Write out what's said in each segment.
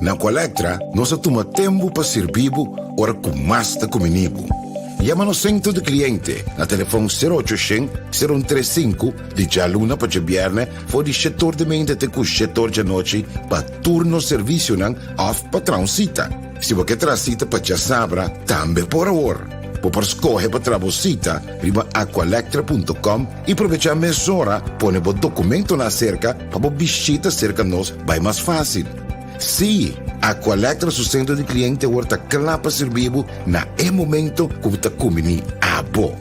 Na Aqualectra nos a tuma tempu pa sirbi bo ora ku mas ta kumini bo. Yama nos sentro di kliente na telefon sero ocho shen, sero un tres sinku di djaluna pa djabièrnè for di shetor di meinta te ku shetor djanochi pa tur nos servisionan òf pa traha un sita. Si bo ke traha sita pa djasabra tambe por awor. Bo por skohe pa traha bo sita riba aqualectra punto com i probechá mesora pone bo dokumentonan aserka pa bo bishita serka nos bai mas fásil. Sí, Aqualectra su sentro di kliente awor ta kla pa sirbi bo na e momento ku bo ta kumbiní abo.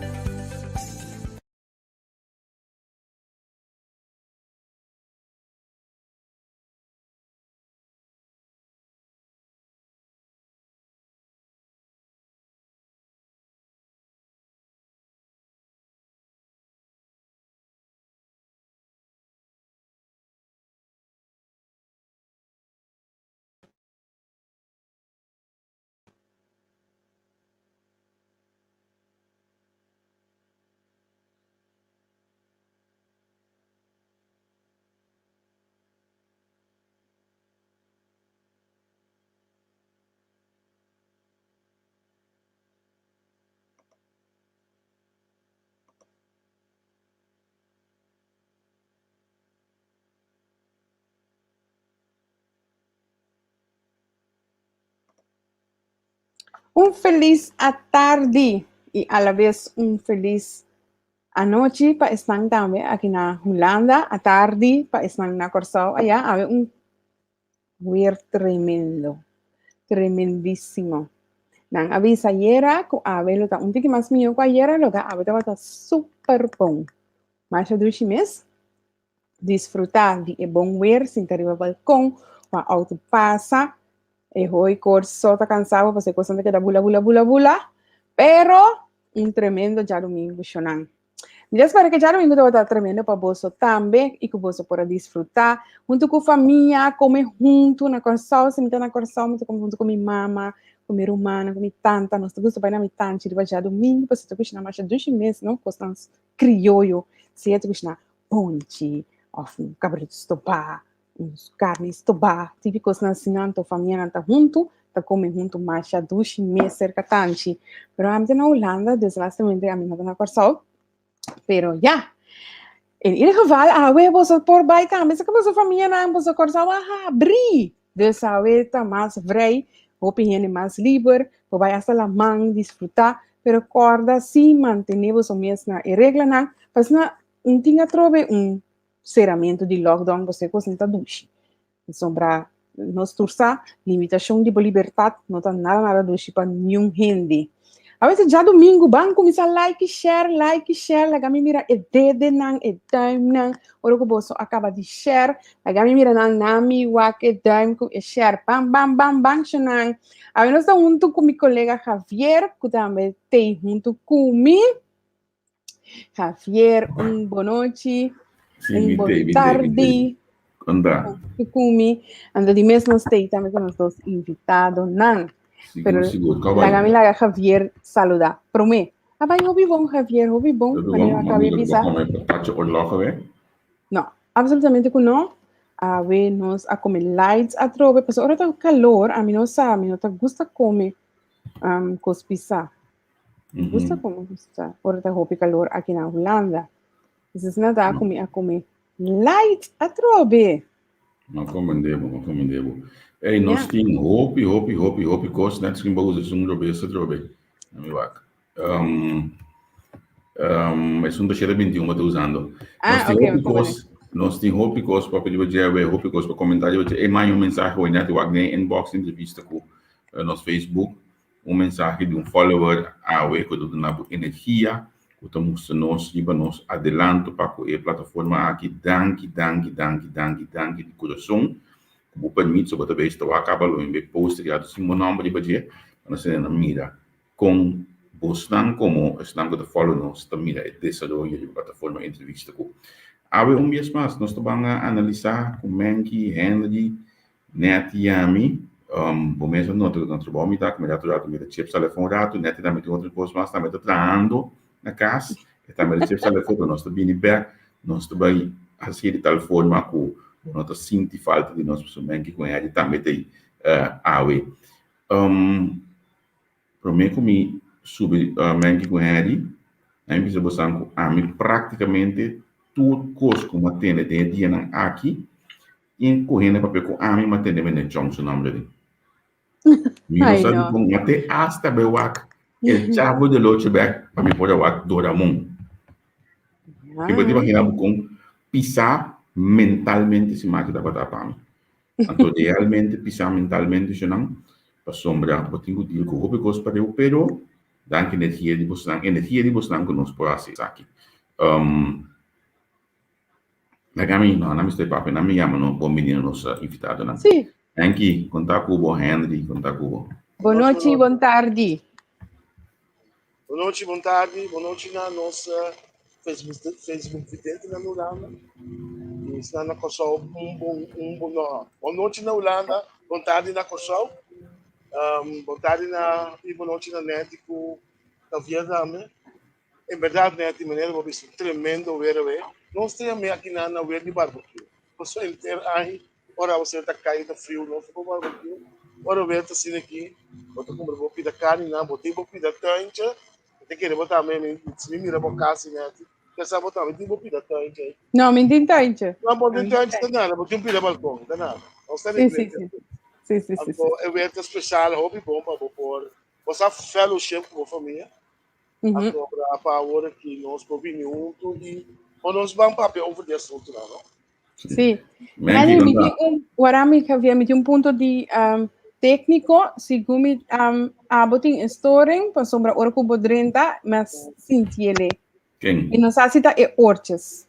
Un felis atardi y alabes un felis anochi pa esnan tambe aki na Hulanda, atardi pa esnan na Kòrsou aya awe un Weer tremendo. Tremendísimo. Nan a bisa ayera ku awe lo ta un tiki mas mihó ku ayera, lo ta awe tabata super bon. Masha dushi mes. Disfrutá di e bon weer, sinta riba balkon, wak outo pasa. E hooikoorts so ta kansa bo pasobra e kosnan ta keda bula bula bula bula. Pero un tremendo djadumingu shonan. Mi ta spera ku e djadumingu tabata tremendo pa boso tambe i ku boso por a disfrutá huntu ku famia, kome huntu na Kòrsou. Si mi ta na Kòrsou mi ta kome huntu ku mi mama, ku mi rumannan, ku mi tanta. Nos ta gusta bai na mi tanchi riba djadumingu pasobra ta kushiná masha dushi mes, no? Kosnan krioyo. Sea ta kushiná bonchi òf un kabritu stobá un karni stobá, típikosnan asina, anto famianan ta huntu, ta kome huntu masha dushi mes serka tanchi. Pero ami ta na Hulanda, dus lastamente ami no ta na Kòrsou. Pero ya, in ieder geval awe boso por bai tambe serka boso famianan, boso Kòrsou a habri. Dus awe ta mas vrij, hopi hende mas liber, por bai hasta laman disfrutá, pero kòrda si mantené boso mes na e reglanan, pasobra un tin atrobe un seramentu di lockdown pasobra e kosnan ta dushi. Pasobra nos tur sa, limitashon di bo libertat no ta nada nada dushi pa niun hende. Awe ta djadumingu, ban kuminsá like i share, like i share, laga mi mira e dedenan, e duimnan, ora ku boso a kaba di share, laga mi mira nan, nan mi wak e duim ku e share, bam bam bam bam shonnan. Awe nos ta huntu ku mi kolega Javier, ku tambe t'ei huntu ku mi. Javier, un bonochi, Sí, un mi bon te, mi te, mi te. tardi. Konta. Kumi, ando di mes nos tei tambe con nos dos invitadonan. Sigur, Pero sigur. Kau bai? laga mi laga Javier saluda. Promé. A bai hopi bon, Javier, hopi bon. Hopi Manera bon, acabe mami, bisa. lo come patatje oorlog we. No, absolutamente ku no. Awe nos a come lights atrobe, pasobra ora ta calor, ami no sa, mi no ta gusta come um, kos pisá. Gusta come gusta. Ora ta hopi calor aki na Hulanda. Dus nada ku mi a come light atrobe. Ma komendebo, ma komendebo. Ey, nos tin hopi, hopi, hopi, hopi kos. Net misschien bo usa esun robes atrobe. Na mi wak. Um, um, esun ta 721 bo ta usando. Ah, Nos tin ok, hopi ma komende. kos, nos tin hopi kos pa pidi bo djewe, hopi kos pa komentá riba dje. Ey, manda un mensahe hoy net wak den inbox entrevista ku eh, nos Facebook. Un mensahe di un follower awe ku ta duna bo energia, ku ta mustra nos riba nos adelanto pa ku e plataforma aki. Danki, danki, danki, danki, danki di kurason. Ku bo permit so bo ta bes ta wak kaba lo mi bay post riato sin bo nomber riba dje pa nos hende nan mira kon bosnan komo esnan ku ta follow nos ta mira e desaroyo riba plataforma entrevista ku awe un bies mas nos ta ban a analisa ku Menky, Henry, Netty i ami, bo mes a nota ku na trabou mi ta, ku mi ratu ratu mi ta chip telefon un ratu, Netty tambe tin otro kos mas, tambe ta trahando na kas, e tambe ta chip telefon, pero nos ta bini bèk, nos ta bai hasié di tal forma ku bo no ta sinti falta di nos, pasobra Menky ku Henry tambe ta ei awe. Promé ku mi subi Menky ku Henry, a mi bisa bosan ku ami práktikamente tur kos ku mi a tende den e dianan aki, Tin ku hende papia ku ami ma tende mi Chong su nombre di. Mi no Ay, sa no. dikon, ma te hasta bai wak El Chavo del Ocho bek pa mi por a wak Doraemon. Ke bo ta imagina bo kon pisá mentalmente si maki tabata pa mi. Anto realmente pisá mentalmente shonnan pasobra bo tin ku deal ku hopi kos pareu pero danki energia di bosnan, energia di bosnan ku nos por hasi esaki. Laga mi, no, na mi stoi papia, na mi yama no bon bini na nos invitadonan. Sí. Henky, konta ku bo, Henry, konta ku bo. Bon nochi, bon tardi. Bon nochi, bon tardi, bon nochi na nos Facebook, Facebook vidente na Hulanda. I esnan na Kòrsou, un bon, un bon, no, bon nochi na Hulanda, bon tardi na Kòrsou. Um, bon tardi na, i bon nochi na Netty ku Javier tambe. En berdad Netty, manera bo bisa tremendo weer awe. Nos ta yam'é aki nan na weer di barbecue. Pasobra henter ahi ora awasero ta kai ta friu nos ta por barbecue. Ora weer ta asina aki bo ta kumpra bo pida karni nan, bo tin bo pida tuintje. Mi ta kere bo tambe, mi si mi mira bo kas Netty, kesa bo tambe tin bo pida tuintje ei. No, mi tin tuintje. No, bo tin tuintje ta nada, bo tin un pida balkon, ta nada. Nos ta Sí, sí, regl'é. sí. Sí, sí, sí, Anto sí. e weer ta spesial, hopi bon pa bo por, bo sa fellowship ku bo famia. Anto ora pa awor aki nos por bini huntu i o nos ban papia over di asuntunan, no? Sí. Menki, Annie, mi kon ta? tin un, wara mi Javier, mi tin un punto di um, técnico, segun mi um, abo tin e storing, pasobra ora ku bo drenta, mas sintiele. Ken? I no sa si ta e oortjes.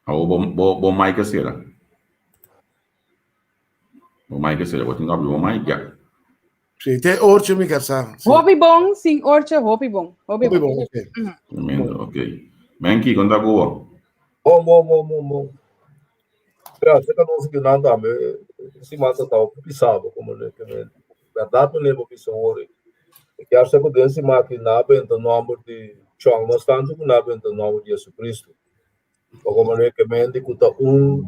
Awo bo, bo, bo mic a sera. Bo mic a sera, bo tin ku abri bo mic ya. Sí, te orche mi casa. Sí. Hopi bon, sin orche, hopi bon. Hopi Hopi bon. bon, ok. Tremendo, ok. Menki, konta ku bo. Bon, bon, bon, bon, bon. Ja, se ka nos que nan tambe, si mas ta tau pisado, como le que me, verdad me lebo pisa ori. E kier sa ku den si maki na benta nomber di Chong mas tanto ku na benta nomber di Jesucristo. Poko manera ke mente ku ta un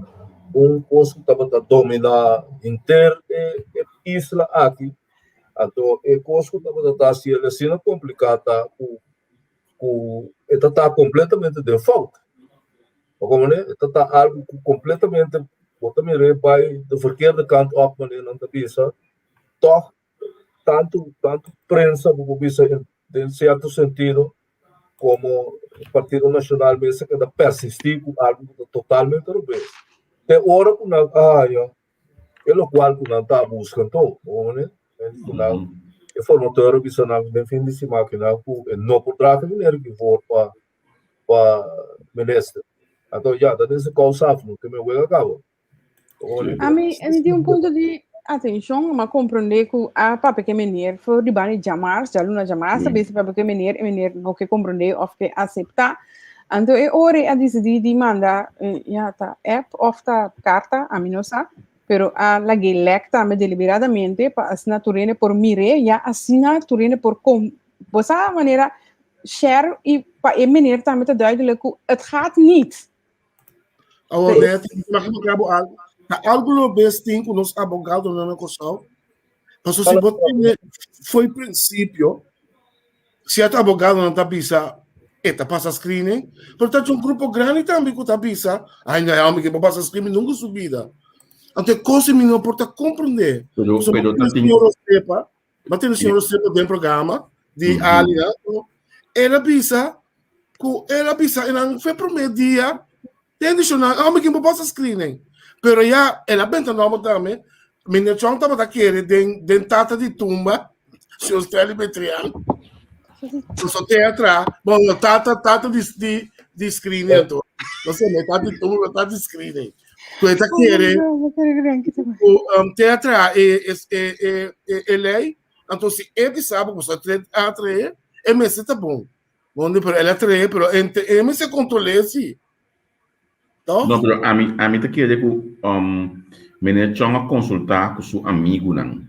un kos ku tabata dominá henter e e isla aki, anto e kos ku tabata ta hasi el asina kompliká ta ku ku e ta ta kompletamente den fout. Poko manera e ta ta algu ku kompletamente bo ta mir'é bai de verkeerde kant op manera nan ta bisa, tòg tantu tantu prensa bo por bisa den sierto sentido komo Partido Nashonal mester keda persistí ku algu ku ta totalmente robes. Te ora ku nan a haña e lokual ku nan ta buska anto, bo hoor me? Ku nan e formateur a bisa nan den fin di siman ku nan ku e no por draga meneer Guivoort pa pa minister. Anto ya ta den se kousa af no ke me wega kaba. Ami, mi tin un punto di atenshon, m'a komprondé ku a papia ku e meneer for di bani djamars, djaluna djamars a bisa papia ku e meneer, e meneer no ke komprondé òf ke aseptá. Anto e ora ei a disidí di manda, ya ta app òf ta karta, ami no sa, pero a lag'é lèk tambe deliberadamente pa asina tur hende por mir'é, ya asina tur hende por kom, bo sa manera share i pa e meneer tambe ta duidelijk ku het gaat niet. Awor, net, mag ik acabo algo? Ta algo lo bes tin ku nos abogado na Kòrsou. Paso si bo tene foi prinsipio, sierto abogado nan ta bisa e ta pasa screening, pero ta un grupo grandi tambe ku ta bisa, ai no, hombre ke bo pasa screening nunca su vida. Anto e kos mi no por ta komprende. Pero, So, pero ta tin, señor Rosepa, Ma tin señor Rosepa den programa di Alia, el a bisa ku el a bisa enan fue primer dia ten di nan ah mi bo pasa screening pero ya el a benta nomber tambe meneer Chong tabata kere den den tata di tumba señor Stanley Betrian so te atra bon no tata tata di di di screening anto no sé me tata di tumba tata di screening ku e ta kere ku um, te atra e e e e e lei anto si e bisa bo ku a trae e mester ta bon Bonde, pero el a trae, pero ente, e mester controlé si. Toch? No, pero ami, ami ta kere ku um, meneer Chong a konsultá ku su amigunan.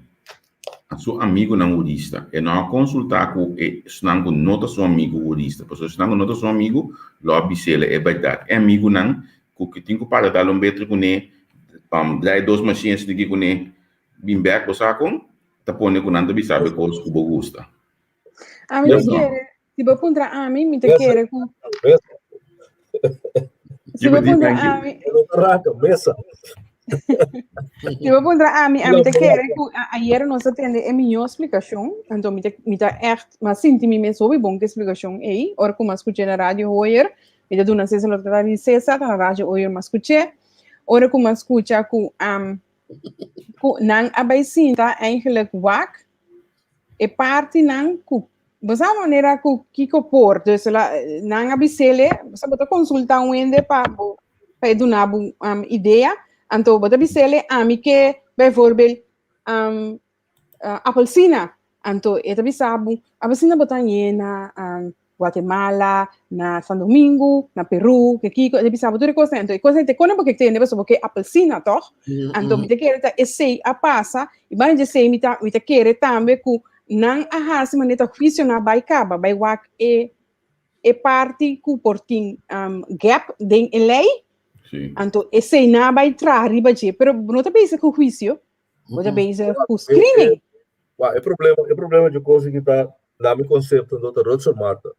Su amigunan hurista. E no a konsultá ku e esnan ku no ta su amigu hurista. Pasobra esnan ku no ta su amigu lo a bis'el e bèrdat. E amigunan ku ke tin ku para dal un beter kuné, um, draai dos mashin esaki kuné, bin bèk, bo sa kon? Ta pone ku nan ta bisa bo e kos ku bo gusta. Ami ta kere, si bo puntra ami, mi ta kere ku... Si bo puntra ami... Mesa. Si bo puntra ami, ami ta kere ku ayer nos a tende e mihó splikashon, anto mi ta, mi ta echt, m'a sinti mi mes hopi bon ku e splikashon ei, ora ku m'a skuch'é na radio hoyer, mi ta duna Cesar loke ta ta di Cesar, ta na radio hoyer m'a skuch'é, ora ku m'a skucha ku, ku nan a bai sinta eigenlijk wak e partinan ku bo sa manera ku kiko por dus la nan a bisele bo sa bo ta konsulta un hende pa bo pa e duna bo um, idea anto bo ta bisele ami ke bijvoorbeeld um, uh, apelsina anto e ta bisa bo apelsina bo ta hañ'é na um, Guatemala, na San Domingo, na Peru, ke kiko, e ta bisa bo tur e kosnan. Anto e kosnan te kone bo ke tende pasobra bo ke apelsina, toch? Anto mi ta kere ta esei a pasa, i banda di esei mi ta mi ta kere tambe ku nan a hasi manera ta huisio nan a bai kaba, bai wak e e parti ku por tin um, gap den e lei. Sí. Anto esei nan a bai traha riba dje, pero bo no ta bezig ku huisio, Bo ta bezig ku screening. Wa, e problema, e problema dje kos aki ta, na mi konsepto, no ta Rutser Marta.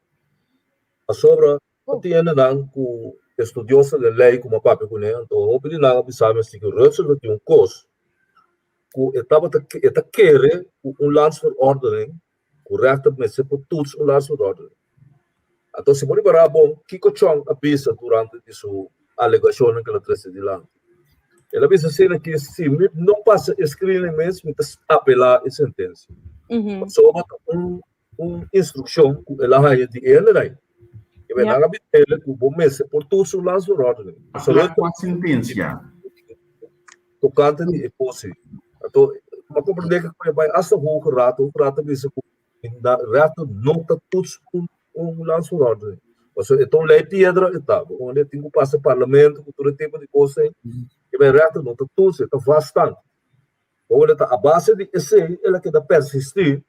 Pasobra, bo tin hendenan ku estudioso den lei ku mi a papia kuné, anto hopi di nan a bisa mi así ku Rutser ta tin un kos ku e tabata, e ta kere ku un landsverordening, ku rechter mester por toets un landsverordening. Anto si bo ripará bon, kiko Chong a bisa durante di su alegashonnan ku el a trese dilanti? El a bisa asina ki si mi no pasa e screening mes, mi ta apelá e sentensia. Pasobra ta un un instrukshon ku el a haña di e hendenan. E Ja. nan a bis'el ku bo mester por toets un landsverordening. Apelá kua sentensia? Tokante di e kos ei. Anto, m'a komprendé ku e bai asta Hoge Raad, Hoge Raad ta bisa ku rechter no ta toets un un landsverordening. Pasobra e ta un lei piedra e ta, bo e tin ku pasa parlamento ku tur e tipo di kos ei, e bai rechter no ta toets, e ta vaststand. Bo ta a base di esei el a keda persistí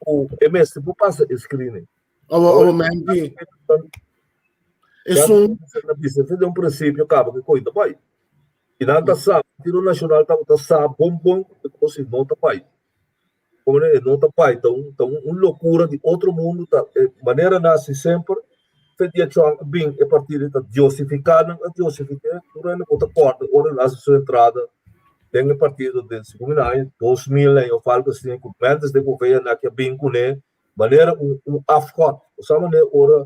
ku e mester por pasa e screening. Awo, awo, Mandy. Esun. Bisa de un prinsipio kaba ku koi ta bai. I nan ta sa, Partido Nacional tabata sa bon bon ku e kos ei no ta bai. Komo e no ta bai, ta un ta un lokura di otro mundu, ta e manera nan hasi semper. Fe dia Trump a bin e partido ta diosifiká nan a diosifiké, tur hende por ta kòrda ora el a hasi su entrada den e partido den segun mi aña 2000 òf algu asina ku Mendes de Gouveia nan ke a bin kuné manera un un afgod. Bo sa manera ora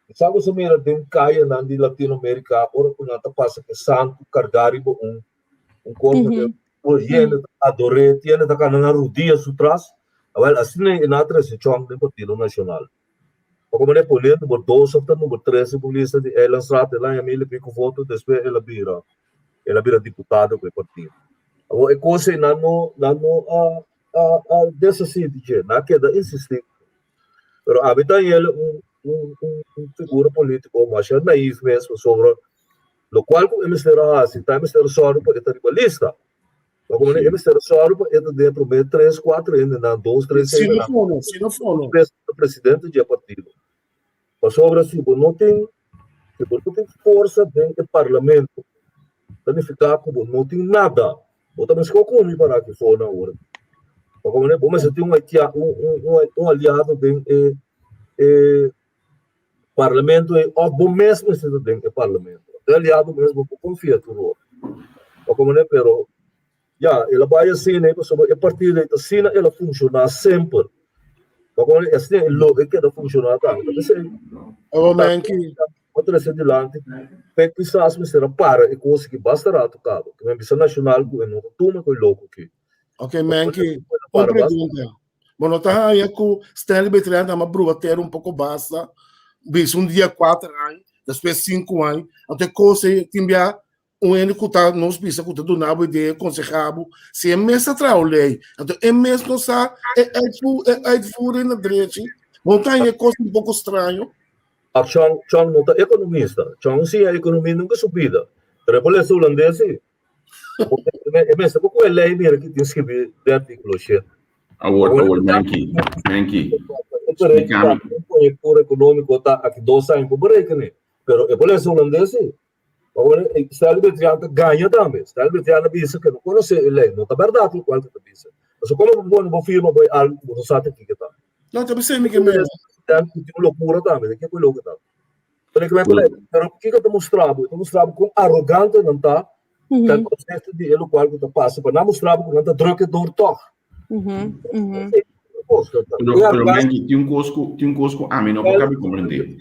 bo sa bo sa mira den kayanan di Latinoamerika ora ku nan ta pasa ku e santu kargá riba un un korpo de por hende ta ador'é, tin hende ta kana na rudia su tras. Awèl asina e nan a trese Trump den Partido Nashonal. Pa komo e pone number dos of ta number tres riba un lista di Eilandsraad, el a haña mil i pico voto, despues el a bira el a bira diputado ku e partido. Awor e kos ei nan no nan no a a a deshasí di dje, nan a keda insistí. Pero ami ta haña el un un un figura polítiko masha naïf mes pasobra lokual ku e mester a hasi ta e mester a sòru pa e ta riba lista. Ma como e mester sòru pa e ta den e promé tres, kuater hendenan, dos, tres Si no hendenan, fono, si no fono. presidente di e partido. Pasobra si bo no tin, si bo no tin forsa den e parlamento, ta nifiká ku bo no tin nada. Bo ta meskó ku mi pará aki for na ora. Pa como bo mester tin un un un un aliado den e e parlamento ei òf bo mes mester ta den e parlamento. E aliado mes bo por konfia tur ora. Pa komo ne pero ya el a bai asina ei pasobra e partido ei ta asina el a funshoná semper. Pa komo ne asina e lo e keda funshoná tambe. Ta p'esei Awor Menki. bo trese dilanti p'e kisas mester a para e kos aki basta rato kaba. Ke men bisa Nashonal ku e no ta tuma ku e loko aki. Ok Menki, un pregunta. Bo no ta haña ku Stanley Betrian ta brua tera un poko basta, bisa un dia kuater aña, despues sinku aña, anto e kos ei tin bia un hende ku ta nos bisa ku ta duna bo idea, konsehá bo, si e mes ta traha un lei, anto e mes no sa e uitvoering na drechi, bo no ta haña e kos un poko straño? A Chong, Chong no ta ekonomista. Chong siña ekonomia nunka su bida. Pero e por lesa hulandes si. E mester por kohe lei mira ki tin skibi den artíkulo shete. Awor, awor, Menki, Menki, splika mi. Konjektura ekonómiko ta aki dos aña por berekene, pero e por lesa hulandes si. Awor, Stanley Betrian ta gaña tambe. Stanley Betrian a bisa ke no konosé e lei. No ta bèrdat lokual ke ta bisa. Pasobra komo bo pone bo firma bo e algu ku bo no sa ta kiko ta? No, ta bisa mi ke mester. Tin un lokura tambe, ta kiko e loke ta? Pero kiko ta mustra bo? E ta mustra bo kon arogante nan ta ten opzichte di e lokual ku ta pasa, pa nan mustra bo ku nan ta drukke door tòg. Pero, pero Mendy, tin un kos ku, tin un kos ku ami no por kabi komprendé.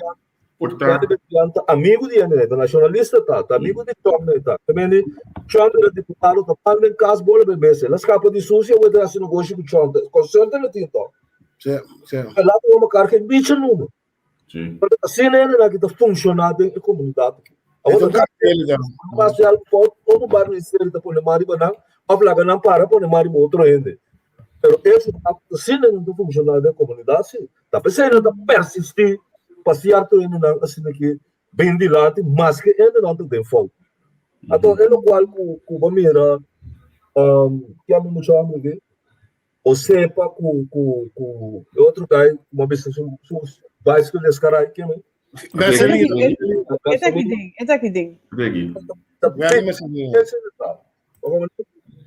Por ta. Ta amigu di hende, ta nashonalista ta, ta amigu di Trump ne ta. Ta mende, Trump era diputado, ta pan den kas bola be mese. El a skapa di sushi, awor ta hasi negoshi ku Trump. Consultant e tin tòg. Sí, sí. El a tuma mekar geen bichi numa. Sí. Pero asina hendenan ki ta funshoná den e komunidat aki. Awor E ta un ta hasi algu fout, otro bar ministerio ta pone man riba nan òf laga nan para pone man riba otro hende. Pero eso ta asina nan ta funshoná den komunidat sí. Ta p'esei nan ta persistí pa sierto hendenan asina ki bin dilanti maske hendenan ta den fout. Anto e lokual ku ku bo mira ke ami mucha hòmber aki O sepa ku ku ku e otro guy ku a bisa su su bicycle descaray ke mi. E ta aki den, e ta aki den.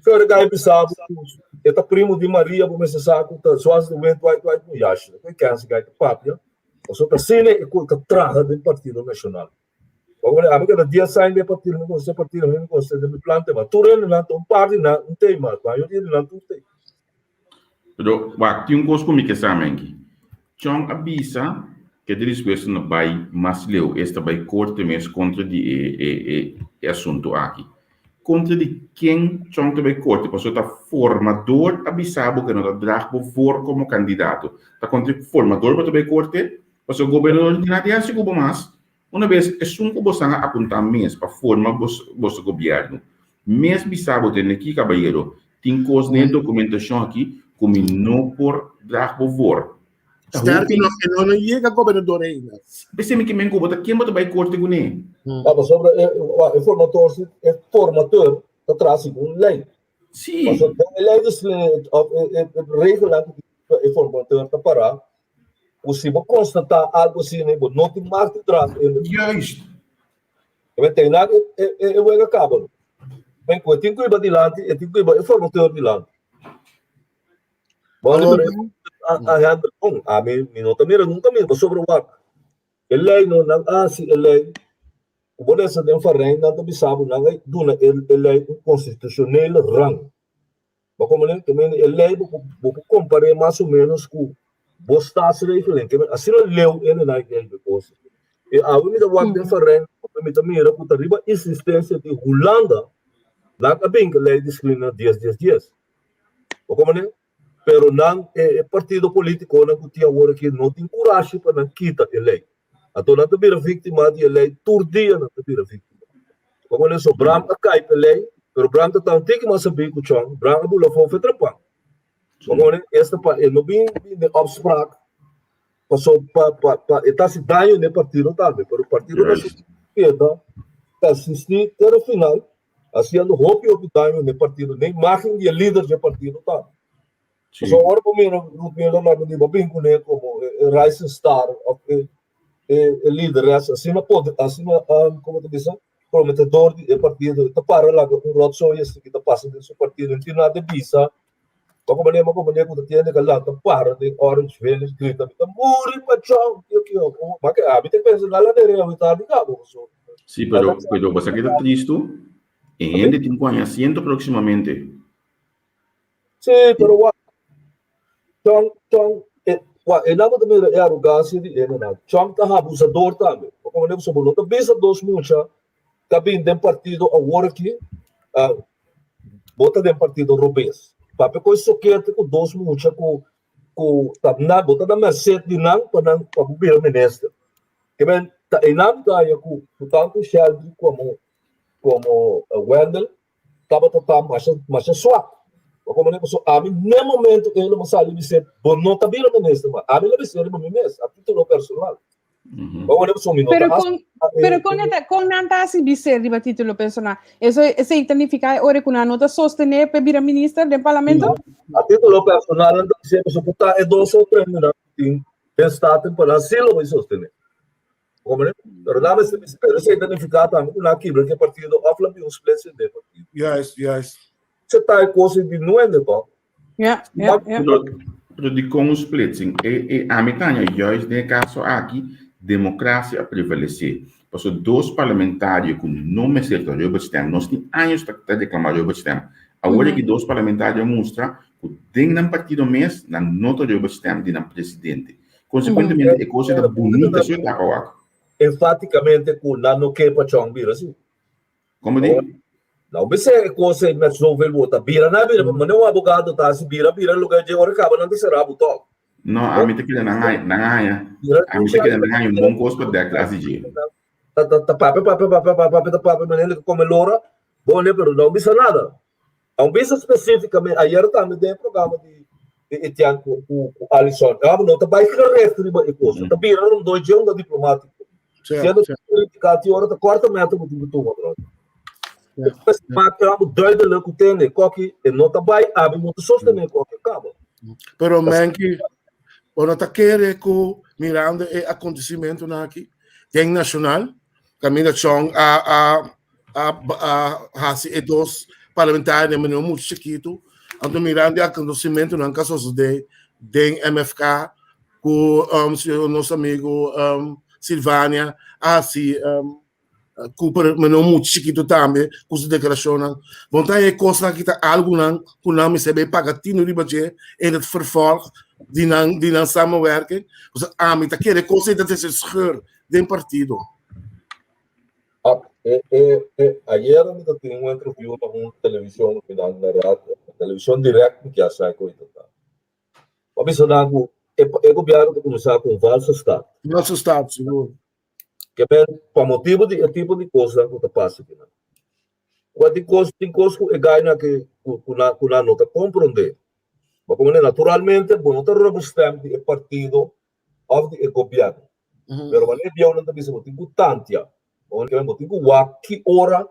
Fere guy bisa ku e ta primo di Maria bo mester sa ku ta zoals de wind waait waait un yasha. Ku e kense guy ta papia. Pasobra ta asina e ku ta traha den Partido Nacional. Pasobra ami kada dia sain den partido, mi gosta partido, mi gosta den mi plan tema. Tur hende nan ta un par di nan un tema, mayoria di nan tur tema. Pero wak, tin un kos ku mi ke sa, Menki. Chong a bisa ku e ta dispuesto na bai mas leu, esta bai korte mes kontra di e e e e asuntu aki. Kontra di ken Chong ta bai korte? Pasobra ta formador a bisa bo ku e no ta drag bo voor komo kandidato. Ta kontra di formador bo ta bai korte? Pasobra gobernador no tin nada di hasi ku bo mas. Una bes esun ku bosan a apuntá mes pa forma boso gobièrnu, mes bisa bo tende ki, kabayero? Tin kos den e dokumentashon aki ku mi no por draag bo voor. Ta Sterker hopi. nog, e no no yega gobernador ainda. P'esei mi ke men ku bo ta ken bo ta bai korte kuné? Ah, pasobra e, e formator, si, e formateur ta traha segun lei. Sí. Pasobra den e lei disciplina of e, e, e regelnan ku e formateur ta pará, ku si bo konstatá algu asina, bo no tin mag di draag e. Juist. E tem na e, e, e wega kaba. Ben ku e tin ku iba dilanti, e tin ku iba e formateur dilanti. Bon, Awor, a, a, a, bon, a mi, mi no ta mira nunca mi, pasobra wak. E lei no, nan a hasi e lei, ku bo lesa den Farijn, nan ta bisa bo, nan a duna e, e lei un konstitushonele rang. Bo komprende? Ke mende e lei bo bo por kompar'é mas o ménos ku bo staatsregeling. Ke mende asina leu e nan a yega e kos. E awe mi ta wak den Farijn, mi ta mira ku ta riba insistensia di Hulanda nan a bin ku e lei disiplina dies dies dies. Bo komprende? Pero nan e partido politiconan cu tin awor aki no tin curashi pa nan kita e ley. Anto nan ta bira victima di e ley, tur dia nan ta bira victima. Como eso Bram a cay p'e ley, pero Bram ta ta un tiki mas sabí cu Chong, Bram a bula afó fe trapá. Como esta pa e no bin bin den opspraak paso pa pa pa e ta haci daño n'e partido tambe, pero partido ta keda persistí te na final. Haciendo hopi hopi daño n'e partido, n'e imagen di e lider dje partido tambe. Sí. Pasobra ora bo mira Ruth Miller laga di bo bin kuné komo e rising star of e e lideres asina poder asina komo ta bisa prometedor di e partido e ta para laga un rotzooi esaki ta pasa den su partido no tin nada di bisa. Bo komandé bo komandé ku ta tiende ka lanta para den Orange Village grita mi ta muri pa Trump kio kio ma ke ami ta pensa nan la dere mi ta di kabo paso. Sí, pero pero bo sa ke ta tristu? E hende tin ku haña asiento próximamente. Sí, pero wak Trump Trump e wak e nan bo ta mira e arogansia di e nan. Trump ta abusador tambe. Bo komandé pasobra bo no ta bisa dos mucha ta bin den partido awor aki, bo ta den partido robes. Papia ku e sokete ku dos mucha ku ku ta na bo ta na merced di nan pa nan pa bo bira minister. Ke men ta einan ta haya ku ku tantu Sheldry komo komo Wendell tabata ta masha masha swak. Bo komprende? Pasobra ami n'e momento ei lo bo sali bis'é bo no ta bira minister mas. Ami lo bis'é riba mi mes a titulo personal. Bo komprende? Pasobra mi no Pero ta kon pero kon e ta kon nan ta hasi bis'é riba titulo personal? Eso esei ta nifiká e ora ku nan no ta sostené p'e bira minister den parlamento? A titulo personal nan ta bis'é pasobra ku ta e dos o tres nan tin den Staten pa nan sí lo bai sostené. Komprende? Pero nan mester bisa, pero esei ta nifiká tambe ku nan a kibra ku e partido òf lo bin un splitsing den e partido. Juist, juist. Se ta e kos di nuende tòg? Ja, ja, ja. Pero, pero dikon un splitsing? E, e, ami ta haña juist den e kaso aki demokrasia a prevalesé. Pasobra dos parlamentario ku no mester ta rubberstamp, nos tin años ta, ta reklamá rubberstamp. Awor aki dos parlamentario a mustra ku den nan partido mes nan no ta rubberstamp di nan presidente. Konsekuentemente e kos ta bunita su etapa wak. Enfátikamente ku nan no ke pa Chong bira si. Komo di? Nou bisa e kos ei met zoveel woord ta bira na bira, mane un abogado ta hasi bira bira loke dje ora kaba nan ta sera bo tòg. No, ami ta kere nan haña, nan haña. Ami ta kere nan haña un bon kos pa dèk tras di dje. Ta ta ta papia papia papia papia papia ta papia mane hende kome lora, bo ne pero no bisa nada. A un bisa spesífikamente, ayer tambe den e programa di di Etienne ku ku ku Alison, e hòmber no ta bai gerecht riba e kos, e ta bira rondó dje un ta diplomátiko. Siendo polítika tin ora ta kòrta meta ku tin ku tuma, bròder. Pues maak e hòmber duidelijk ku tende koki e no ta bai, abi no ta sostené koki, kaba. Pero Menki, bo no ta kere ku mirando e akontesimentunan aki den Nashonal, kaminda Chong a a a a hasi e dos parlamentario den manera mucho chikitu. Anto mirando e acontecimentonan ku a sosodé den MFK ku um, nos amigo um, Silvania a hasi um, Cooper manera mucho chikitu tambe ku su deklarashonnan. Bon ta e kosnan aki ta algunan ku nan mester bay paga tino riba dje in het vervolg di nan di nan samenwerking. Pasobra ami ta kere kos ei ta trese scheur den partido. Ah, e, e, e, ayer mi ta tin un interview na un television mi dan na radio, television direct mi kia sa ko ito ta. Ma bisa nan ku e, e gobierno ta kuminsá ku un valse start. Valse start, sigur. Ke men, pa motibo di e tipo di kosnan ku ta pasa kinan. Kwa tin kos, tin kos ku e gainan ke. ku nan ku nan no ta komprondé. Bo komo naturalmente bo no ta rubber stamp di e partido òf di e gobièrnu. Pero wanneer bieunan ta bisa bo tin ku tantia, bo tin ku wak ki ora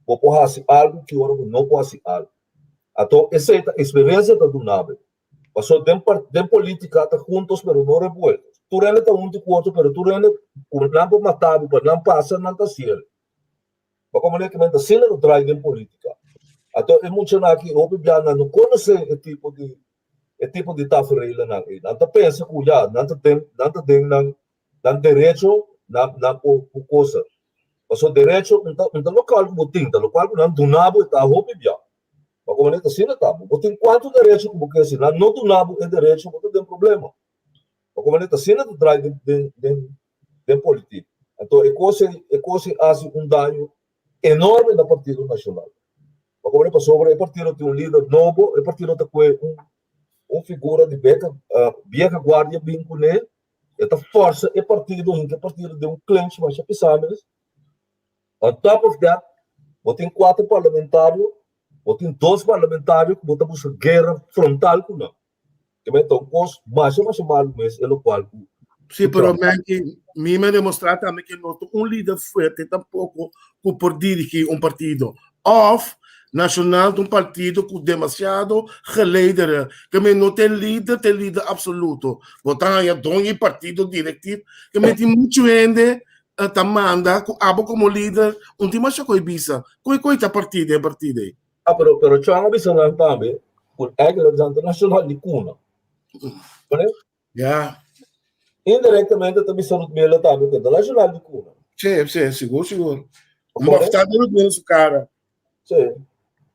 bo por hasi algu, ki ora bo no por hasi algu. Anto esei ta eksperensia ta duna bo. Pasobra den den polítika ta juntos pero no revueltos. Tur hende ta huntu ku otro pero tur hende ku nan por mata bo pa nan pasa nan ta hasiel. Bo komo ke men ta asina ta draai den polítika. Anto e muchanan aki hopi bia nan no konosé e tipo di e tipo di tafereelnan ei. Nan ta pensa ku ya nan ta den nan ta den nan nan derecho nan nan por por kosa. Pasobra derecho no ta no ta lokual ku bo tin, ta lokual ku nan duna bo e ta hopi bia. Bo komo ta asina ta. Bo tin kuantu derecho ku bo ke si nan no duna bo e derecho bo ta den problema. Bo komo ta asina ta draai den den den den politik. Anto e kos ei e kos ei hasi un daño enorme na Partido Nashonal. Bo komo pasobra e partido tin un lider nobo, e partido ta kue un un figura di beka bieha guardia bin kuné, e ta forsa e partido hinka e partido den un clinch masha pisá mes. On top of that, bo tin kuater parlamentario, bo tin dos parlamentario ku bo ta buska guera frontal ku nan. Ke men ta un kos masha masha malu mes e lokual ku Sí, pero Menki, mi me demostrá tambe ke no ta un lider fuerte tampoko ku por dirigí un partido. Òf Nacional ta un partido ku demasiado geleideren. Ke men no tin lider, tin lider absoluto. Bo ta haña doño di partido direktief. Ke men tin muchu hende ta manda ku abo komo lider un tin masha koe bisa. Koe koe ta partido e partido ei. Ah, pero, pero Chong a bisa nan tambe ku eigenlijk nan ta nacional di kuna. Bale? Ja. Indirectamente ta bisa Ruth Miller tambe ku ta nacional di kuna. Sí, sí, sigur, sigur. Un bafta de Ruth Miller su cara. Sí.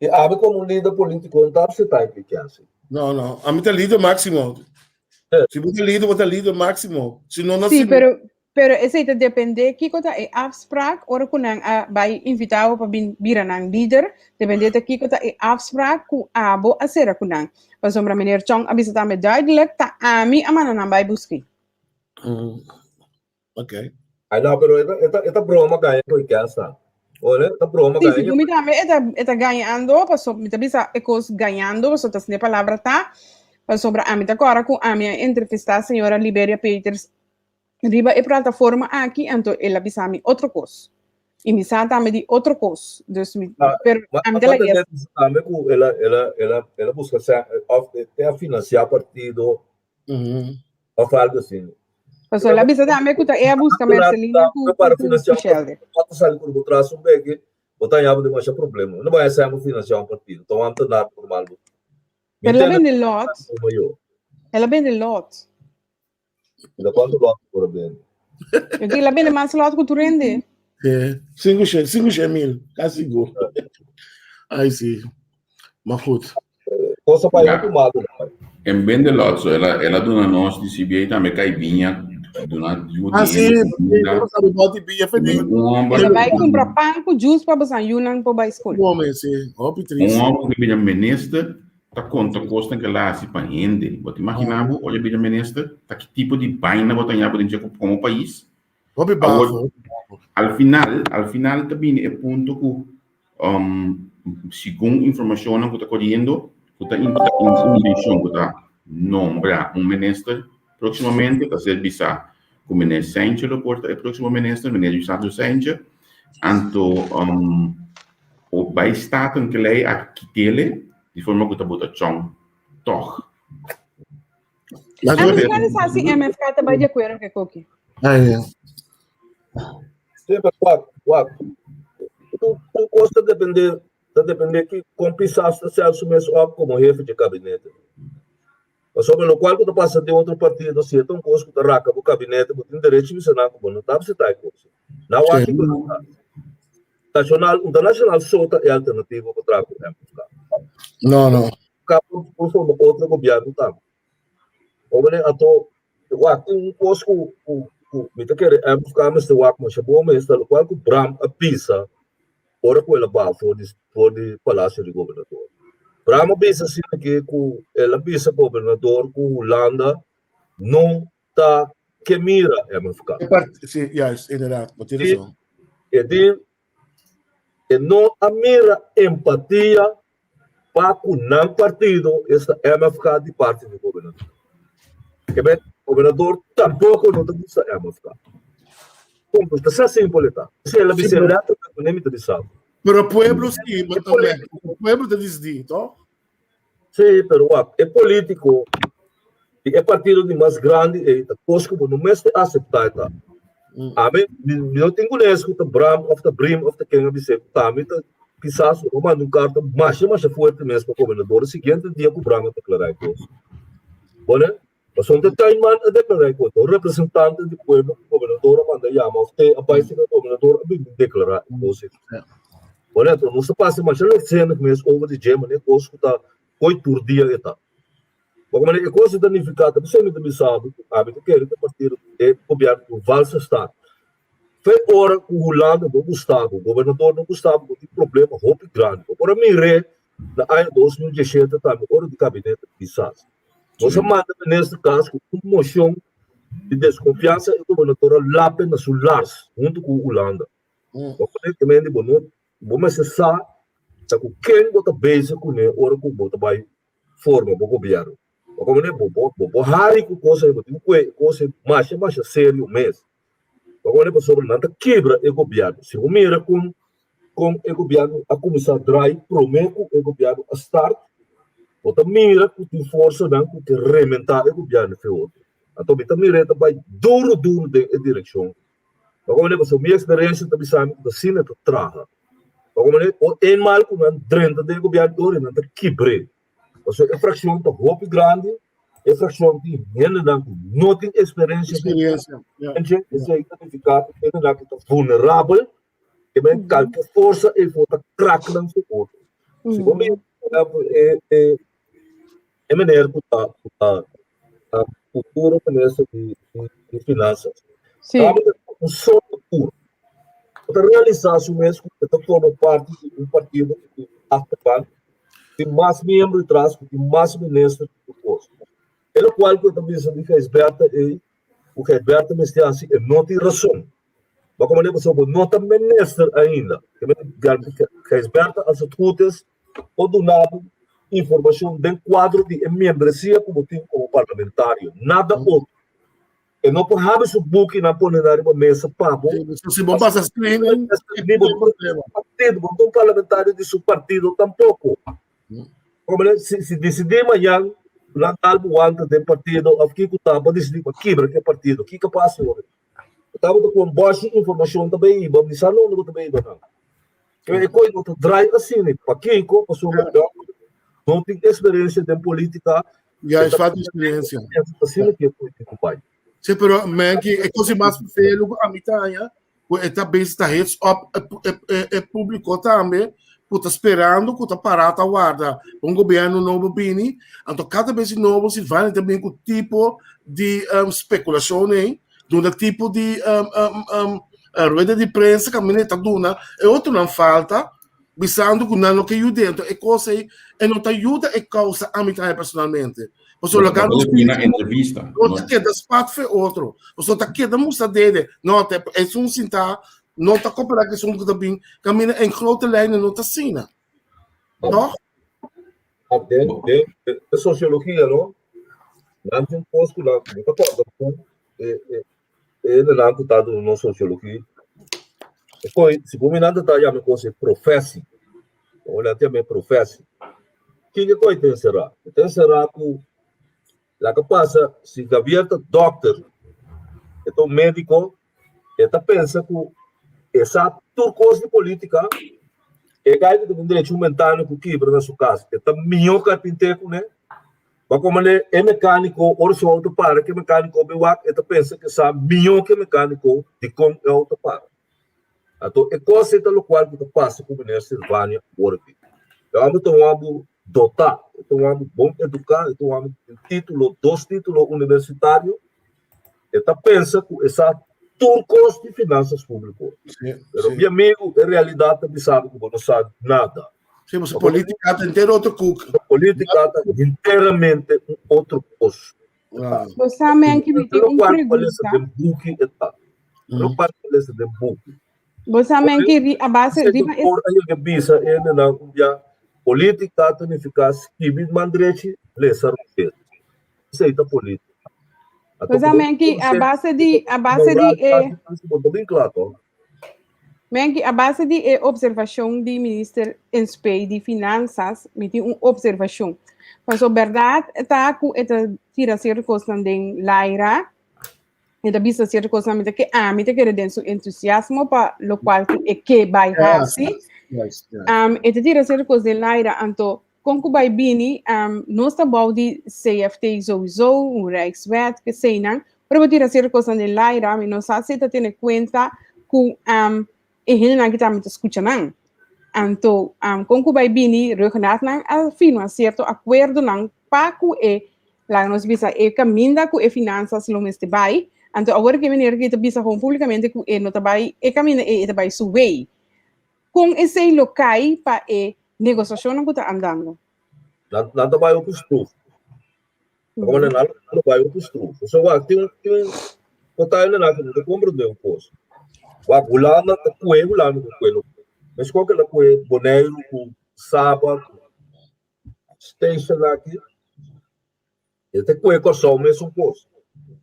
I abi komo un lider politico no ta acepta e kiki asi. No, no. Ami ta lider maximo. Si bo ta lider, bo ta lider maximo. Si no, no Sí, sirbi. pero pero esei ta depende kiko ta e afspraak ora ku nan a bai invita bo pa bin bira nan lider, depende ta kiko ta e afspraak ku abo a sera ku nan. Pasobra meneer Chong a bisa tambe duidelijk ta ami a manda nan bai buski. Ok. Ay no, pero e ta, e ta, e ta broma gaña ku e kènsa. Ole, e ta broma Sí, gaña. segun mi tambe e ta, e ta gañando, paso mi ta bisa e kos gañando, paso ta asina e palabra ta, pasobra ami ta kòrda ku ami a entrevistá señora Liberia Peters riba e plataforma aki, anto el a bisa mi otro kos. I mi sa tambe di otro kos. Dus mi, Ah, pero ma, ami ma ta ta laga net tambe ku el a, el a, el a, el a buska sa, of te a finansiá partido Of algo así. Paso el a bisa tambe ku ta e a buska Mercelina ku Para ku financiar ku Sheldon. Bota sali ku bo tras un beke, bo ta haña bo demasiado problema. No vaya ser financiar un partido. Então ambtenaar normal. Mi Pero el a entende bende lot. como yo. El a bende lot. Mira cuánto lot por bende. Yo digo, el a bende mas lot ku tur hende. Sí, cinco she, cinco she mil, casi sigur. Ai, sí. Maar goed. Cosa pa hopi malo. En bende lot, so ela, ela duna nos di CBA tambe caibiña, duna yu Ah, di sí, hende sí, comida. nos sabe boti biña feliz. Un homber, El a bai kumpra pan ku juice pa bosan yunan por bai skol. Un homber, sí, hopi un triste. homber ku bira minister ta konta kosnan ku el a hasi pa hende. Bo ta imagina bo ora e bira minister, ta ki tipo di baina bo ta haña bo den dje komo pais? Hopi Awor, bafo, hopi bafo. al final, al final ta bini e punto ku um, segun informashonnan ku ta koriendo, ku ta intenshon ku ta nombra un minister próksimamente, ta ser bisá ku meneer Cijntje lo por ta e próksimo minister, meneer Lisandro Cijntje. Anto um, o bai Staten kelei a kitele di forma ku ta bota chòn tòg. Laat Ami we no sa si MFK ta bai di akuerdo ku e koki. Ai, ja. Sí, pero wak, wak. Tu, tu kos ta depende, ta depende ki kon Pisas ta sel su mes op komo hefe dje kabinete. Pasobra lokual ku ta pasa den otro partido, si e ta un kos ku ta raka bo kabinete, bo tin derecho bisa nan ku bo no ta apseptá e kos. Nan wak kiko nan ta. Nacional, un ta Nacional so ta e alternativa pa traha ku MFK. No, no. Ka por forma otro gobierno tambe. Hombre, anto, wak, tin un kos ku, ku, ku mi ta kere MFK mester wak masha bon mes, ta lokual ku Bram a bisa ora ku el a baha for di, for di Palacio di Gobernador. Bram a bisa asina ke ku el a bisa gobernador ku Hulanda no ta ke mira MFK. E part, sí, juist, inderdaad, bo tin razon. E di, e no a mira empatia. Pa ku nan partido esta MFK di parti di gobernador. Ke men gobernador tampoko no ta gusta MFK. Punto. Ta sa simpel e ta. Si el a bisa letterlijk manera mi ta bisa bo. Pero pueblo si, pueblo ta disidí, toch? Sí, pero wak, e polítiko di e partido di mas grandi ei ta kos ku bo no mester aseptá e ta. Ami, mi no tin kunes ku ta Bram òf ta Brim òf ta ken a bis'é ku ta mi ta kisas lo manda un karta masha masha fuerte mes pa gobernador e siguiente dia ku Bram a deklará e kos. Bone, pasobra ta Tuinman a deklará e kos, ta un representante di pueblo ku gobernador a manda yama òf te a bai serka gobernador a bini deklará e kos ei. Bone, anto nos ta pasa masha lichtzinnig mes over di dje manera kos ku ta koi tur dia e ta. Bo manera e kos ei ta nifiká ta bisei mi ta bisa bo ku ami ta kere ku e partido e gobièrnu ku valse staat. Fe ora ku Hulanda no gusta bo, gobernador no gusta bo, bo tin problema hopi grandi. Bo por a mir'é na aña 2017 tambe ora di kabinete Pisas. Nos a manda minister kas ku un moshon di deskonfiansa e gobernador a lape na su lars huntu ku Hulanda. Bo aparentemente bo no bo mester sa ta ku ken bo ta bezig kuné ora ku bo ta bai forma bo gobièrnu. Bo komprende? Bo bo bo por hari ku kos ei, bo tin ku kue kos ei masha masha serio mes. Bo komprende? Pasobra nan ta kibra e gobièrnu. Si bo mira kon kon e gobièrnu a kuminsá drai promé ku e gobièrnu a start, bo ta mira ku tin forsanan ku ke rementá e gobièrnu fe otro. Anto mi ta mira e ta bai duru duru den e direkshon. Bo komprende? Pasobra mi eksperensia ta bisa mi ku ta asina ta traha. Bo komprende? O eenmaal ku nan drenta den e gobièrnu dor nan ta kibr'é. Pasobra e frakshon ta hopi grandi, e frakshon tin hendenan ku no tin eksperensia. Eksperensia, ya. Esei ta nifiká ku hendenan ku ta vulnerabel, ke men kalke forsa ei for ta krak nan su otro. Si bo mira, por ehèmpel, e e e meneer ku ta ku ta futuro minister di di finansas. Sí. Tabata un solo tur. Bo ta realisá su mes ku e ta forma parti di un partido ku tin achterban, tin mas miembro detrás, ku tin mas minister ku tur kos. E lokual ku e ta bisa di Gijsbertha ei, ku Gijsbertha mester hasi, e no tin rason. Bo a komprendé? Pasobra bo no ta minister ainda. Gijsbertha as het goed is por duna bo informashon den kuadro di e membresia ku bo tin komo parlamentario, nada otro. E no por habri su bukinan pone nan riba mesa pa bo. Si bo pasa screening, Ni bo partido, bo no ta un parlamentario di su partido tampoko. Si, si disidí mañan nan dal bo wanta den partido òf kiko ta, bo disidí pa kibra ku e partido, kiko pasa ora? Bo tabata ku un bòshi informashon ta bay iba, mi sa nunde bo ta bay iba nan. Pero e koe no ta draai asina. Pakiko? Pasobra no tin eksperensia den politika. Ja, e falta eksperensia. Asina ki e koe tin ku bai. Sí, pero Menki, e kos mas vervelend ku ami ta haña, ku e ta bes ta hits up e, e, e públiko tambe, ku ta sperando, ku ta pará ta warda un gobierno nobo bini. Anto kada bes di nobo Silvania ta bini ku tipo di um, spekulashon ei, duna tipo di um, um, um, rueda di prensa kaminda e ta duna e otronan falta, bisando ku nan no ke yuda. Anto e kos ei e no ta yuda e kousa ami ta haña personalmente. Pasobra laga nos na entrevista. No ta keda spat fe otro. Pasobra ta keda mustra dede. No, te esun sinta no ta koperá ku esun ku ta bin kaminda en grote lijnen no ta asina. Toch? Den, den, den sociologia, no? Nan tin kos ku nan, mi ta kòrda ku e, e, e hendenan ku ta duna nos sociologia. E koi, segun mi nan ta ta yama e kos e profesi. Bo nan ta yama e profesi. Kiko e koi ta enserá? E ta enserá ku laga pasa si Javier ta dòkter, e ta un médiko, E ta pensa ku e sa tur kos di polítika. E gai ku ta bin drecha un bentana ku kibra na su kas, e ta mihó karpinté kuné. Bo a komand'é e mekániko, ora su outo para ku e mekániko bin wak, e ta pensa ku e sa mihó ku e mekániko dikon e outo para. Anto e kos ei ta lokual ku ta pasa ku meneer Silvania awor aki. E hòmber ta un hòmber dotá, e ta un hòmber bon eduká, e ta un hòmber ku tin título, dos título universitario. E ta pensa ku e sa tur kos di finansas públiko. Pero mi amigu, e realidat ta bisa bo ku bo no sa nada. Sí, pasobra polítika ta henter otro kuk. Polítika ta henteramente un otro kos. Bo sa, Menki, mi tin un pregunta. Den buki e ta. Lokual ku lesa den buki. Bo sa, Menki, a base riba es. Por a yega bisa hendenan un bia. Polítika ta nifiká skibi man drechi, lesa robes. Esei ta polítika. Anto Pues ku bo Menki, a base di a base di moral e kasi bo ta bin kla to. Menki, a base di e observashon di minister Inspey di Finansas, mi tin un observashon. Paso bèrdat ta ku e ta tira sierto kosnan den laira, e ta bisa sierto kosnan, mi ta ke ami ta kere den su entusiasmo pa lokual ku e ke bai hasi. E ta tira sierto kos den laira, anto kon ku bai bini, nos ta bou di CFT souiso, un Rijkswet, keseinan, pero bo tira sierto kosnan den laira, mi no sa si e ta tene kuenta ku e hendenan ki tambe ta skucha nan. Anto, kon ku bai bini, Rhuggenaathnan a firma sierto akuerdonan pa ku e, laga nos bisa, e kaminda ku e finansas lo mester bai. Anto awor ku e meneer aki ta bisa gewoon públikamente ku e no ta bai e kaminda ei, e ta bai su wei. Kon esei lo kai pa e negosiashonnan ku ta andando? Nan, nan ta bai hopi struf. Como nan lo bai hopi struf. So wak, tin un, tin un kotayo nan aki no ta komprende un kos. Wak, Hulanda ta kue Hulanda ku kue lo. Meskos ke la kue Boneiru ku Saba ku Station aki. E ta kue Kòrsou mesun kos.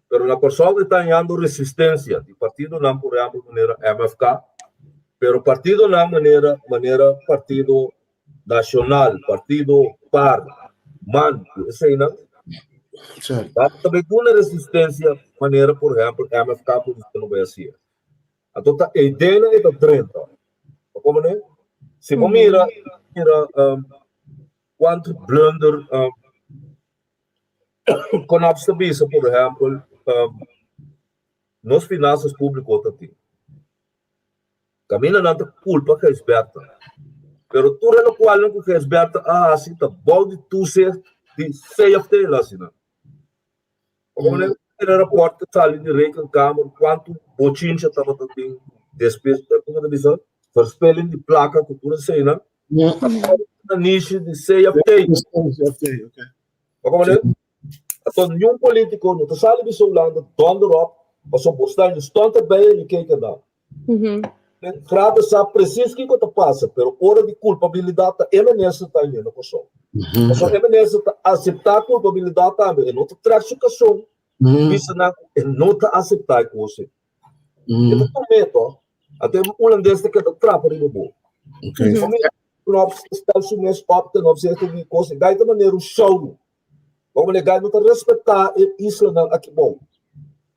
Pero na Kòrsou e ta hañando resistensia di partidonan por ehèmpel manera MFK, pero partidonan manera manera Partido Nacional, Partido par, man, ku eseinan, ta tambe duna resistensia manera por ehèmpel MFK por bisa no bai hasié. Anto ta e ideanan e ta drenta. Ta komo ne? Si bo mira mira kuantu blunder Konaps ta bisa por ehèmpel nos finansas públiko ta tin. Kaminda nan ta kulpa Gijsbertha. Pero tur e lokualnan ku Gijsbertha a hasi ta bou di toezicht di CFT el hasi nan. Como nan e raport ta sali di rekenkamer kuantu bochincha tabata tin despues, como ta bisa, verspilling di plaka ku tur eseinan. Ta bou di nishi di CFT. CFT, okay. Como nan Anto niun politico no ta sali bisa Hulanda donder op pasobra bo sta je stond erbij en je keek ernaar. Grabe sa precies kiko ta pasa pero ora di culpabilidad ta e minister ta yendo Kòrsou. Pasobra e minister ta acepta culpabilidad tambe e no ta trek su kason bisa nan ku e no ta acepta e kos ei. E ta tum'é to anto e hulandes ta keda trapa riba bo. Knops ta stel su mes op ten opzichte di kos ei. Gai ta manera un show. Pasobra e gai no ta respetá e islanan aki bou.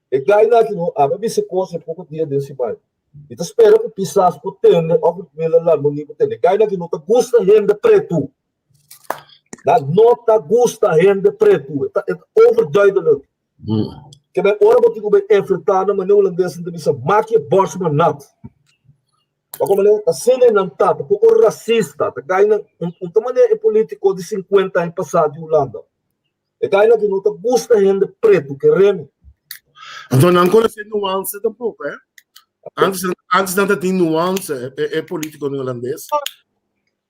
E gainan aki no, ami a bisa e kos e poko dia den siman. Mi ta spera ku Pisas por tende òf Miller Larmonie por tende. E gainan aki no ta gusta hende pretu. Nan no ta gusta hende pretu. E ta overduidelijk. Ke men ora bo tin ku bai enfrentá nan manera hulandesnan ta bisa, Maak je borst maar nat. Wak como manera ta sene nan ta, ta poco racista, ta cay na un un ta manera e politico di 50 aña pasa di Hulanda. E cay na ki no ta gusta hende preto, ke remi. Anto nan conoce nuance tampoco, eh? Antes, antes nan ta tin nuance, e, e politico holandés.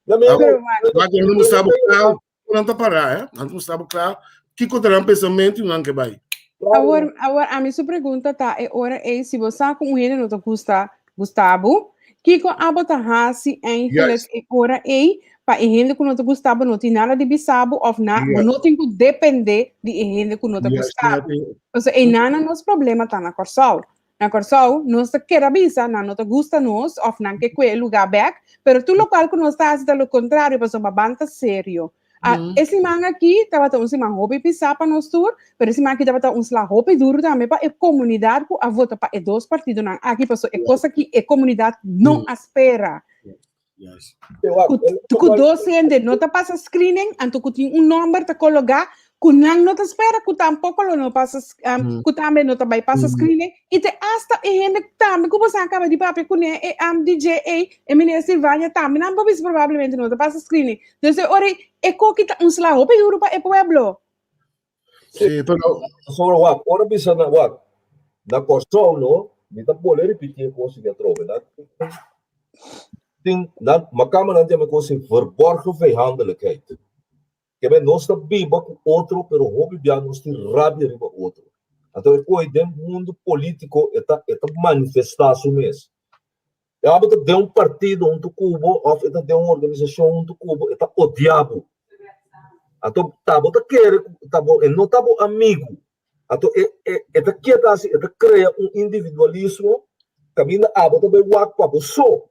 Ya mi Pero, Maar nan mostraba claro, nan ta para, eh? Nan mostraba claro kiko ta nan pensamento y nan ke bai. Awor, awor, ami su pregunta ta e ora ei, si bo sa ku un hende no ta gusta gusta bo, kiko abo ta hasi eigenlijk e ora ei pa e hende ku no ta gusta bo no tin nada di bisa bo of na, bo no tin ku depende di e hende ku no ta gusta bo. Pasobra einan nos problema ta na Kòrsou. Na Kòrsou nos ta keda bisa nan no ta gusta nos òf nan ke kue e lugá bèk, pero tur lokual ku nos ta hasi ta lo kontrario pasobra ban ta serio. A E siman aki tabata un siman hopi pisá pa nos tur, pero e siman aki tabata un sla hopi duru tambe pa e komunidat ku a vota pa e dos partidonan aki, pasobra e kos aki e komunidat no a spera. Ku dos hende no ta pasa screening, anto ku tin un nòmber ta kologá ku nan no ta spera ku tampoko lo no pasa um, ku tambe no ta bai pasa screening i te hasta e hende tambe ku boso a kaba di papia kuné e um, DJ ei, e meneer Silvania tambe nan por bisa probablemente no ta pasa screening. Dus e ora e koki ta un sla hopi duru pa e pueblo. Sí, pero Pasobra wak, ora bisa na wak, na Kòrsou no, mi ta bole ripití e kos aki atrobe. Na tin nan makamanan ta yama e kos ei verborgen vijandelijkheid. Ke men nos ta biba ku otro pero hopi bia nos tin rabia riba otro. Anto e koe den mundu polítiko e ta e ta manifestá su mes. E hòmber ta den un partido huntu ku bo òf e ta den un organisashon huntu ku bo, e ta odia bo. Anto ta bo ta kere ku ta bo, e no ta bo amigu. Anto e e e ta keda hasi, e ta krea un individualismo kaminda abo ta bai wak pa bo so.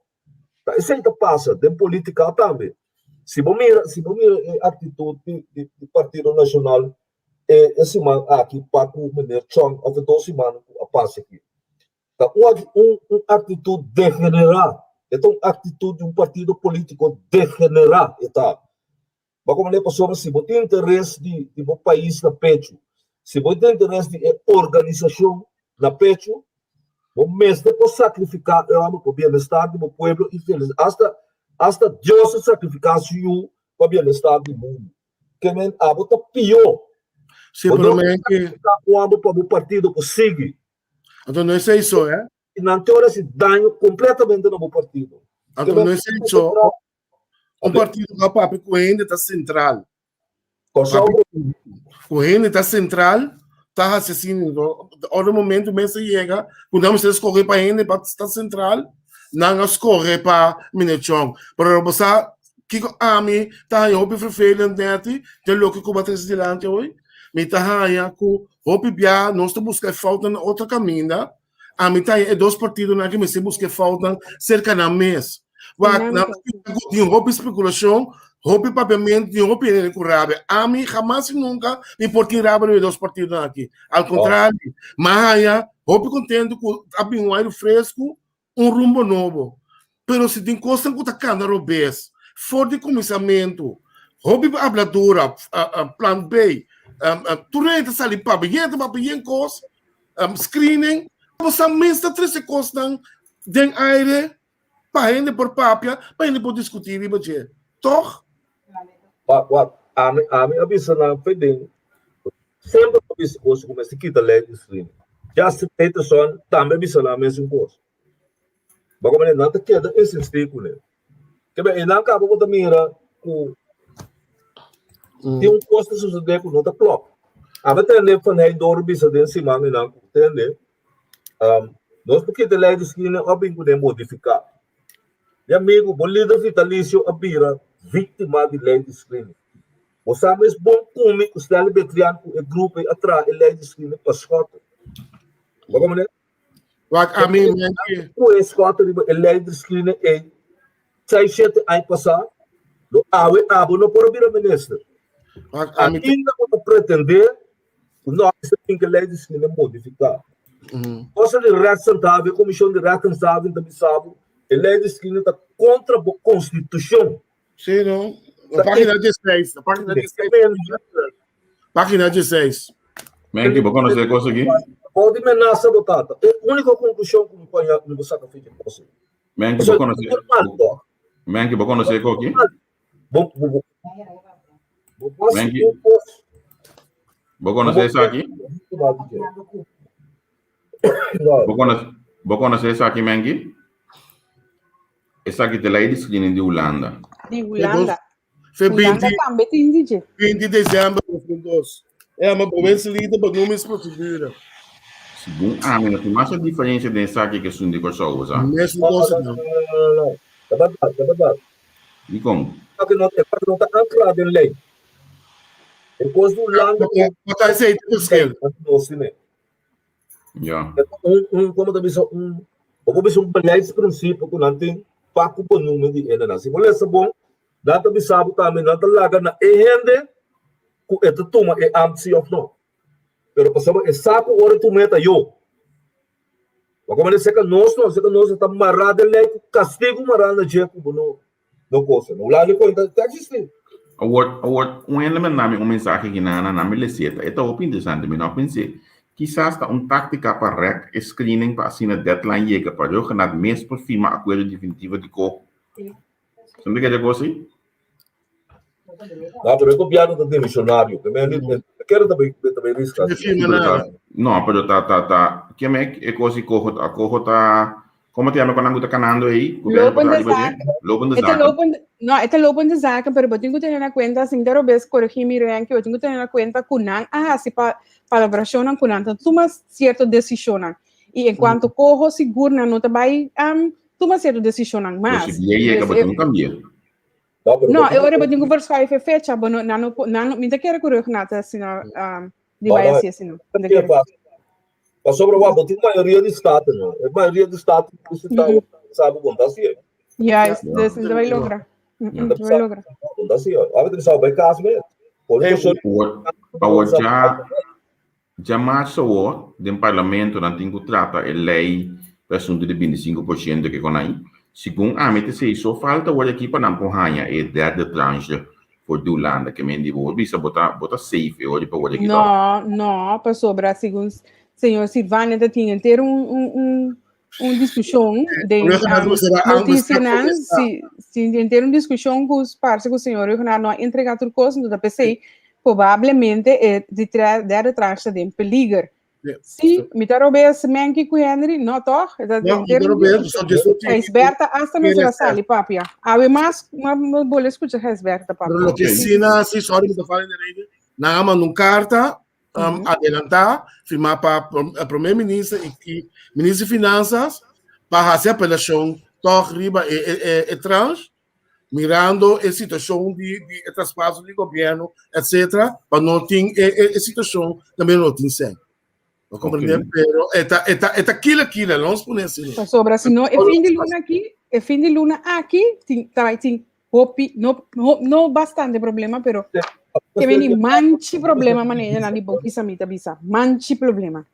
Ta esei ta pasa den politika tambe. Si bo mira, si bo mira e aktitut di di di Partido Nashonal e e siman aki pa ku meneer Chong òf e dos simannan ku a pasa aki. Ta un un un aktitut degenerá. E ta un aktitut di un partido polítiko degenerá e ta. Bo komprendé? Pasobra si bo tin interes di di bo pais na pechu, si bo tin interes di e organisashon na pechu, bo mester por sakrifiká e hòmber pa bienestar di bo pueblo i felis. Asta asta Dios a sakrifiká su yu pa bienestar di mundu. Ke men abo ta pió. Sí, Bo pero no men ke. sakrifiká un hòmber pa bo partido por sigui. Anto no esei so, eh? I nan te ora hasi daño kompletamente na bo partido. Anto no esei so, un partido ku a papia ku hende ta sentral. Kòrsou Ku hende ta sentral, ta hasi asina. Ora momento mester yega ku nan mester skohe pa hende pa ta sentral, nan a skohe pa Meneer Chong. Pero bo sa kiko ami ta haña hopi vervelend nèt den loke ku bo a trese dilanti awe? Mi ta haña ku Hopi bia nos ta buska e foutnan na otro kaminda. Ami ta haña e dos partidonan aki mester buska e foutnan serka nan mes. Wak, nan ta ku tin hopi spekulashon, hopi papiamentu, tin hopi hende ku rabia. Ami hamas i nunka mi por tin rabia riba e dos partidonan aki. Al kontrario, mi a haña hopi kontentu ku a bin un airu fresku un rumbo nobo. Pero si tin kosnan ku ta kanda robes for di kuminsamentu, hopi abladura, plan B, tur hende ta sali papia, yen ta papia yen kos, screening, bo sa mes ta trese kosnan den aire pa hende por papia, pa hende por diskutí riba dje. Tòg? Wak, wak, ami, ami a bisa nan fe den, semper a bisa kos ku mester kita lei di screening. Justin Peterson tambe a bisa nan mesun kos. Bako manera nan ta keda insistí kuné. Kebe e nan kaba bo ta mira ku tin un kos ta sosodé ku no ta klòp. Ami a tende Van Heijdoorn bisa den siman einan ku tende, nos por kita lei di screening òf bin kuné modifiká. Mi amigu, bo lider vitalisio a bira víktima di lei di screening. Bo sa mes bon ku mi ku Stanley Betrian ku e grupo ei a traha e lei di screening pa Schotten. Bo komprende? Wak, ami mente. Ku e Schotten riba e lei di screening ei seis, shete aña pasá, lo awe abo no por a bira minister. Wak, ami. Ainda bo ta pretendé ku no mester tin ku e lei di screening modifiká. Cosa di Rechtshandhaving, e Komishon di Rechtshandhaving ta bisa bo, e lei di screening ta kontra bo konstitushon. Sí, no. Na página 16, na página 16. Página 16. Menki, bo konosé e kos aki? Bou di menasa bo tata. E úniko konklushon ku mi por haña, mi por saka for di e kos ei. Menki, bo konosé. Menki, bo konosé e kos aki? Bo, bo, bo, bo, bo, Menki, bo konosé esaki? Bo konosé, bo konosé esaki, Menki? Esaki ta lei di screening di Hulanda. Di Hulanda. Fe Hulanda 20, tambe tin DJ. 20 december 2002. Ja, maar bewindslieden benoemingsprocedure. Segun ami no tin masha diferensia den esaki ku esun di Kòrsou, sa? Mesun No, no, kos no, no. no, no, no. Ta bèrdat, ta bèrdat. Dikon? Esaki no, esaki no ta ankrá den lei. E kos di Hulanda ku Wat ta esei ta verschil? nos tene. Ja. Un, un, komo ta bisa, un, bo por bisa un beleidsprinsipio ku nan tin pa ku benoemen di hendenan. Si bo lesa bon, nan ta bisa bo tambe, nan ta laga na e hende ku e ta tuma e ambt si òf no. Pero pasobra e sa ku ora e tuma e ta yo. Bo komo seka nos no, seka nos ta mará den lei ku kastigu mará na dje ku bo no no kosa. No Hulanda kon ta eksistí. Awor, awor, un hende manda mi un mensahe aki na na mi leseta. E ta hopi interesante. Mi no a pens'é. Kisas ta un táktika pa rèk e screening pa asina deadline yega pa Rhuggenaath mes por firma akuerdo definitivo di ko. Sa mira ke kos ei? No, pero e gobierno ta demisionario. Ke men e kere ta bai ta bai riska. No firma nada. No, pero ta ta ta ke me e kos di koho ta koho ta komo te yama ku nan ku ta kanando ei? Gobierno por Lopende riba dje? zaken. Lopende E ta zaken. lopende, no, e ta lopende zaken, pero bo tin ku tene na kuenta, sin ta robes, korigí mi Renkie, bo tin ku tene na kuenta ku nan a hasi pa palabrashonnan ku nan ta tuma sierto desishonnan. I en kuanto koho sigur nan no ta bai um, tuma sierto desishonnan Pero mas. si dia yega, Dus bo e tin ku kambia. No, pero No, bo e tin ora bo tin ku verschuif e fecha, bo no, nan no por, nan no, mi ta kere ku Rugnaat ta asina, di No, bai no, hasi asina. Mi ta e kere. fácil. Pasobra wak, bo tin mayoria di staten, no? E mayoria di staten ku si ta sabi bon ta hasié. Juist, Ja. dus mi ta bai logra. Ja. Mi ta bai logra. Bon ta hasié. Awe ta bisa bai kas mes. Por eso Awor, awor ja, ja marzo awor, den parlamento nan tin ku trata e lei pa asuntu di 25% ke kon ai. Segun ami ta sei, so falta awor aki pa nan por haña e derde tranche for di Hulanda ke men di bo bisa bo ta bo ta safe e ora pa awor aki No, no, pasobra segun señor Silvania ta tin henter un un un un discusion den noticianan, si si henter un discusion ku parse ku señor Ruggenaath no a entrega tur kos, enton ta p'esei probablemente e di derde tranche ta den peliger. Sí, mi ta robes Menki ku Henry, no toch? No, mi ta robes, so dje Gijsberta hasta me se sali papia. Awe mas, mas bole escucha Gijsberta papia. Pero lo que sí na, sí, sorry, mi ta fala in de rede. Nan a manda un carta adelantá, firmá pa primer minister i, i minister di finanzas pa hasi apelacion toch riba e, e, e, e tranche, mirando e situacion di, di e traspaso di gobierno, etc., pa no tin e, e, e situacion también no tin sen. No comprende? Ok. Pero eta, eta, eta kila kila, no nos pone así. Pasobra si no e fin di luna aki, e fin di luna aki tin ta bai tin hopi no no, no bastante problema, pero ke meni manchi problema manera nan di bo bisa mi ta bisa, manchi problema.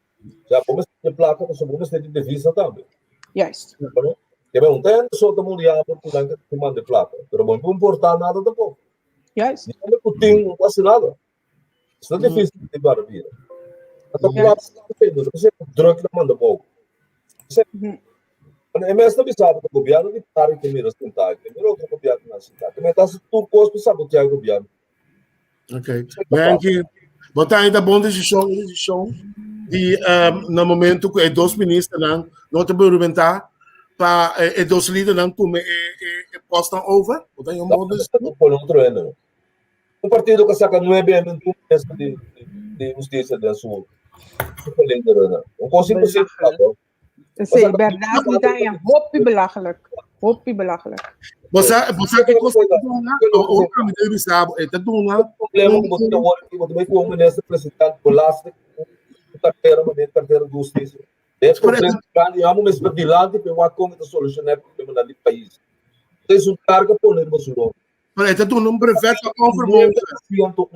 Ja, bo mester di plaka, pasobra bo mester di devisa tambe. Juist. Ke men un ta hende so ta muri hamber ku nan ke manda e plaka, pero bo no por importá nada tampoco. Juist. Ni hende ku tin no hasi nada. Esei ta difícil di para bira. Ta plaka no ta druk na manda bou. E mes ta bisa bo ku gobièrnu di para ke mira sintá, ke mira otro gobièrnu nan sintá. Ke men ta hasi tur kos pa saboteá e gobièrnu. Ok. Menki, bo ta ainda bon desishon, e desishon di um, na momento ku e dos ministernan no ta berumentá pa e, e dos lidernan tuma e, e, e postan over. Bo ta un bon desishon. Por otro hende. No. Un partido que saca nueve años un ministro de, de, de justicia den su su verleden. Un cosa imposible. Sí, berdad, mi ta haña hopi belachelijk. Hopi belachelijk. Bo sa, bo sa ki kos ta duna, o o mi debe bisa bo, e ta duna. Problema ku bo tin awor aki, bo ta bai ku un minister president belasting, un cartera mané cartera di hustisia. E problema grandi, amo mes dilanti pe wak kon ta solushoná e problemanan di pais. Entonces un carga pone riba su lombo. Pero e ta duna un brevet pa onvermogen.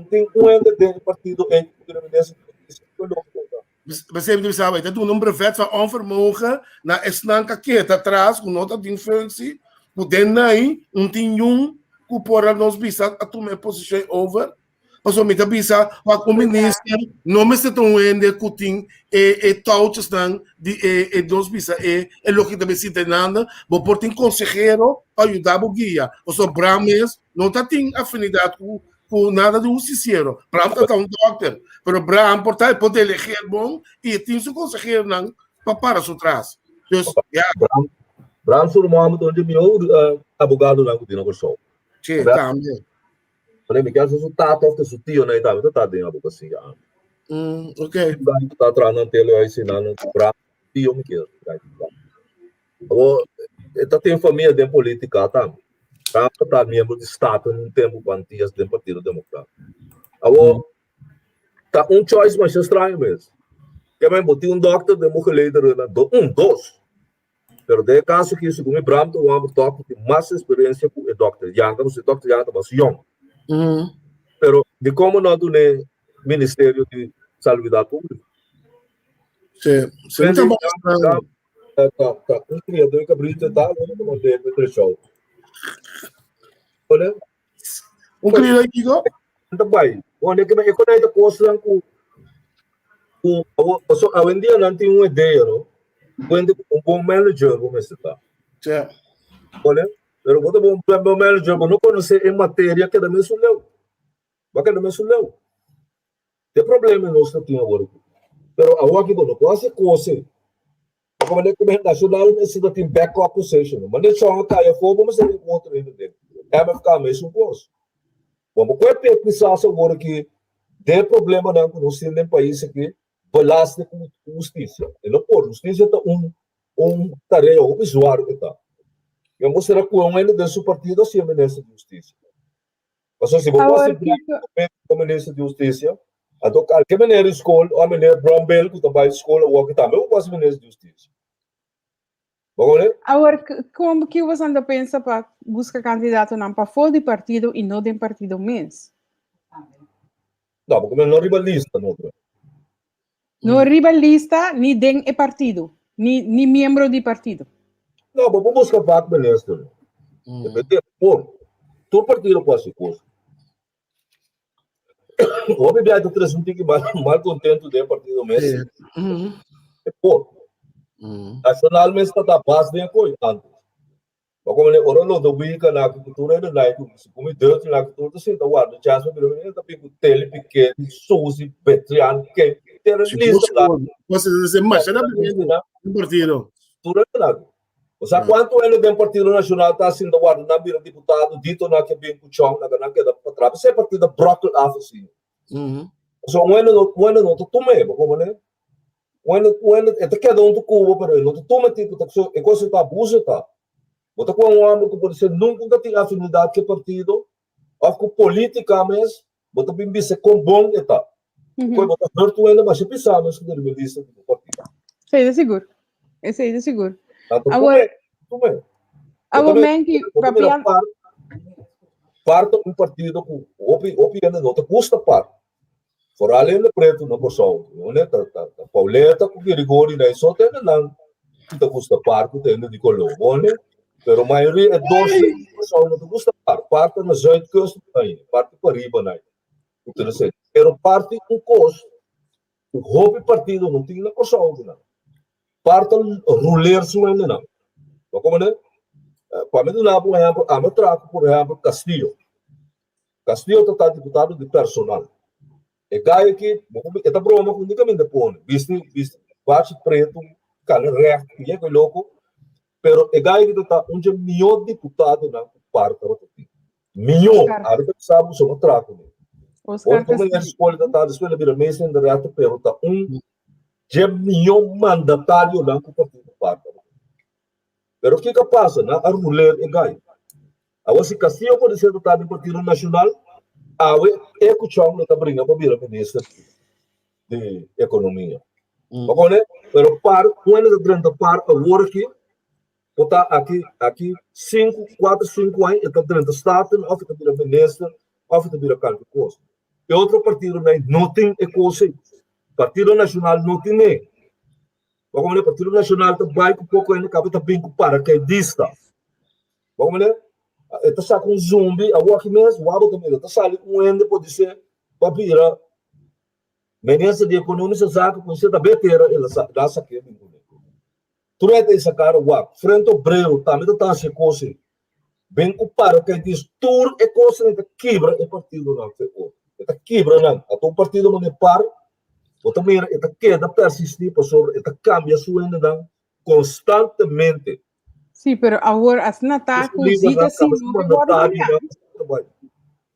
Tin un hende den e partido ei ku ta minister di hustisia ku lo konta. Besef di bisa, e ta duna un brevet van onvermogen na esnan ka keda atras ku no ta tin functie, ku den nai un tin yun ku por a nos bisa a tuma e posishon over. Pasobra mi ta bisa wak un minister no mester ta un hende ku tin e e touwtjesnan di e e nos bisa e e loke ta bin sinta nanda. Bo por tin konsehero pa yuda bo guia. Pasobra Bram mes no ta tin afinidat ku ku nada di hustisiero. Bram ta ta un dokter, pero Bram por ta e por delegeer bon i e tin su konseheronan pa para su tras. Dus ya. Bram Bram su ruman ta un di mihor abogadonan ku tin na Kòrsou. Sí, tambe. Wanneer mi kier su tata of su tio na tambe ta den abogacia. Ok. Ta tra nan tele ai si nan bra tio mi kier. Abo ta tin familia den politica tambe. Trump ta miembro di Staten un tempo pa Antillas den Partido Democrat. Abo ta un choice masha straño mes. Ke men bo tin un dokter den bo geleider na do, un, dos. Pero den e caso aki, segun mi Bram ta un homber toch cu tin mas experiencia cu e dokter Jan, pasobra e dokter Jan ta mas yong. Pero di como no a dun'e Ministerio di Salubridad Publico? Sí, sí, ta mas Ta, ta, ta un criador de cabrito ta, bueno, como de Petrechou. Olha. Un criador kiko? Ta bai. Bueno, que me ekonai ta cosnan cu cu so awendia nan tin un idea, no? Cuente un bon manager bo mester ta. Sí. Olha, pero bo ta bon bon manager, bo no conoce e materia keda mesun leu. Bo keda mesun leu. Te problema nos ta tin awor aki. Pero awor aki bo no por hasi cos ei. Pasobra manera ku nacional mester ta tin backup position. Manera chon a kai afó bo mester tin otro hende den. MFK mesun cos. Bo por koe p'e kisas awor aki den e problemanan ku nos tin den pais aki belasting ku hustisia. E no por. Hustisia ta un un tarea hopi zwaar ku ta. Yo mester a koe un hende den su partido hasié minister di hustisia. Pasobra si bo Awor, hasi kiko Kiko minister di hustisia, anto kalke meneer di skol o meneer Brownbill ku ta bai skol awor ki tambe bo hasi minister di hustisia. Bo komprende? Awor, kon ki boso ta pensa pa buska kandidatonan pafó di partido i no den partido mes? No, bo komprende, no riba lista no. No riba lista ni den e partido, ni ni miembro di partido. No, bo por busca vak minister. Depende, por. Tur partido por haci cos. Hopi bia ta trece un tiki mal, mal contento den partido mes. E por. Nacional mes ta ta bas den kooi antes. Ma como le ora Lodowica na ku tur hende na ku si kumi dirty na ku tur ta sinta warda chance pa bira hende ta bin ku Tele Piqué, Suzy, Betrian, ken tere Si lista na Você se masha da un partido. Tur hende na ku. O sea, cuanto hende den Partido Nacional ta sinta warda nan bira diputado, dito na ke bin ku chong na nan keda pa atrás. P'esei partido brokkel af asina. So un hende no un hende no ta tum'é, bo komprende? Un hende un hende e ta keda huntu ku bo pero e no ta tuma tipo ta so e kos ta abuso ta. Bo ta ku un hòmber ku por ser nunka ta tin afinidat ku e partido òf ku polítika mes, bo ta bin bisa kon bon e ta. Koe bo ta hurt un hende masha pisá mes ku ta riba e lista di bo partido. Esei ta sigur. Esei ta sigur. Tanto Awor, tume, tume. awor Menki, Bo ta mira papia par par ta un partido ku hopi hopi hende no ta gusta par. Foral hende pretu na Kòrsou, hende ta ta ta Pauleta ku Girigori na esot hendenan ku ta gusta par ku ta hende di koló, hende. Pero mayoria e dos di Kòrsou no ta gusta par. Par ta na Zuidkust nan, parti pariba nan. Interesante. Pero par tin un kos ku hopi partido no tin na Kòrsou nan. Par ta ruler su hendenan. Bo komprende? Pa mi duna bo un ehèmpel, ami a traha ku por ehèmpel Castillo. Castillo ta ta diputado di personal. E gai aki, bo por e ta broma ku ni kaminda pone. Bisti, bisti bachi pretu, kala règt, ku yeko loko. Pero e gai aki ta ta un dje mihó diputadonan ku par tabata tin. Mihó! Oscar. Abi ta bisa bo so no traha kuné. Oscar Ora ku meneer Castillo. Skol ta ta despues el a bira meester in de rechter, pero ta un dje mihó mandatarionan ku partido par tabata tin. Pero kiko a pasa? Nan a ruler e gai. Awor si Castillo por ser ta di Partido Nacional, awe e cu Chong lo ta bringa pa bira minister di economia. Bo kone? Pero par, cuende ta drenta par awor aki, por ta aki, aki cinco, cuatro, cinco aña e ta drenta Staten of e ta bira minister of e ta bira kalke cos. E otro partidonan no tin e cos ei. Partido Nacional no tin e. Bo kone? Partido Nacional ta bai cu poco hende caba e ta bin cu paracaidista. Bo mira, e ta saka un zumbi, awor aki mes, wak bo ta mira, ta sali un hende podisé pa bira minister di Ekonomische Zaken ku esei ta be tera el a sak'é bin kuné. Tur e ta e sakara wak, Frente Obrero tambe ta ta hasi e kos ei. Bin ku paracaidis, tur e kosnan ei ta kibra e partidonan fe otro. E ta kibra nan. Ata un partido manera par, bo ta mira e ta keda persistí pasobra e ta kambia su hendenan konstantemente. Sí, pero awor asina ta ku Zita si no ke wòrdu kambiá.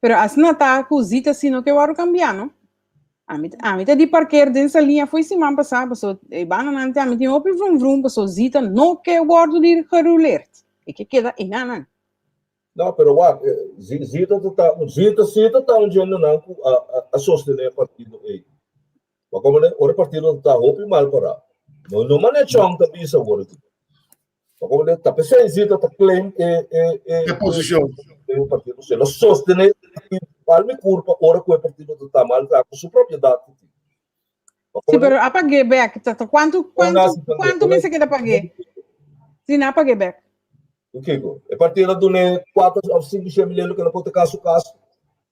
Pero asina ta ku Zita si no ke wòrdu kambiá, no? Ami, ami ta di parkeer den Saliña fo'i siman pasá, paso e bananan te ami tin hopi vrum vrum, paso Zita no ke wòrdu di geruleerd. E ke keda enanan. No, pero wak, Zita ta ta, Zita si ta ta un djendenan ku a a sostené e partido ei. Ma komo ne, ora e partido ta ta hopi mal pará. No, no manera Chong ta bisa awor aki. Ma komo ne, ta p'esei Zita ta claim e e e E posishon. E partido. Si el a sostené e partido, mi kurpa ora ku e partido ta ta mal pará ku su propiedat ku tin. Sí, pero a pagué bek. Ta, ta, cuánto, cuánto, cuánto me se queda pagué? Sí, na pagué bek. O kiko? E partido a dune 4 of 5 shen mil que la pota caso caso.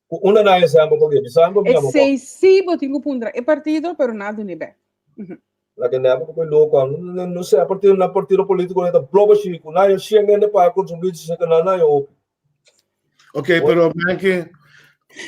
Ku una na example pagué. Bisa mi E sei sí bo tin ku puntra e partido, pero na dune bek. La que never ko loco. No, no sé, partido na partido político na bloba chico. Na yo shen ende pa consumir se que na na yo. Ok, pero Menke,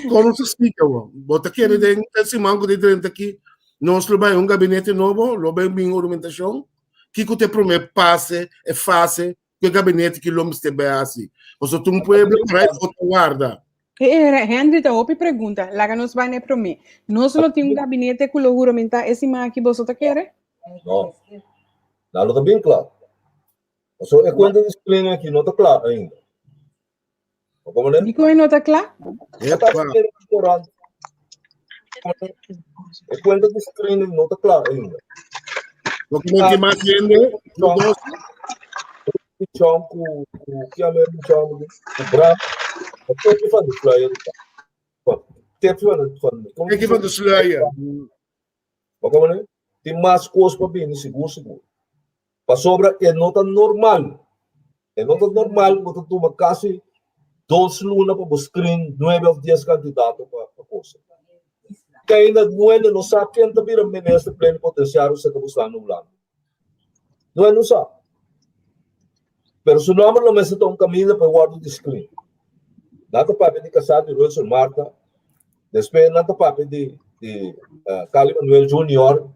kon nos explica bo? Bo ta kere den el siman ku di drenta aki, nos lo bai un gabinete nobo, lo bai bin orumentacion? Kiko te prome pase, e fase, ku e gabinete ki lo mester bai hasi? Pasobra ta un pueblo para e vota warda. Henry ta hopi pregunta, laga nos bai na e prome. Nos lo tin un gabinete ku lo huramenta e siman aki, boso ta kere? No. Nan lo ta bin kla. So e kuenta di screening aki no ta kla ainda. Como ne? Dikon e no ta kla? Epa. E kuenta di screening no ta kla ainda. Porque no tin mas hende, no dos. Chong ku ku kiame chong ku bra. Teki van de sluier. Teki van de van Teki van de sluier. Maar como ne? Tin mas kos pa bini sigur sigur. Pasobra e no ta normal. E no ta normal ku bo ta tuma kasi dos luna pa bo screen nuebe of dies kandidato pa pa kosa. Te ainda nuende no sa ken ta bira minister plenipotenciario serka bo sta na Hulanda. Nuende no sa. Pero su nomber lo mester ta un kaminda pa e wòrdu di screen. Nan ta papia di kasá di Russel Martha, despues nan ta papia di di Cali Manuel Junior,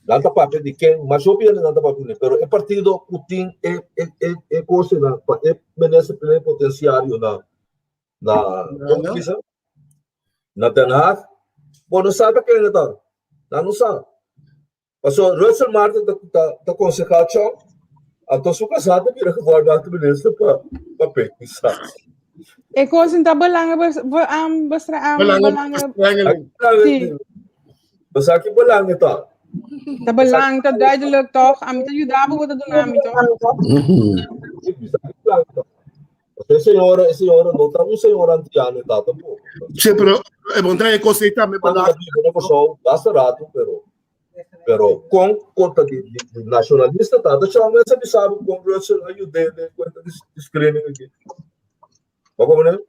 Nan ta papia di ken, mas hopi hende nan ta papia di, pero e partido ku tin e e e e kosenan pa e minister plenipotenciario na na kon ta bisa? Na Den Haag, bo no sa ta ken e ta, nan no sa. Pasobra Russel Martin ta ta ta konsehá Trump, anto su kasá ta bira gevolmagte minister pa pa Peggy Sachs. E kosen ta belange bes, be, um, bestra, um, Belange belange, verstrengeling. sí. Bo sa ki belang e ta? Ta belang, ta duidelijk toch? Ami ta yuda bo, bo ta duna mi toch? Bo sa ki belang e ta? E señora, e señora no ta un señora antiano e ta tampoco. Sí, pero e bon ta e cosa ei tambe Cuando belang. ta biba na Kòrsou basta rato, pero pero kon konta di, di, di nacionalista ta, ta chama esa bisa bo kon Russell a yud'é den kuenta di, di screening aki. Bo komprende?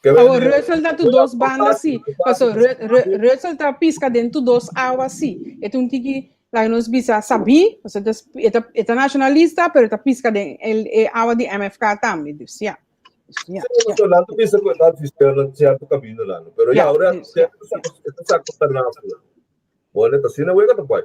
Awor, Russell ta tu dos banda sí. Paso, Russell ta pisca den tu dos awa sí. E ta un tiki, laga nos bisa, sabí, paso e ta, e ta nacionalista, pero e ta pisca den el, e awa di MFK tambe. Dus ja. Dus ja, Sí, ja. paso nan ta bisa ku e ta adviseer na cierto camino nan. Pero ja, Ja, ora dus ja. e ta saca alternativa. Bueno, ta asina wega ta bai.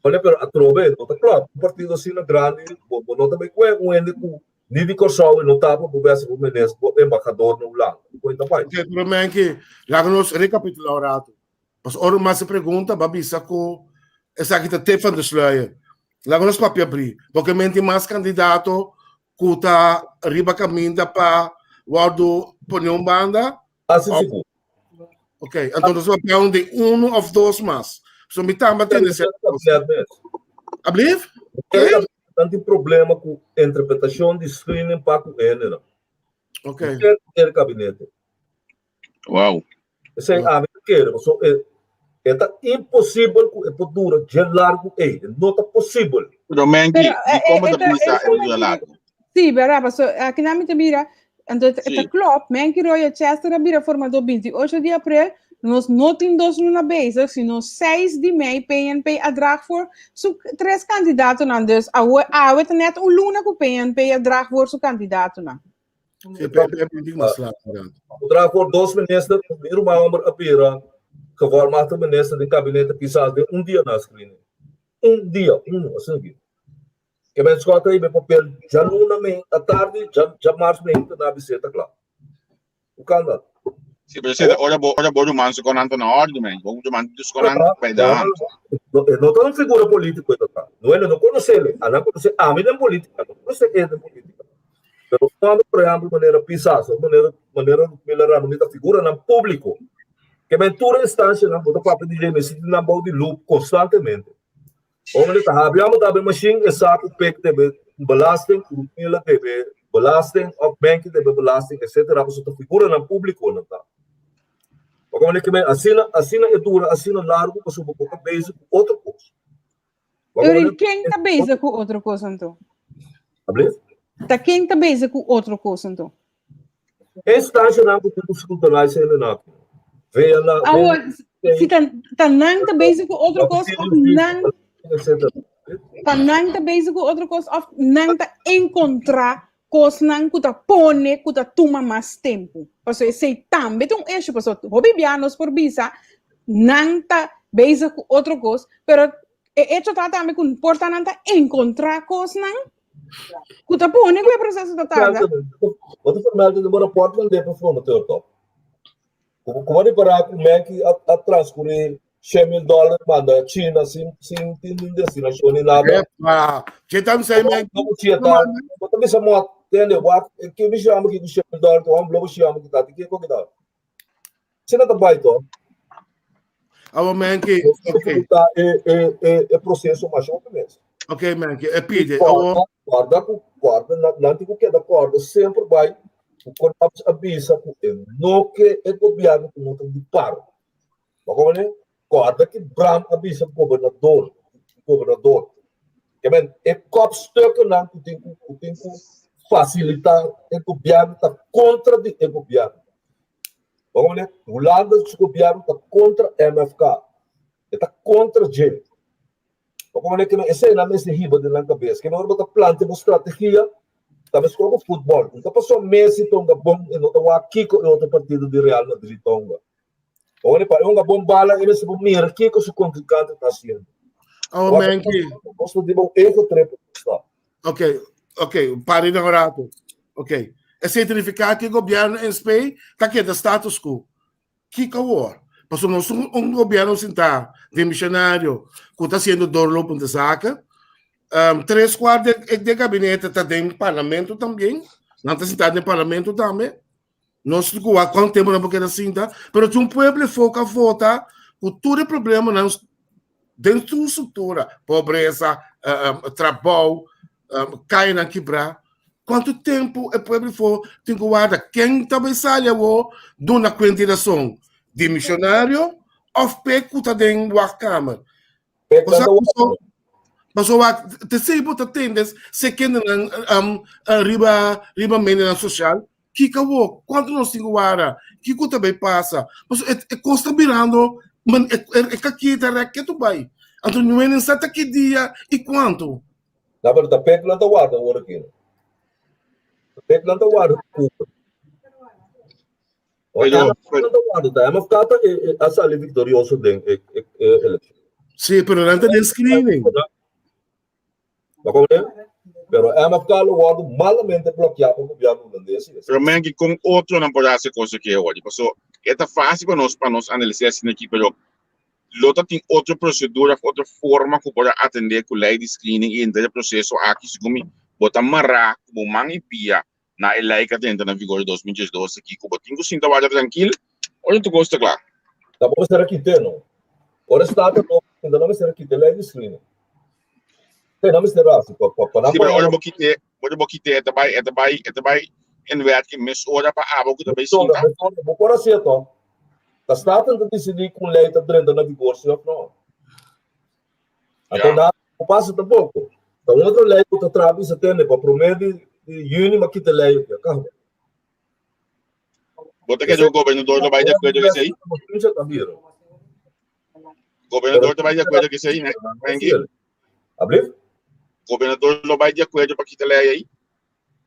Bueno, pero atrobe, no ta klop. Un partido asina grandi, bo, bo no ta bai kue un hende ku Ni di Kòrsou e no ta pa bo bèsa bo menes bo embahador na Hulanda. Ku e ta bai. Oké, pero Menke, laga nos rekapitulá un ratu. Pas ora mas e pregunta, ba bisa ku esaki ta tip van de sluier. Laga nos papia abrí, porque men tin mas kandidato ku ta riba kaminda pa wòrdu pone un banda. Asi sigur. Oké, anto nos papia un di unu òf dos mas. So mi tamba tende sierto kos. Ablief? Oké. Nan tin problema ku interpretashon di screening pa ku hendenan. Oké. Henter kabinete. Wow. Esei ami ta kere, paso e e ta imposibel ku e por dura dje largu ei. E no ta posibel. Pero Menki, Pero, di eh, komo eh, ta eh, bisa eh, e dura largu? Sí, verdad, paso aki nan mi ta mira, anto e ta Sí. klop, Menki Roya Chester a bira formador 28 di april, nos no tin dos luna bezig, sino 6 di mei PNP a draag voor su tres kandidatonan. Dus awe, awe ta net un luna ku PNP a draag voor su kandidatonan. Sí, PNP tin mas laat, inderdaad. Draag voor dos minister, mi ruman homber a bira gevolmagte minister den kabinete kisas den un dia na screening. Un dia, un, asina aki. Ke men Scott a hiba e papel djaluna mei atardi, djamars meinta na abc ta kla. Hoe kan dat? Sí, pero seta, ora bo, ora bo ruman su konan ta na orde, men. Bo ruman su konan bij de hand. No, e no ta un figura politico e ta ta. No, e no conoce A nan conoce ami den politica, no conoce e den politica. Pero cuando, por ejemplo, manera Pisas, manera, manera Miller Ramon, ta figuranan publico. Ke men tur instancianan, bo ta papia di dje, mester tin nan bou di loop constantemente. Hombre ta habri amo ta machine e sa ku pek debe belasting, ku Mila debe belasting, of Benki debe belasting, etcetera, pasobra ta figuranan publico nan ta. Pasobra ke men asina, asina e dura asina largo pasobra bo ta bezig ku otro kos. Pero ken ta bezig ku otro kos anto? Ablief? Ta ken ta bezig ku otro kos anto? E instancianan ku tin ku scrutinize hende nan. Vea na Awor, si ta, ta nan ta bezig ku otro kos of nan ta nan ta bezig ku otro kos of nan ta enkontrá kosnan ku ta pone ku ta tuma mas tempu. Pasobra esei tambe ta un issue, pasobra hopi bia nos por bisa nan ta bezig ku otro kos, pero e hecho ta tambe ku por ta nan ta enkontrá kosnan ku ta pone ku e proseso ta tarda. Bo ta vermeld den bo rapport nan den pa formateur, toch? Ku bo ripará ku Menki a transkurí. 100.000 dòler manda China sin sin tin un destinashon ni nada. Epa, ke tam sei men. No bo chia ta, bo ta bisa mo tende wak ke mi shama ki ku 100.000 dòler ku hom lo bo shama ki ta ti ke ko ki ta. Sina ta bai to. Awo men ki, okay. Ta e e e e proseso masha hopi mes. Okay men ki, e pide. Awo. Kòrda ku kòrda nan tin ku keda kòrda semper bai ku Konops a bisa ku e no ke e gobièrnu ku no ta di paro. Bo komprende? Kòrda ki Bram a bisa gobernador, gobernador. Ke men e kopstukkennan ku tin ku ku tin ku fasilitá e gobièrnu ta kontra di e gobièrnu. Bo komprende? Hulanda su gobièrnu ta kontra MFK. E ta kontra dje. Bo komprende ke men esei nan mester hiba den nan kabes. Ke men ora bo ta plantea bo strategia ta meskos ku futbòl. No ta pasobra Messi ta hunga bon e no ta wak kiko e otro partido di Real Madrid ta hunga. Ora pa e hunga bon bala e mester por mira kiko su kontrinkante ta hasiendo. Oh, Menki. Nos ta riba un ego trip sta. Ok, ok, pari na un rato. Ok. Esei significa ku e gobierno SP ta keda status quo. Kiko awor? Pasobra nos un, un gobierno sintá demisionario ku ta haciendo doorlopende zaken. 3/4 de gabinete ta den parlamento tambien. Nan ta sintá den parlamento tambe. Nos tin ku wak kuantu tempu nan por keda sinta, pero tin un pueblo efo ku a vota ku tur e problemanan den su struktura, pobresa, trabou, kayanan kibrá. Kuantu tempu e pueblo efo tin ku warda? Ken ta bai sali awor duna kuenta i rason? Dimisionario òf p'e ku ta den wachtkamer? Paso wak, te sei bo ta tende se kendenan um, riba riba medionan social, kiko awor, kuantu nos tin ku wara, kiko ta bai pasa? Paso e, e kos ta birando, man, e, e, e kakita rek ketu bai. Anto nuenen sa ta ki dia i kuantu. Na pero ta pek nan ta warda awor aki. Pek nan ta warda Cooper. Pero, MFK ta a sali victorioso den e eleccion. Sí, pero nan ta den screening. Pero MFK lo wordo malamente bloqueado pa gobierno holandés. Pero men ki con otro nan por hace cosa que hoy. Paso, e ta fácil pa nos pa nos analisar asina aquí, pero lo ta tin otro procedura, otro forma ku por atender ku ley di screening y henter e proceso aki, segun mi, bo ta mará ku bo man y pia na e lei ku a drenta na vigor di 2012 aki ku bo tin ku sinta warda trankil ora tur kos ta kla. Ta bo mester a kit'é no. Ora Staten no sinta nan mester a kit'é lei di screening. Te nan mester hasi pa pa nan Sí, pero ora bo kit'é, ora bo kit'é e ta bai e ta bai e ta bai en werking mesora pa abo ku ta bai Mesora, sinta. mesora. Bo por hasié to. Ta Staten ta disidí ku un lei ta drenta na vigor sí òf no. Anto Ja. nada no pasa tampoco. Ta un otro ley cu ta traha bisa tende pa prome di di juni ma kita ley aki acaba. Bo ta kere cu gobernador lo bai di acuerdo cu esey? Gobernador ta bai di acuerdo cu esey, Henky? Ablief? Gobernador lo bai di acuerdo pa kita ley ey?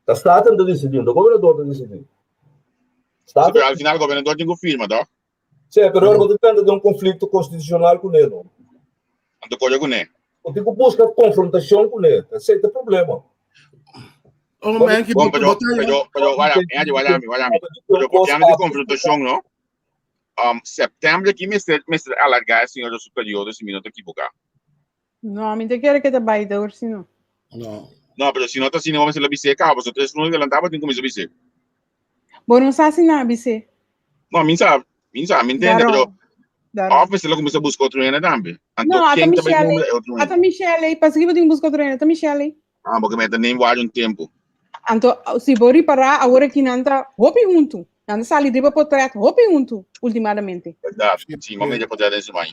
Ta Staten ta dicidi, no ta gobernador ta dicidi. Sí, pero al final gobernador tin cu firma, toch? Sí, pero ora bo ta trata di un konflikto konstitushonal kuné, no. Anto kore kuné. Bo tin ku buska konfrontashon kuné. Esei ta e problema. Oh, man, ki Bon, pero, pero, pero, wara, Andy, wara mi, wara mi. Pero papiando di konfrontashon, no? Um, september aki mester, mester alargá e señor su periodo, si mi no ta ekiboká. No, mi ta kere ke ta bai door si no. No. No, pero si no ta asina, bo mester la bis'é kaba, pasobra tres luna adelantá bo tin kuminsá bis'é. Bo no sa si nan a bis'é. No, mi sa, mi sa, mi ntende, pero Daarom. òf mester la kuminsá buska otro hende tambe. Anto No, ata ken ta bai Michelle, nombra e otro ata hende? Michelle, pasobra bo tin ku buska otro hende, ata Michelle. Ah, bo ke mester neem wari un tempu. Anto, si bo ripará, awor aki nan ta hopi huntu. Nan ta sali riba potret hopi huntu ultimadamente. Berdad, si, m'a mira potret den su man.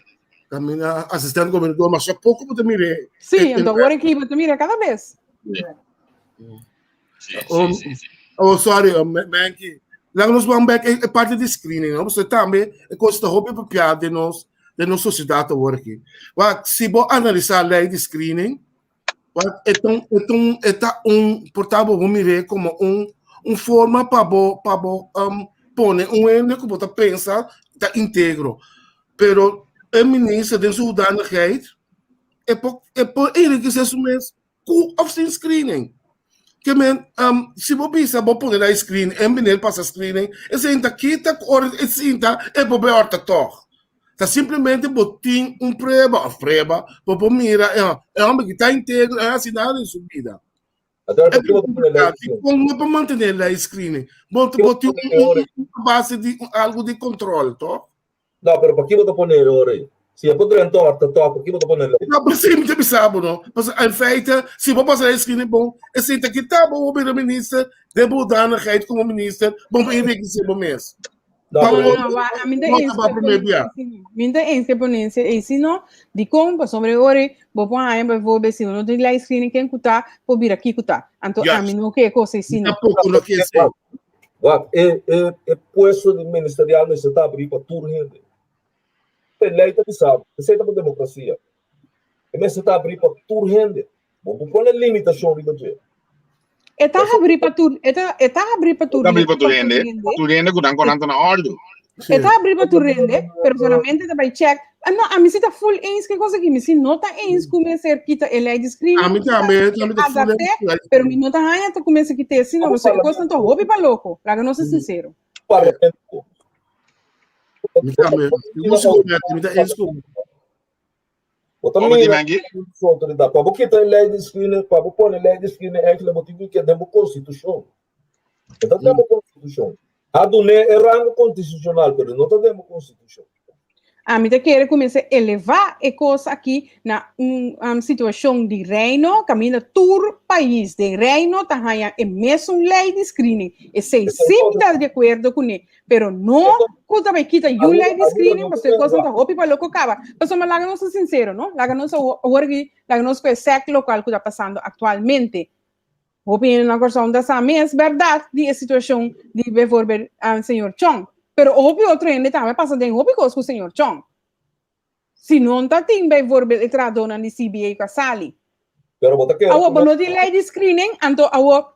Caminda asistente gobernador, masha poco bo ta mira. Sí, anto awor aki bo ta mira cada bes. Sí, sí, sí, sí. Oh, sorry, Menki. Laga nos wan bek e parti di screening, no? Pasobra tambe e kos ta hopi apropiá den nos, den nos sosiedat awor aki. Wak, si bo analisá lei di screening, Wak, e ta un, e ta un, e ta un, por ta bo bo mir'é komo un, un forma pa bo, pa bo um, pone un hende ku bo ta pensa ta integro. Pero e minister den su hoedanigheid e por, e por enrikesé su mes ku òf sin screening. Ke men, um, si bo bisa bo pone na screen, e meneer pasa screening, esei ta kita ku ora e sinta e por bai òrta tòg. Ta simplemente bo tin un prueba of prueba, bo por mira e e homber ki ta integro, e hasi nada den su bida. Dikon no pa mantené lei screening? Bo bo tin un un base di algo di control, toch? No, pero pa ki bo ta pone e ora ei? Si e por drenta òrta tòg, pa ki bo ta pone lei? No, pero si mi ta bisa bo no. Pasobra in feite, si bo pasa lei screening bon, esei ta kita bo bo bira minister den bo hoedanigheid komo minister, bo por enrikisé bo mes. No, Pa pero No, no, wa, a mi ta no eens ta ku promé bia. Mi ta eens ku e ponencia ei, si no, dikon pasobra e ora bo por haña bijvoorbeeld si bo no tin lei screening ken ku ta por bira kiko ta. Anto Juist. ami no ke e kos ei si no. Tampoko no ke esei. Wak, e, e, e puesto di ministerial mester ta abrí pa tur hende. E lei ta bisa bo, esei ta pa demokrasia. E mester ta abrí pa tur hende. Bo por pone limitashon riba dje. E ta habrí pa tur, e ta, e ta habrí pa tur Ta habrí pa tur hende, tur hende ku nan konan ta na òrdu. E ta habrí pa tur hende, pero solamente ta bai check. Ah, no, ami si ta full eens ke cosa aki. Mi si no ta eens ku mester kita e lei di screening. Ami tambe, tambe ta full Adapté, pero mi no ta haña ta ku mester kita esei, no, pasobra e kosnan ta hopi pa loko. Laga nos ser sincero. Parlamento. Mi tambe. Mi sigur, mi ta eens ku. Bo ta Como di mira Mengi? su autoridad. Pa bo kita e ley di screening, pa bo pone ley di screening, eigenlijk bo tin ku keda den bo constitucion. E ta den bo constitucion. A dun'é e rango constitucional, pero no ta den bo constitucion. Ami ta kere ku mester elevá e kos aki na un um, situashon di reino, kaminda tur pais den reino ta haña e mesun lei di screening. Esei sí mi ta di akuerdo kuné. Pero no ku ta bai kita yu lei di screening, pasobra e kosnan ta hopi pa loko kaba. Pasobra laga nos ser sincero, no? Laga nos awor aki, laga nos ku e sec lokual ku ta pasando aktualmente. Hopi hende na Kòrsou ta sa mes bèrdat di e situashon di bijvoorbeeld señor Chong. Pero hopi otro hende tambe pasa den hopi kos ku señor Chong. Si no ta tin bijvoorbeeld e trahadónan di CBA ku a sali. Pero bo ta kere Awor ku bo no tin lei di screening, anto awor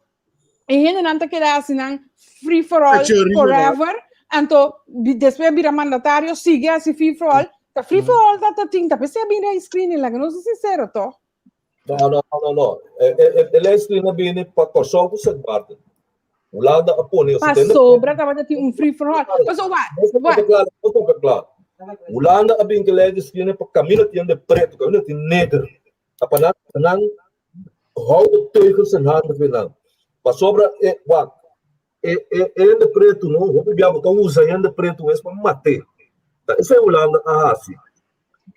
e hendenan ta keda hasi nan free for all forever, anto despues bira mandatario sigui hasi free for all. Ta free for all ta ta tin, ta p'esei a bin lei screening, laga nos ta sincero toch. No, no, no, no. E, e, e lei screening a bini pa Kòrsou ku Sint Maarten. Hulanda a pone Pasobra tabata tin un free for all. Paso wa, wa. Kla. Hulanda a bin ku lei di screening pa kaminda tin hende pretu, kaminda tin neger. Ta pa nan, pa nan hou de teugels in handen for nan. Pasobra e, wak, e, e, e hende pretu no, hopi bia bo ta usa hende pretu mes pa mat'é. Ta esei Hulanda a hasi.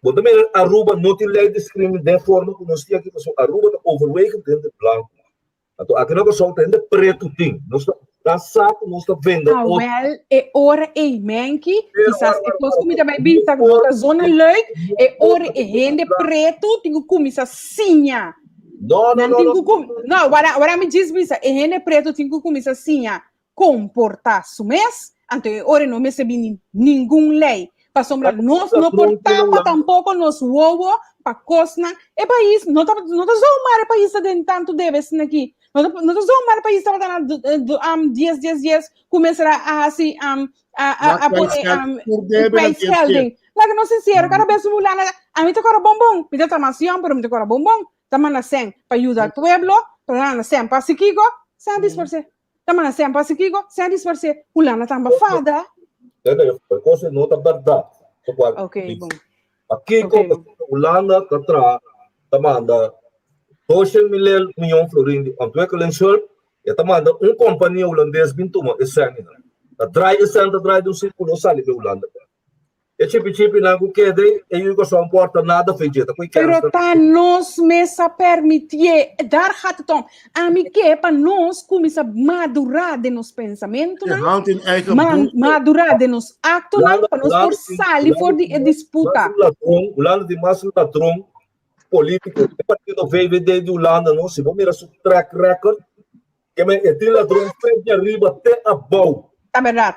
Bo ta mira Aruba no tin lei di screening den forma ku nos tin aki pasobra Aruba ta overwegend hende blanku. Anto aki na Kòrsou ta hende pretu tin. Nos ta nan sa ku nos ta vende Ah, otro. wel, e ora ei, Menki, Pero kisas ora e kos ku mi ta bai ora bisa ku no ta zona leuk, e ora ora e hende pretu tin ku kuminsá siña. No, no, Nan no, tin no. ku kum no, wara wara mi djis bisa, e hende pretu tin ku kuminsá siña komportá su mes, anto e ora no mester bini ningun lei. Pasobra nos no por tapa tampoko nos wowo pa kosnan. E pais no ta no ta zomaar e pais ta den tantu debe asina aki. No ta no ta zomaar e pais tabata na um dies dies dies ku mester a hasi um a a a pone um kwijtschelding. Laga nos sincero, kada bes Hulanda ami ta kora bon bon, mi ta ta mas yòn pero mi ta kora bon bon. Ta manda sèn pa yuda pueblo, pero nan manda sèn pa hasi kiko? Sèn a disparsé. Ta manda sèn pa hasi kiko? Sèn a disparsé. Hulanda tamba fada. Tende, e kos no ta bèrdat. Ok, bon. Pakiko Ok, bon. Hulanda ta traha, ta manda doshen milel miyon florin di ontwikkelingshulp, e ta manda un kompania hulandes bin tuma e sènnan. Ta drai e sèn, ta drai den un sirkulo sali be Hulanda. E chipi chipi nan ku keda ei, e yu Kòrsou no porta nada fe dje, ta ku e Pero kènsa. ta nos mes a permitié. Daar gaat het om. Ami ke pa nos kuminsá madurá den nos Je pensamentunan, hand in eigen ma boezem. madurá den nos aktonan, Hulanda, pa nos por Hulanda tin, sali Hulanda for di tin e mas disputa. ladron, Hulanda tin mas ladron polítiko. E partido VVD di Hulanda no, si bo mira su track record, ke men e tin ladron fe di ariba te abou. Ta bèrdat.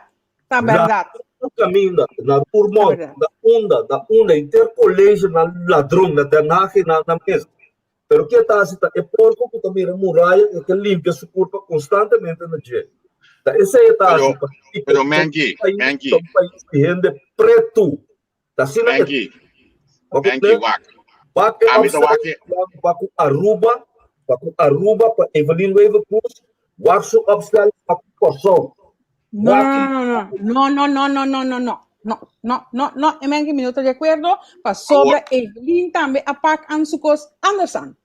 Ta bèrdat. Na kaminda, na Roermond, na unda, na unda, henter colegio na ladron, na Den Haag i na na mes. Pero ke ta hasi ta e porko ku ta mira muraya e ta limpia su kurpa konstantemente na dje. Ta esei e ta hasi Pero, pa pero Menki, país Menki, ta un pais di hende pretu. Ta asina e Menki, Bo Menki, wak. Wak e Ami ta wak e. pa ku Aruba, pa ku Aruba, pa Evelyn Wever Croes, wak su opstel pa ku Kòrsou. No, no, no, no, no, no, no, no, no, no. no, no, no, no, e men mi no ta di akuerdo, pasobra Evelyn tambe a pak an su kos anders an.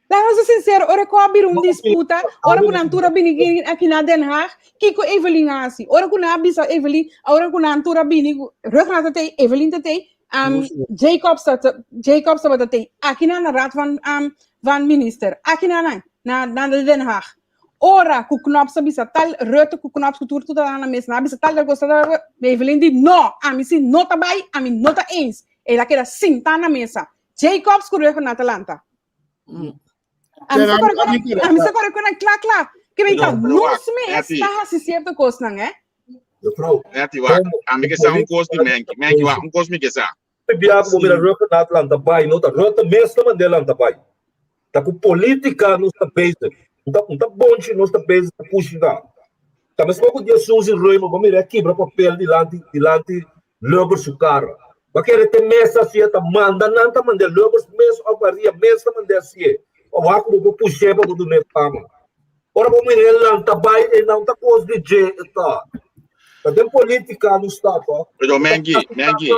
Laat nos ser sincero, ora ku a bira un disputa, ora ku nan tur a bini aki na Den Haag, kiko Evelyn a hasi? Ora ku nan a bisa Evelyn, ora ku nan tur a bini, Rugnath ta tei, Evelyn ta tei, um, Jacobs ta, Jacobs tabata tei, aki na na Raad van, um, van Minister, aki na na, na, na Den Haag. Ora ku Knops a bisa tal, Rutte ku Knops ku tur tur ta na mesa, nan a bisa tal, tal kos, tal, tal, Evelyn di, no, ami si no ta bai, ami no ta eens. El a keda sintá na mesa. Jacobs ku Rugnath a lanta. Ami sa kore ku ami sa kore ku nan kla kla. Ke men ta nos mes ta hasi sierto kosnan, eh? Mevrouw. Nettie, wak. Ami ke sa un kos di Menki. Menki, wak, un kos mi ke sa. Bia ku bo mira Rugnath lanta bai, no ta Rutte mes ta mand'é lanta bai. Ta ku politika nos ta bezig. Un ta un ta bonchi nos ta bezig ta kushiná. Ta meskos ku dia Suzy Römer bo mira e kibra papel dilanti dilanti Lubbers su kara. Bo a kere te mes hasié ta manda nan ta mand'é Lubbers mes òf Maria mes ta mand'é hasié. Pa wak ku bo por push'é pa bo dun'é fama. Ora bo mira e lanta bai e nan ta kos di dje e ta. Ta den politika nos ta to. Pero Mengi, Mengi.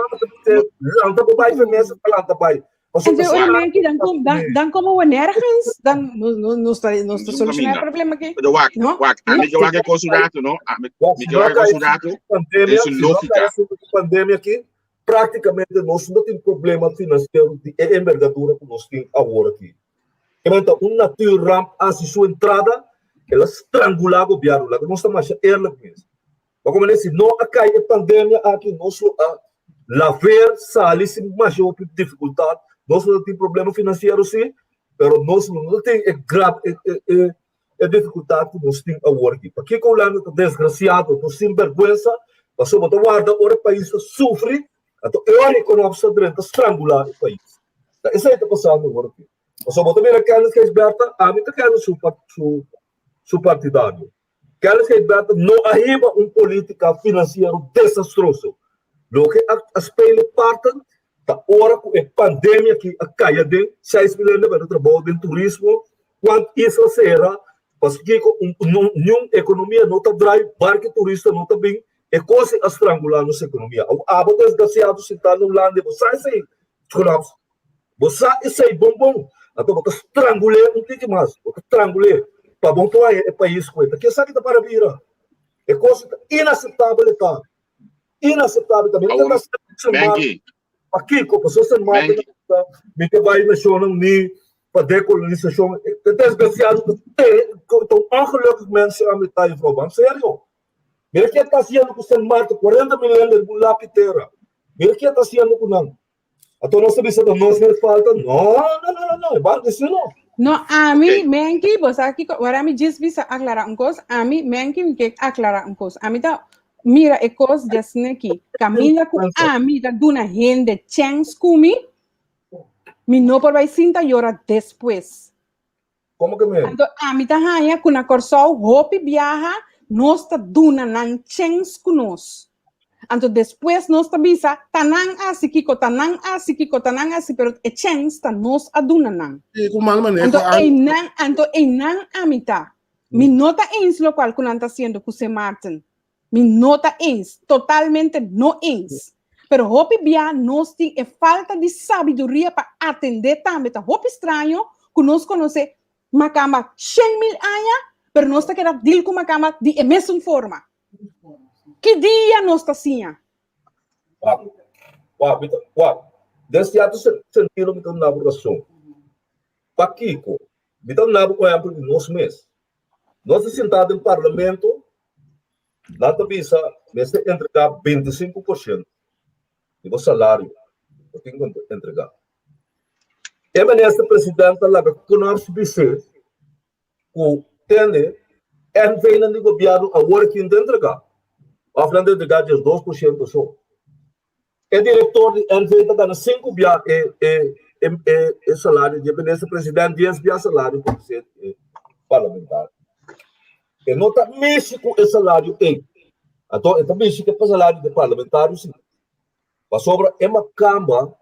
Lanta bo bai fe mes ta lanta bai. Entonces, ora Mengi, dan kom, dan, dan komen we nergens, dan no, no, no está, no está solucionar el problema aquí. Pero wak, No? wak, a mi ke wak e kos un rato, no? A mi, mi ke wak e kos un rato, Pandemia, den su si no lógica. kai pandemia aki, prácticamente nos no tin problema financiero di e envergadura ku nos tin awor aki. Kementa un natuurramp hasi su entrada, el a strangulá gobièrnu. Laga nos ta masha eerlijk mes. Pa komo si no a kai e pandemia aki, nos lo a laver sali sin masha hopi difikultat. Nos lo tin problema finansiero si, pero nos lo no tin e grave e e e e difikultat ku nos tin awor aki. Pakiko Hulanda ta desgrasiado, ta sinbèrgwensa? Pasobra bo ta warda ora e pais ta sufri, anto e ora economia ta drenta strangulá e pais. Ta esei ta pasando awor aki. Pasobra bo ta mira Kenneth Gijsbertha, ami ta kende su su su partidario. Kenneth Gijsbertha no a hiba un polítika finansiero desastroso. Loke a a spelen parten ta ora ku e pandemia aki a kai aden, 6 mil hende a bira trabou den turismo, kuant isla sera, pasobra kiko niun ekonomia no ta drai, barki turista no ta bin, E kos ei a strangulá nos ekonomia. Awor abo desgrasiado sintá na Hulanda i bo sa esei, Knops. Bo sa esei bon bon. Anto bo ta strangul'é un tiki mas. Bo ta strangul'é pa bo por haña e pais ku e ta. Esaki ta para bira. E kos ei ta inaseptabel e ta. Inaseptabel ta. Mi no ta ta Menki. Pakiko? Pasobra Sint Maarten Menki. ta mi ke bai Nashonnan Uní pa dekolonisacion. E desgrasiado ta ta un ongelukkig mens ami ta, juffrouw. Ban serio. Mira ke ta hasiendo ku Sint Maarten, 40 mil hende riba un lapi tera. Mira ke ta hasiendo ku nan. Anto nos ta bisa ta nos mes falta? No, no, no, no, no, e ban disi no. No, ami, Ok. Menki, bo sa kiko, ora mi djis bisa aklará un kos, ami, Menki, mi ke aklará un kos. Ami ta mira e kos djasneki. Kaminda ku ami ta duna hende chèns ku mi, mi no por bai sinta yora despues. Komo ke men? Anto ami ta haña ku na Kòrsou hopi biaha nos ta duna nan chèns ku nos. Anto despues nos ta bisa ta nan a hasi kiko, ta nan a hasi kiko, ta nan a hasi, pero e chèns ta nos a duna nan. Sí, ku mal maneho. Anto einan, anto einan ami ta. Mi no ta eens lokual ku nan ta hasiendo ku Sint Maarten. Mi no ta eens, totalmente no eens. Pero hopi bia nos tin e falta di sabiduria pa atendé tambe. Ta hopi straño ku nos konosé makamba 100.000 aña, pero nos ta keda deal ku makamba di e mesun forma. Ki dia nos ta siña? Wak, wak, mi ta, wak. Den sierto sentido mi ta duna bo rason. Pakiko? Mi ta duna bo un ehempel di nos mes. Nos ta sintá den parlamento, nan ta bisa mester entregá 25% di bo salario, bo tin ku entregá. E minister president ta laga Knops bis'é ku tende NV-nan di gobièrnu awor aki no ta entregá, òf nan ta entregá 12% so. E direktor di NV ta gana sinku bia e e e e salario di e minister president, dies bia salario ku e e parlamentario. E no ta mishi ku e salario ei. Anto e ta mishi ku e salario di e parlamentario si. Pasobra e makamba,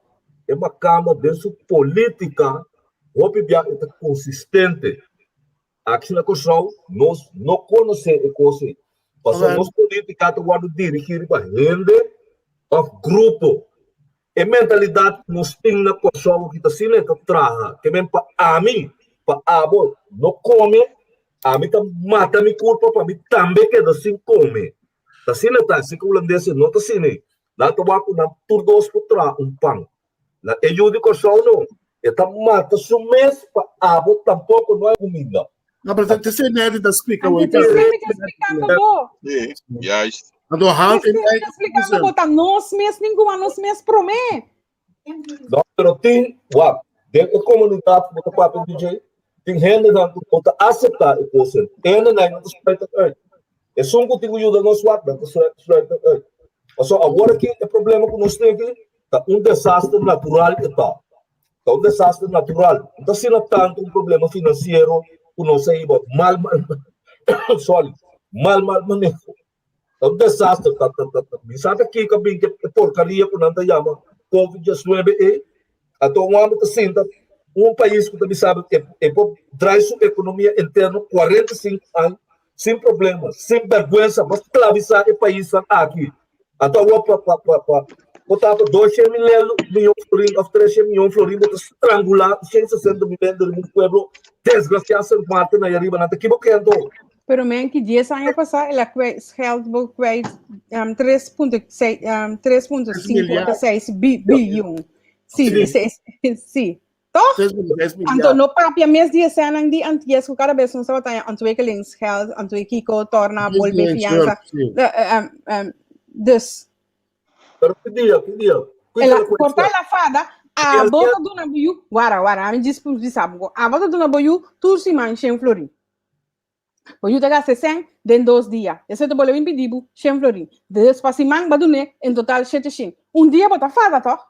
e makamba den su politica hopi bia e ta konsistente. Aki na Kòrsou nos no konosé e kos ei. Pasobra nos polítika ta wòrdu dirigí riba hende. Òf grupo. E mentalidat ku nos tin na Kòrsou aki ta asina e ta traha. Ke men pa ami, pa abo no kome, ami ta mata mi kurpa pa mi tambe keda sin kome. Ta asina ta, si ku hulandes no ta asina ei. Nan ta wak ku nan tur dos por traha un pan. Na e yu di Kòrsou no, e ta mata su mes pa abo tampoko no hay kuminda. No, pero te se nedi ta splika Anto te se mi ta splikando bo. Sí, juist. Anto hand in eigen Ta splikando bo ta nos mes ninguna nos mes promé. No, pero tin, wak, den e komunidat ku bo ta papia DJ, tin hendenan ku no ta aseptá e kosen. Hendenan no ta sluit het uit. Esun ku tin ku yuda nos wak, nan ta sluit het uit. Pasobra awor aki e problema ku nos tin aki ta un desaster natural e ta. Ta un desaster natural. No ta asina tantu un problema finansiero ku nos a hiba mal mal sorry, mal mal maneho. Ta un desaster. Ta ta ta ta mi sa ta kiko a bin ke porkaria ku nan ta yama covid 19 ei. Anto un hòmber ta sinta un pais ku ta bisa e e por drai su ekonomia interno 45 aña sin problema, sin bèrgwensa, bo sklabisá e paisnan aki. Anto awor pa pa pa pa bo ta pa 200 mil miyon florin òf 300 miyon florin bo ta strangulá 160 mil hende riba un pueblo desgrasiá Sint Maarten ahí ariba. Nan ta kiboké anto. Pero men ki 10 aña pasá el a kwijt geld bo kwijt um, 3.6 um, 3.5 6 biljoen. Sí, sí, sí. Toch? Anto no papia mes di escenan di antes ku kada bes nos tabata haña ontwikkelingsgeld, anto e kiko torna bolbe fiansa. Dus. Pero ki dia, ki dia? Ela corta la fada, a bota duna boyu, wara, wara, ami djis bisa bo, a bota duna boyu tur siman shen florin. Boyu ta gasta sen den dos dia. Esei ta bole bin pidi bo shen florin. Dus pa siman ba dun'é en total shete shen. Un dia bo ta fada toch?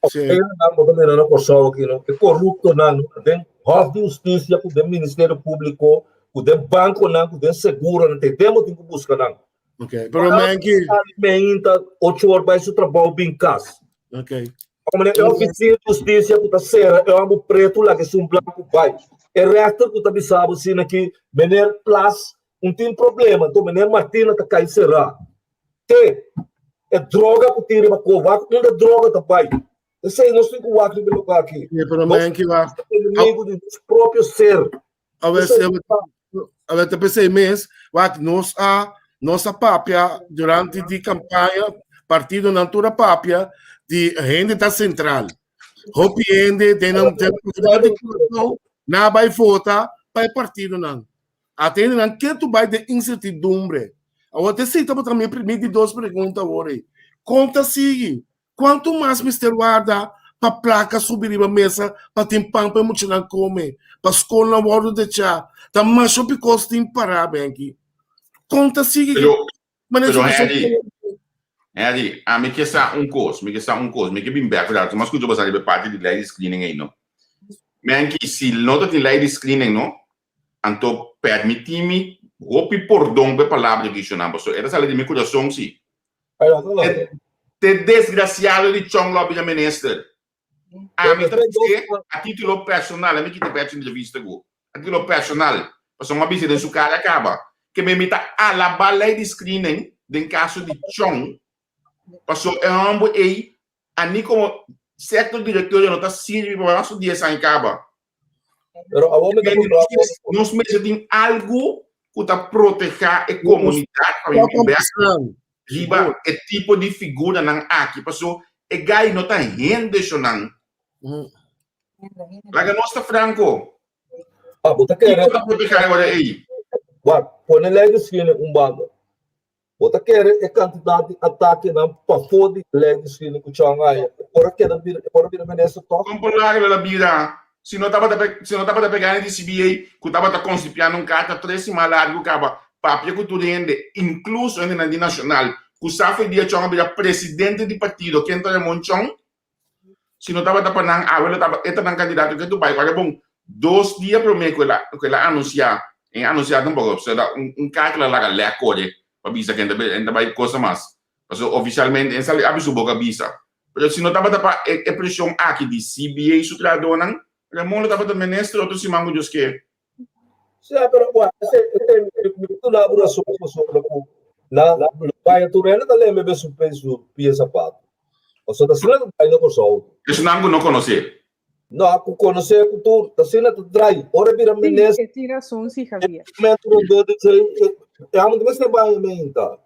Sí. Nan bo ta mira na Kòrsou aki no, e koruptonan den Hof di Hustisia ku den Ministerio Públiko, ku den bankonan, ku den seguronan, te den bo tin ku buska nan. Ok, pero Menki. Meinta ocho or bai su trabou bin kas. Ok. Hombre, e oficina de justicia ku ta sera e hombre preto laga esun blanco bai. E rechter ku ta bisa bo asina ki meneer Plas un tin problema, enton meneer Martina ta kai sera. Te e droga ku tin riba ko, wak unda droga ta bai. Esei nos tin ku wak riba e lugar aki. Sí, pero Menki wak. Enemigo di nos propio ser. A ver, a ver, te pensei mes, wak nos a nos a papia durante di campaña, partido nan tur a papia di hende ta central. Hopi hende den nan den de Curaçao na bai vota pa e partido nan. Ata hende nan ke tu bai den incertidumbre. Awor te si tabata mi mi di dos pregunta awor ei. Kon ta sigui? Kuantu mas mester warda pa plaka subi riba mesa pa tin pan pa e muchanan kome, pa skolnan wòrdu dechá? Ta masha hopi kos tin pará, Benki. Kon ta sigui Pero, manera pero situashon Henry, Henry, ami ke sa un kos, mi ke sa un kos, mi ke bin bèk ku mi a skucha bo sa riba e parti di lei di screening ei no. Menki, si no ta tin lei di screening no, anto permití mi hopi pordon pa e palabra ki shona, pasobra e ta sali di mi kurason si. Te desgraciado di Chong lo a bira minister. Ami ta bis'é a titulo personal, ami kita pechi entrevista ku, a titulo personal, pasobra mi a bisa den su kara kaba, ke mi ta alabá lei di screening den kaso di Chong, pasobra e hòmber ei a ni komo sector directorio no ta sirbi pa mas ku dies aña kaba. Pero awor mi ta puntra bo. Nos mester tin algu ku ta protehá e komunidat pa mi bin bèk riba e tipo di figuranan aki paso e gai no ta hende shonan. Laga nos ta franko. Ah, bo ta kere. Kiko ta protehá e ora ei? Wak, pone lei di skina un banda. Bo ta kere e kantidat di atakenan pafó di lei di screening ku Chong a haña e por a keda bira e por a bira minister tòg? Kon por laga lo bira si no tabata si no tabata pegá di CBA ku tabata konsipiando un karta tres siman largu kaba papia ku tur hende inkluso hendenan di Nashonal ku sa fo'i dia Chong a bira presidente di partido ken ta Ramon Chong Si no tabata pa nan, awe lo tabata e ta nan kandidato ke Dubai. Ora bon, dos dia promé ku el a ku el a anunsiá, en anunsiá tampoko, pasobra ta un un karta el a laga lèk kore pa bisa ku en ta bai kosa mas. Pasobra ofisialmente en sali abi su boka bisa. Pero si no tabata pa e e preshon aki di CBA su trahadónan, Ramon lo tabata minister otro siman ku Dios ke. Sí, pero bueno, ese, ese, mi duna bo razón pasobra ku na baña tur hende ta lembe be su su pia sapato. Pasobra ta asina ta drai na Kòrsou. Esnan ku no konosé. No, ku konosé ku tur, ta asina ta drai. Ora bira Sí, minister, e tin rason, sí, Javier. momento rondó di dje, e amo ta mester baña meinta.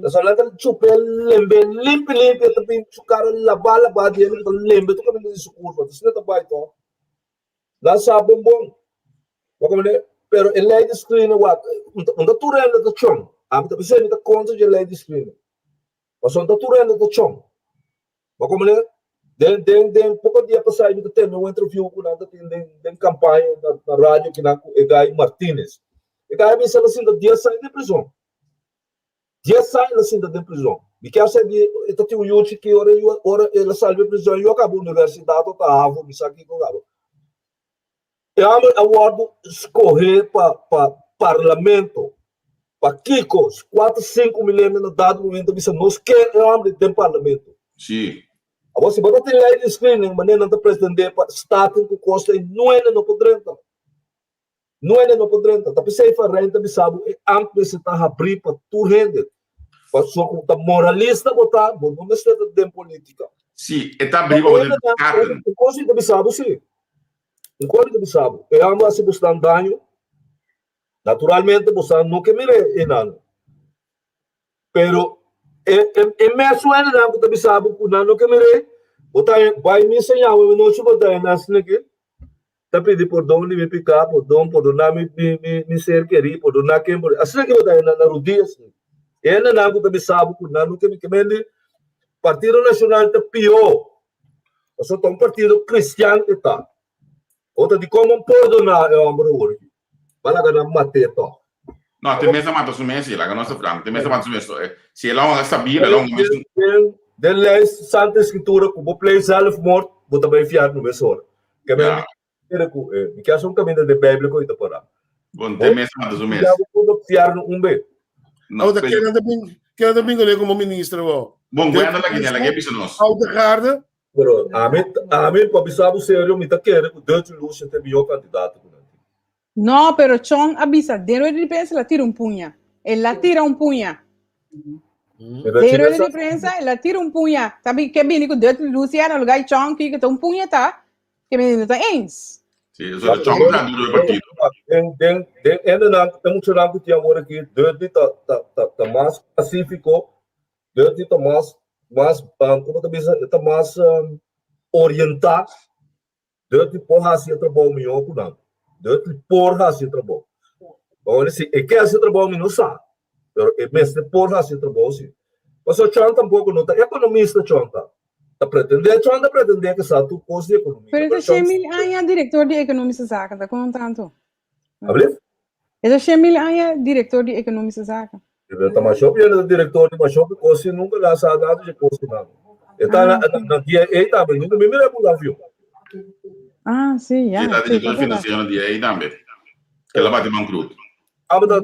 Pasobra nan ta chup'é lembe limpi limpi, e ta bin su kara labá labá di hende ku ta lembe tur kaminda di su kurpa. Ta asina ta bai tò. Nan sa bon bon. Bo comprende? Pero e ley di screening wak, un ta tur hende ta chon. Ami ta bisa mi ta kontra dje ley di screening. Pasobra un ta tur hende ta chon. Bo comprende? Den den den poko dia pasá mi ta tende un interview ku nan ta tin den den kampaña na na radio kinan ku e guy Martinez. E guy a bisa el a sinta dies aña den prizon. Dies aña el a sinta den prizon. Mi kier sa di e ta tin un yu chikí ora e yu ora el a sali di prizon e yu a kaba universidat o ta havo mi sa kiko kaba. E homber a wòrdu skohé pa pa parlamento. Pa kiko? Kuater sinku mil hende na dado momento a bisa nos ke e homber den parlamento. Sí. Awor si bo ta tin lei di screening manera nan ta pretendé pa staten ku kos ei nuende no por drenta. Nuende no por drenta. Ta p'esei Van Rijn ta bisa bo e ambt mester ta habrí pa tur hende. Pasobra ku ta moralista bo ta, bo no mester ta den polítika. Sí, e ta habrí pa bo den staten. Un kos mi ta bisa bo sí. Un kos mi ta bisa bo. E ambt a hasi bosnan daño. Naturalmente bosan no ke mira e nan. Pero e e e mesun hendenan ku ta bisa bo ku nan no ke mir'é, bo ta bai misa Yahweh menochi bo ta hende asina ke ta pidi pordon di mi piká, pordon, pordoná mi mi mi mi ser kerí, pordoná ken por asina ke bo ta hende na rudia asina. E hendenan ku ta bisa bo ku nan no ke ke mende Partido Nashonal ta pió, pasobra ta un partido kristian e ta. Bo ta di kon bo pordoná e hòmber awor aki? Bo a laga nan mat'é tòg. No, te mes a mata su mes, laga nos ta franco. Te mes a mata su mes. Si el a sabia, el a mes. Den lei Santa Escritura ku bo plei zelfmoord, bo ta bai fièrnu mesora. Ke men mi kere ku mi ke hasi un kaminda den Bijbel ku i ta pará. Bon, te mes a mata su mes. Ya bo por fièrnu un be. No, Ora keda ta bin, keda ta bin kuné komo minister bo. Bon, Gwenda la guinea, laga e bisa nos. Oudegaarde. Pero ami, ami pa bisa bo serio, mi ta kere ku Dutch Lucian ta e mihó kandidato ku nan tin. No, pero Chong a bisa den rueda di prensa el a tira un puña. El a tira un puña. Den rueda di prensa el a tira un puña. Sabi ke bini ku Dutch Lucian na lugar di Chong ki ta un puña ta ke bini no ta eens. Sí, eso ta Chong ta duro e partido. Den den den endenan e muchanan ku tin awor aki Dutch ta ta ta ta mas pasífiko Dirty ta mas mas como ta bisa e ta mas orientá. Dirty por hasi e trabou mihó ku nan. Dirty por hasi e trabou. Awor si e ke hasi e trabou mi no sa, pero e mester por hasi e trabou si. Pasobra Chon tampoko no ta ekonomista Chon ta. Ta pretendé Chon ta pretendé ke sa tur kos di ekonomia. Pero e ta 100 mil aña direktor di Ekonomische Zaken, ta kon tantu? Ablief? E ta 100 mil aña direktor di Ekonomische Zaken. E ta masha hopi hende ta direktor di masha hopi kos i nunka nan sa nada di e kos nan. E ta na na DIA tambe, nunka mi mira ku avion. Ah, sí, ya. Sí, ta Sí, direktor ta verdad. finansiero na DIA tambe. El a bati bankrut.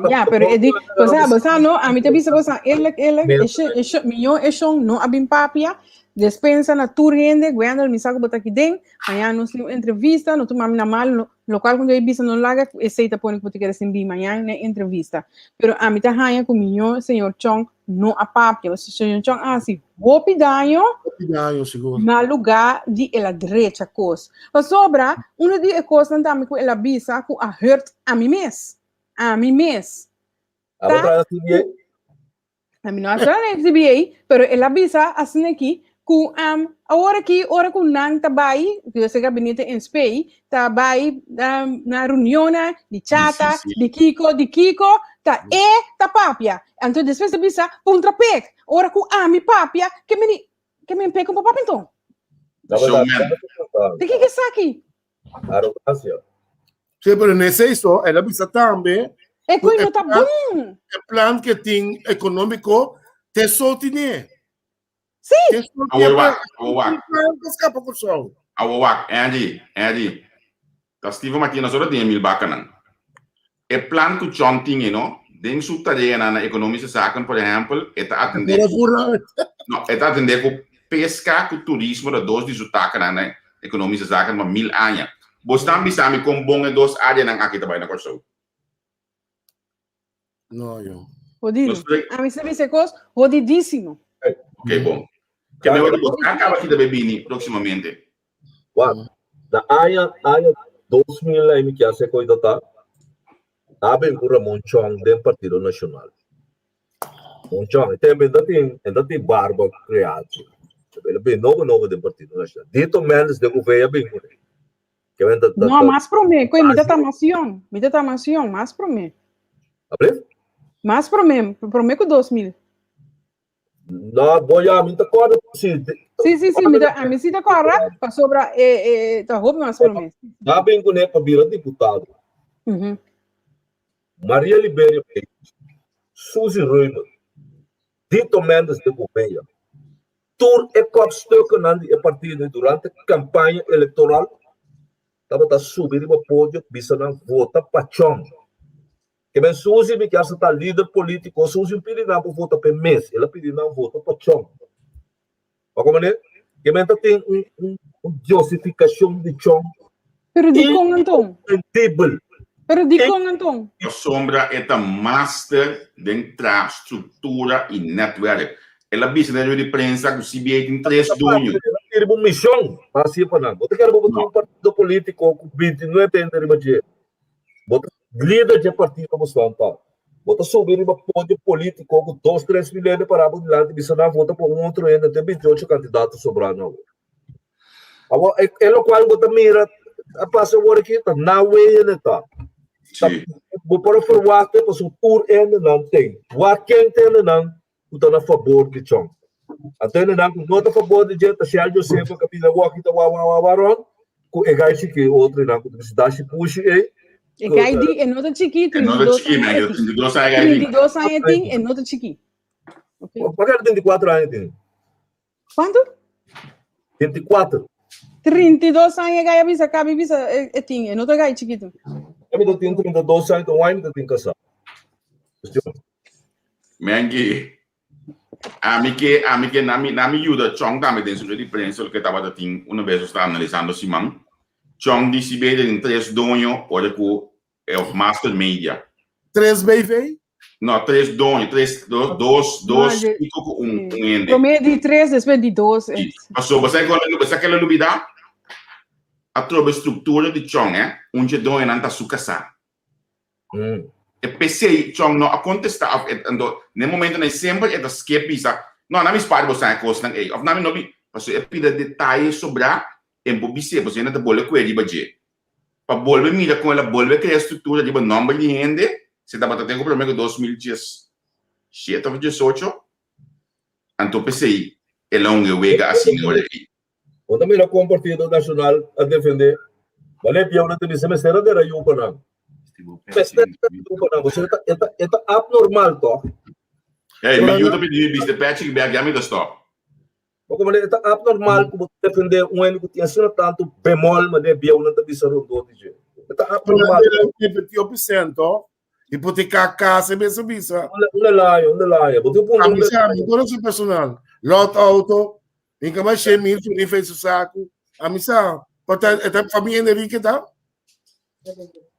Ya, pero e di, o sea, bo sa no, a mi ta bisa bo sa, eerlijk, eerlijk, e e she, miyo e shon no a bin papia, despensa na tur hende, Gwendel, mi sa ku bo ta aki den, mañana nos tin un entrevista, no tuma mi na mal, no, lokual ku mi bisa no laga ku esei ta pone ku bo ta keda sin bin mañana na e entrevista. Pero ami ta haña ku miyo señor Chong no a papia, pasobra señor Chong a hasi hopi daño, Hopi daño, sigur. na lugá di el a drecha kos. Pasobra, uno di e kosnan tambe ku el a bisa ku a hurt ami mes, ami mes, Abo ta traha na CBA? Ami no a traha na CBA, pero el a bisa asina aki ku um, awor aki ora ku nan ta bai, ku ese gabinete en spei, ta bai um, na reunionnan di chata, Sí, sí. di kiko, di kiko, ta e ta papia. Anto despues ta bisa, puntra pek, ora ku ami papia, ke meni, ke men pek un pa papia enton. Showman. Di kiko esaki? Arrogancia. Sí, pero nesse iso, el a bisa tambe E ku koi e no ta plan, bon. e plan que tin económico te so tine. Sí. Te so tine Awor wak, plan, awor wak. plan pa skapa Kòrsou. Awor wak, Andy, Andy. Ta Steven Martina solo tin e mil bakanan. E plan ku John tin e no, den su tareanan na Economische Zaken, por ehempel, e ta atende Por ku, fura. no, e ta atende ku pesca ku turismo ta dos di su takanan na Economische Zaken pa mil aña. Bosnan bisa mi kon bon e dos áreanan aki ta bai na Kòrsou. No, yo. Jodido. Nos tre- A mi se bisa kos jodidísimo. Ok, bon. Ke me word bos acaba kita be bini próximamente. Wak, na aña aña 2000 aí mi kia se koi tata, aben ku Ramon Chong den Partido Nacional. Ramon Chong, e tempo ainda tin, ainda tin barba creatie. El a bin nobo nobo den Partido Nacional. Dito Mendes de Gouveia bin ku ne. No, mas promé, koe, mi ta mas yong. Mi ta mas yong, mas promé. Abre? Mas promé, promé ku 2000. No, bo ya, mi ta korda si. Sí, sí, sí, mi ta, a mi sí ta korda, pasobra e, e, ta hopi mas promé. Na bin kuné pa bira diputado. Mm -hmm. Maria Liberia Peters, Suzy Reumer, Dito Mendes de Gouveia, Tur e kopstukkennan di e partido durante kampaña elektoral tabata subi riba podio bisa nan vota pa Chong. Ke men Suzy mi kier sa ta lider politiko, Suzy un pidi nan pa vota p'e mes, el a pidi nan vota pa Chong. Wak manera? Ke men ta tin un un un diosifikashon di Chong. Pero dikon anton? Incomprendible. Pero dikon anton? Pasobra e ta master den traha struktura i netwerk. El a bisa den rueda di prensa ku CBA tin tres duño. El a tira bo mishon pa hasi pa nan. Bo ta kere bo tin un partido politiko ku bintinuebe hende riba dje. Bo ta lider dje partido bo stan pa. Bo ta subi riba podio politiko ku dos tres mil hende pará bo dilanti bisa nan vota pa un otro hende den bintiocho kandidato sobrá na awor. Awor e e lokual bo ta mira a pasa awor aki ta na weyene ta. Ta Sí. bo por a ferwakte pasobra tur hendenan ten. Wak ken ta hendenan ku ta na fabor di Trump. Anto hendenan ku no ta fabor di dje ta Shell Josefa ku a bira wòki ta wa wa wa wa rònt ku e gai chikí otronan ku ta bisa dashi pushi ei. E gai di e no ta chikí, E no ta 32 chikí, aña man. e tin. 32 aña gai tin. 32 aña e tin, e no ta chikí. Okay. Pakere 34 aña tin? Kuantu? 24. 32 aña gai a bisa kabi bisa e, e tin, e no ta gai chikitu. E mi ta tin 32 aña, ta un mi ta tin kasá. Menki, ami ke, ami ke, nami, nami yuda Chong tambe den su di prensa loke tabata tin una vez nos ta analisando siman. Chong di si bede den tres doño ora ku e of Master Media. Tres BV? No, tres doño, tres, dos, dos, dos, No, de- pico ku un, un hende. Promé di tres, después di dos. Sí. Paso, bo sa ku bo sa ke lo lubida? A trobe struktura di Chong, eh? Un dje doñonan ta su kasá. Mm. E p'esei Chong no a kontestá òf e anto na e momentonan ei semper e ta skep bisa, No, na mi spar bo sa e kosnan ei òf na mi no bi pasobra e pida detaye sobrá e bo bis'é pasobra hende ta bolbe kue riba dje. Pa bolbe mira kon el a bolbe krea struktura riba nòmber di hende, si tabata den ku promé ku 2017 òf diesocho, anto p'esei el a un e wega asina ora ei. Bo ta mira kon Partido Nacional a defende? Bale bieu nan ta bisa mester a dera yu pa nan. Mester a dera yu pa nan. Bo ta e ta e ta abnormal toch? Hey, mi yu ta pidi mi biste pechi ki bek ya mi ta stop. Bo komo e ta abnormal ku bo ta defende un hende ku tin asina tantu bemol manera bieu nan ta bisa rondó di dje. E ta abnormal. Invertió percent toch? Hipoteca casa e mester bisa. Un laia, un laia. Bo tin punto. A mi sa, mi conoce personal. Lot auto, Inca mais 100 mil, ni fez o saco. A mi sa, porta, eta família Enrique ta?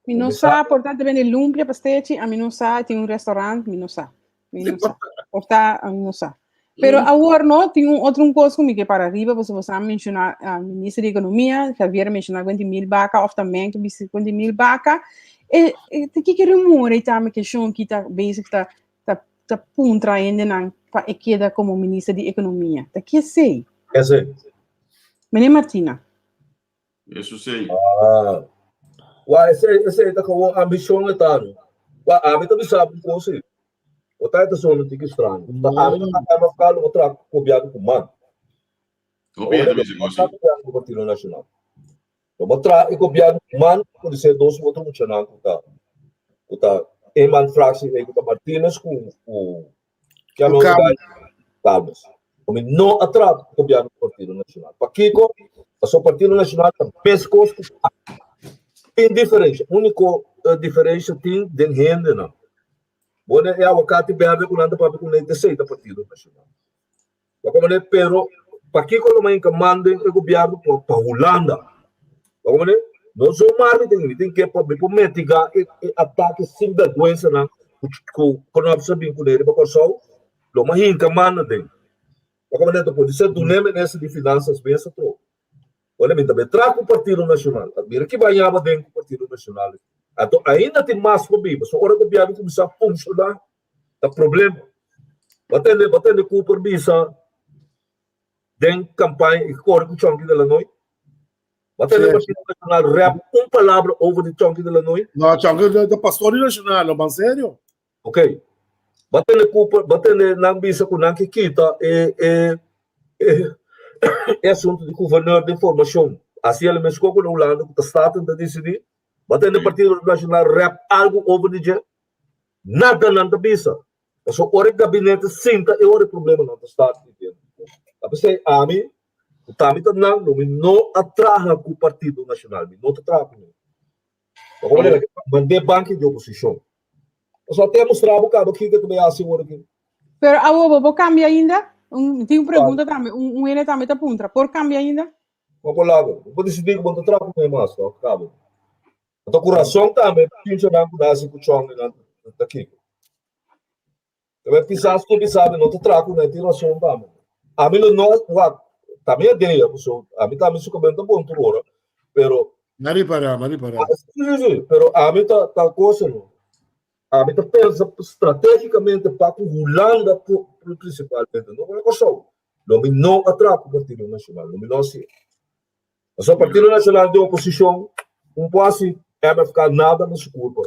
Mi no sa, porta te vende lumpia pastechi, a mi no sa, tin un restaurant, mi no sa. Mi no sa. Porta, a mi no sa. Pero awor no, tin un otro un kos ku mi ke para riba, pasobra boso a menshoná ah, minister di ekonomia, Javier a menshoná kuenti mil baka, òf tambe ke bisa kuenti mil baka. E, e te kiko rumor ei tambe ke Shonki ta bezig ta ta ta puntra hendenan pa e keda komo minister di ekonomia. Ta ke esei? Esei. Meneer Martina. Eso sei. Ah. Wa esei esei ta gewoon ambishon e ta no. Wa ami ta bisa bo un kos ei. Bo ta e ta sona un tiki stranyo. Ta ami ta ta MFK lo bo traha ku gobièrnu ku man. Hopi hende ta bisa kos ei. Ku Partido Nacional. Lo bo traha e gobièrnu ku man por ser dos otro muchanan ku ta ku ta eenman fractie ei ku ta Martinez ku ku Ku Calmes. Calmes. Mi no a traha ku gobièrnu ku Partido Nacional. Pakiko? Pasobra Partido Nacional ta meskos ku Tin diferensha. Úniko diferensha tin den hendenan. Bo ne e awakati bèrdè ku nan ta papia ku nan ta esei ta Partido Nacional. Bo komprende? Pero pakiko lo mainka manden e gobièrnu pa Hulanda? Bo komprende? No zomaar mi tin, mi tin ke pa mi por mitiga e e atake sinbergwensanan ku ku Knops a bin kuné riba Kòrsou, lo mi a hinka man aden. Wak manera ta pudi ser dun'é minister di Finansas mes atro. Ora mi ta bai traha ku Partido Nashonal, a mira ki bañaba den ku Partido Nashonal. Anto ainda tin mas pa biba. So ora gobièrnu kuminsá funshoná ta problema. Bo a tende, bo a tende Cooper bisa den kampaña i kore ku Chonky de la Noy? Bo a tende Partido Nashonal rèp un palabra over di Chonky de la Noy? No, Chonky ta pastor di Nashonal, no ban serio. Ok. Bo a tende Cooper, bo a tende nan bisa ku nan ke kita e e e e asuntu di guverneur den formashon. Asi el mes koko na Hulanda ku ta Staten ta disidí. Bo a tende Partido Nashonal rèp algu over di dje? Nada nan ta bisa. Pasobra ora e gabinete sinta e ora e problemanan ta start di den. Ta p'esei ami ku tambe ta nan lo mi no a traha ku Partido Nashonal. Mi no ta traha ku nan. Pasobra manera ke mand'é banki di oposishon. Pasobra te a mustra bo kaba kiko ta bai hasi ora aki. Pero awo bo por kambia ainda? Un, tin un pregunta tambe, un, un hende tambe ta puntra, por kambia ainda? Bo por laga. Bo por disidí ku bo no ta traha ku nan mas, no? Kaba. Anto ku rason tambe pinchanan ku nasi ku chon nan ta kiko. Tambe kisas ku bisa mi no ta traha ku nan tin rason tambe. Ami lo no wak ta mi idea paso ami tambe su kabel ta bon tur ora pero Ma ripara, ma ripara. Si si si pero ami ta ta cosa no. Ami ta pensa strategicamente pa ku Hulanda principalmente no pa Kòrsou. Lo mi no a traha ku Partido Nacional lo mi no hasié. Pasobra Partido Nacional den oposicion un por haci MFK nada na su culpa.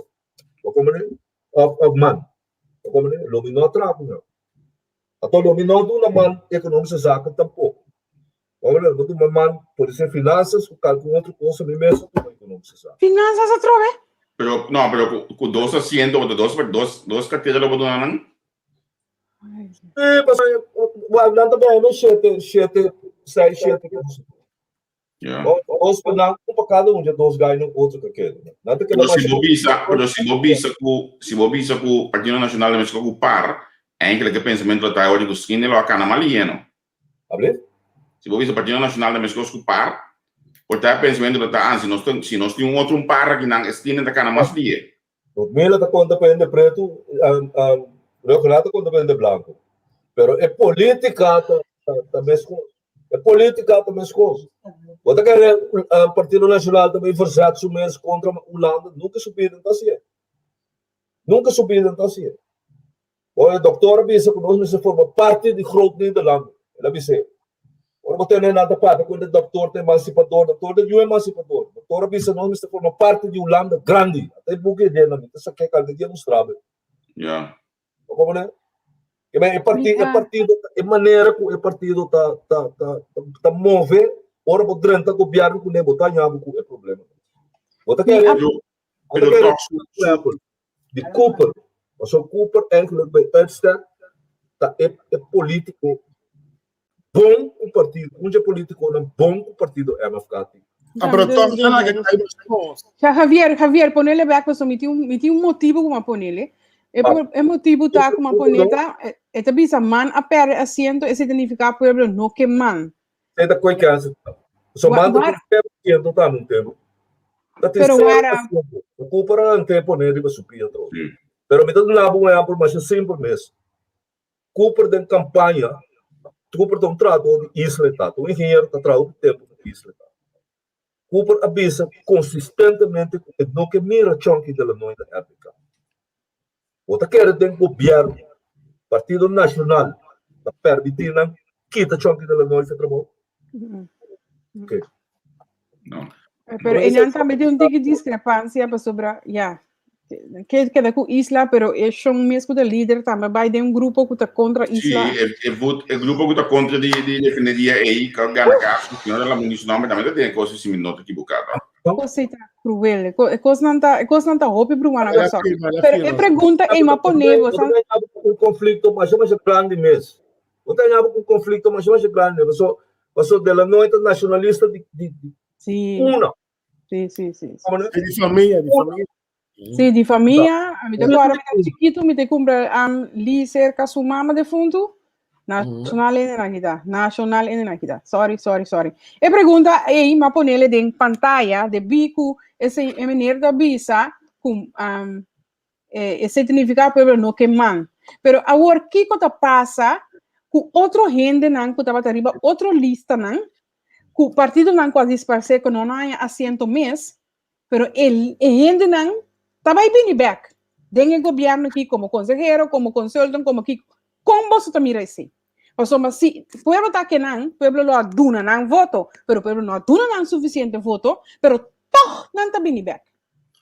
Bo comprende? Of, of man. Bo comprende? Lo mi no traha cu nan. Anto lo mi no duna man economische zaken tampoco. Bo comprende? Lo duna man por ser finanzas o calcun otro cosa mi mes a tuma economische zaken. Finanzas atrobe? Pero, no, pero cu, cu dos asiento, bo ta dos, dos, dos cartera lo bo duna nan? Sí, pasobra wak nan ta bebe shete, shete, seis, shete kos. Ja. Dos pa nan, un pa kada un, dje dos gai no otro ka keda. Nan ta keda Pero si masha. bo bisa, pero si bo bisa ku, si bo bisa ku Partido Nacional ta mester ku par, enkele ke pensamentu lo ta ora ku skin lo a kana mal yeno. Able? Si bo bisa Partido Nacional ta mester ku par, por ta e pensamentu lo ta, ah, si nos si nos tin un otro un par aki nan, eskin ta kana mas lihe. Ludmila ta konta pa hende pretu, Reugenat ta konta pa hende blanku. Pero e politika ta, ta, ta meskos. E politika ta meskos. Bo ta kere Partido Nacional ta bai verzet su mes kontra Hulanda? Nunka su bida no ta hasié. Nunka su bida no ta hasié. Bo e doktor a bisa ku nos mester forma parti di Groot Nederland. El a bis'é. Ora bo tene nan ta papia ku e doktor ta emansipador, doktor ta yu emansipador. Doktor a bisa nos mester forma parti di Hulanda grandi. Ata e buki e den nan, mi ta sak'é kalke dia mustra bo. Ja. Bo kompren'é? Ke men e parti, e partido, e manera ku e partido ta, ta, ta, ta move, ora bo drenta gobièrnu kuné, bo ta haña bo ku e problema. Bo ta kere, Pero, bo ta pero kere tòg su, su, di Cooper. Pasobra Cooper eigenlijk bij uitstek ta e, e politico bon ku partido, un dje politiconan bon ku partido MFK tin. Ah, pero toch nan a kai nos. Ja, Javier, Javier, ponele back, paso mi tin un, mi tin un motibo ku m'a ponele. E, Ah. e motibo ta ku m'a pone ta, e, e ta bisa man a perde asiento, esei ta nifiká pueblo no ke man. Esei ta koi kèns. So Wa- man ta wa- tin 0% tambe un tempu. Ta tin Pero sero wara- por siento. O Cooper a lant'é pone riba su pia atrobe. Sí. Pero mi ta duna bo un ehèmpel masha simpel mes. Cooper den kampaña, Cooper ta un trahador di isla e ta, ta un ingeniero ta traha hopi tempu na isla e ta. Cooper a bisa konsistentemente ku e no ke mira Chonky de la Noy na RPK. Bo ta kere den gobièrnu, Partido Nashonal ta permití nan kita Chonky de la Noy fe trabou? Ok. No. Pero einan tambe tin un tiki diskrepansia pasobra, ya, ke keda ku Isla, pero e shon mes ku ta lider tambe bai den un grupo ku ta kontra Isla. Sí, e, e, voet, e grupo ku ta kontra di, di refineria ei, ka gana kaso, si no ta lamungi su nomber, tambe ta den kos si mi no ta ekiboká, no? Kos ei ta kruel. E kosnan ta, e kosnan ta hopi bruma na El a Kòrsou. firma, el a Pero e firma. pregunta ei m'a pone bo, san. Un konflikto masha masha grandi mes. Bo ta haña bo ku un konflikto masha masha grandi paso paso de la Noy ta nashonalista di di di Sí, una. sí, sí, sí. sí. Como no? Di famia, di famia. Sí, di famia. A mi ta acorda mi ta chiquito, mi ta cumpra um, li cerca su mama defunto. Nacional en nan kita. Nacional en nan kita. Sorry, sorry, sorry. E pregunta ei ma ponele den pantalla de biku ese e meneer da bisa ku um, eh, ese significa pueblo no ke man. Pero awor kiko ta pasa ku otro hende nan ku tabata riba otro lista nan ku partido nan ku a disparse ku no haña asiento mes, pero e, e hende nan ta bai bini bek den e gobierno aki como consehero, como consultant, como kiko. Kon boso ta mira esei? Pasobra si pueblo ta kenan, pueblo lo a duna nan voto, pero pueblo no a duna nan suficiente voto, pero toch nan ta bini bek.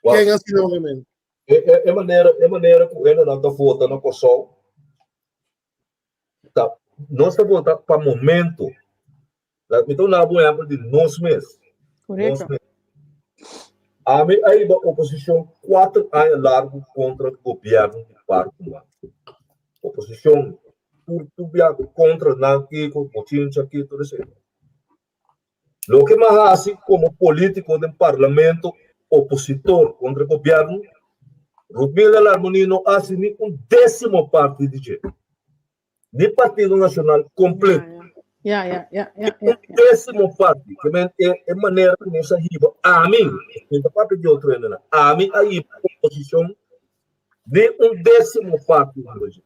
Ken a sido obviamente? E, e, e manera, e manera ku hendenan ta vota na Kòrsou, ta, nos ta vota pa momento. La, mi ta duna bo un ehèmpel di nos mes. Nos Korekto. mes. Ami a hiba oposishon kuater aña largu kontra gobièrnu di Parkman. Oposishon tur tur bia kontra nan kiko, bochincha ki, tur esei. Loke mi a hasi komo polítiko den parlamento opositor kontra gobièrnu, Rudmila Larmonie no a hasi ni un désimo parti di dje. Ni Partido Nacional completo. Ja, ja, ja, ja, Un ja, ja. décimo parti. Ke men e, e manera ku nos a hiba, ami, mi ta papia di otro hendenan, ami a hiba oposishon ni un décimo parti riba dje.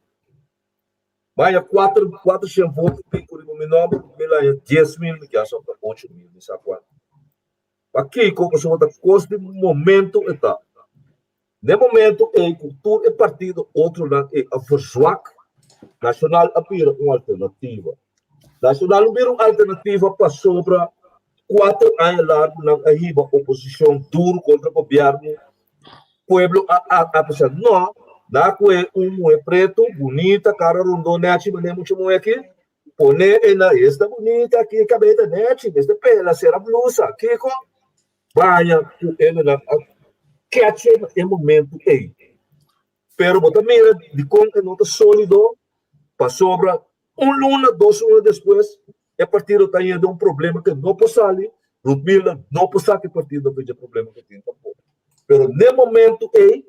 Baña kuater, 400 voto pico riba mi nomber, mi laña 10.000, mi kier sa 8.000, mi sa kuantu. Pakiko? Pasobra ta kos di momento e ta. N'e momento ei ku tur e partido otronan ei a verzwak, Nacional a bira un alternativa. Nacional no bira un alternativa pasobra kuater aña largu nan a hiba oposishon duru kontra gobièrnu. Pueblo a a pensa, no, nan a kohe un muhé pretu, bunita, kara rondó nèchi manera mucha muhé aki, pone e na esta bunita aki, kabei ta nèchi, mester pela, sera blusa, kiko? Baña ku hendenan a catch na e momento ei. Pero bo ta mira dikon e no ta sólido, pasobra un luna, dos luna despues e partido ta yendo un problema ke no por sali, Ruth Miller no por saka e partido for dje problema ku tin tampoko. Pero n'e momento ei,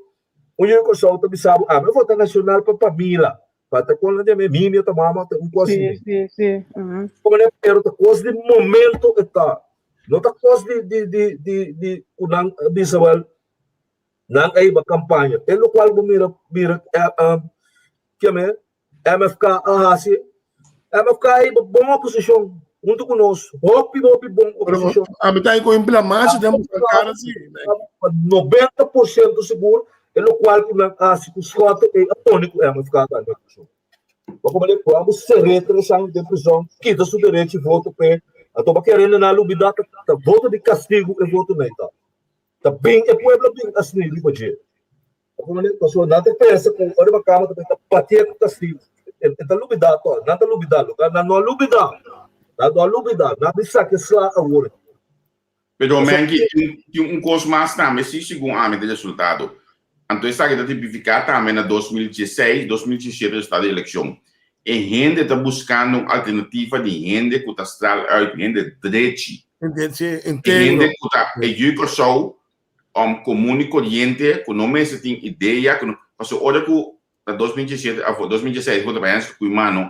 un yu di Kòrsou ta bisa bo, ami a vota Nashonal pa Pamila, pa ta kon nan yama e Mimi o ta mama ta un kos Sí, asina. sí, sí. Ujú. Como ne pero ta kos di momento e ta. No ta kos di di di di di ku nan a bisa wel nan a hiba kampaña. E lokual bo mira mira eh, um, kiame MFK a hasi. MFK a hiba bon oposishon huntu ku nos. Hopi hopi bon Pero oposishon. a mi ta ku implamasi den boso kara si. 90% sigur e lokual ku nan a hasi ku Schotte ei a pone ku MFK ta na oposishon. Bo como le cuando seré 3 años den prison, kita su derecho y voto pe, anto ba kere na lubida ta, ta voto di castigo e voto na ita. Ta bin e pueblo bin asni riba dje. Bo como le paso nan ta pensa cu ora ba cama ta ta patia cu castigo. E, e ta lubida to, nan ta lubida, lo nan no a lubida. Nan no a lubida, nan di saque sla awor. Pero Menki, tin, tin un kos mas tambe, si segun ami de resultado. Anto esaki ta tipifiká tambe na 2016, 2017 resultado di elekshon. E hende ta buskando un alternativa di hende ku ta straal uit, hende drechi. Hende, sí, E integro. hende ku ta e yu Kòrsou, um, komun i koriente, ku no mester tin idea, ku no, pasobra ora ku na 2017 a 2016 vota pa Hensel Kuimano,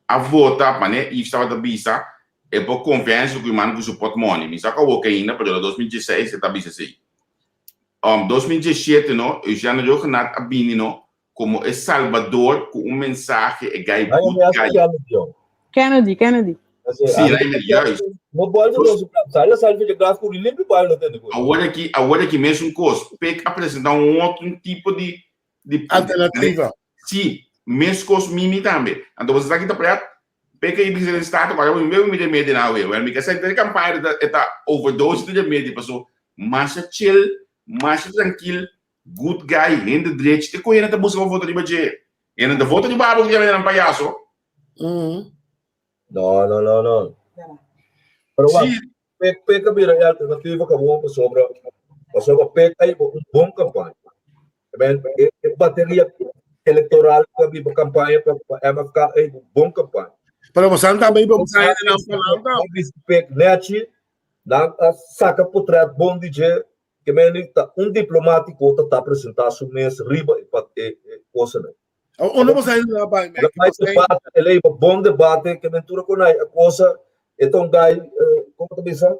a vota mane Yves tabata bisa e por confia Hensel Kuimano ku su portmoni. Mi sa ku awoke ainda pero na 2016 e ta bisa esei. Um 2017 no Eugène Rhuggenaath a bini no komo e salbador ku un mensahe e guy Ay, good mi guy. Kennedy. Kennedy, Kennedy. Sí, Raymond, juist. No bolsa no su sale sale de glas ku limpi pa no tende. Awor aki, awor aki mesun kos. Pek a presenta un otro tipo di di Alternativa. Sí, meskos Mimi tambe. Anto boso sa ki ta pret? Peke i bisa den staten, kòrda mi bebe mi remedi na awe. Wèl, mi ka sa henter kampaña e ta e ta overdose di remedi paso masha chill, masha trankil, good guy, hende drechi. Te ku hende ta buska pa vota riba dje. Hende ta vota riba abo ku yama nan payaso. Mm. No, no, no, no. Pero wak, Sí, Pek Pek a bira e alternativa ka bon pasobra pasobra Pek a hiba un bon kampaña. Men, e, e bateria electoral ku a biba kampaña pa, pa MFK a hiba un bon kampaña. Pero bosan tambe iba busca hende nan palabra. Nan bisti Pek nechi, nan a saka potret bon di dje, ke men ta un diplomátiko ta ta presentá su mes riba e, pa- e, e kosanan. Unda bo sa na bai, El a bai debate, el a hiba bon debate, ke mentura ku nai a kosa, e ta un gai, komo ta bisa?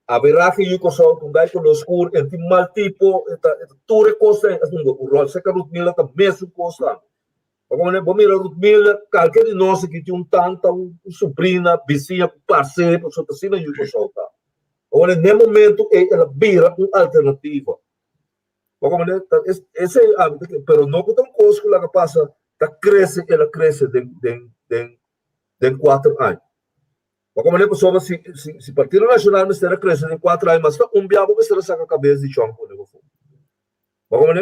Averahe yu Kòrsou ta un gai koló skur, e tin mal tipo, e ta tur e kosnan a hunga un ròl. Seka Ruthmila ta mesun kos tambe. Pasobra bo mira Ruthmila, kalke di nos aki tin un tanta, un subrina, bisiña ku parse, pasobra ta asina yu Kòrsou ta. Awor n'e momento ei el a bira un alternativa. Pasobra esei ami ta kere, pero no ku ta un kos ku laga pasa, ta krese, el a krese den kuater aña. Bo komo pasobra si si si Partido Nacional mester a crece den cuatro aña mas ta un bia bo mester a saca cabes di Chong pone bo for. Bo komo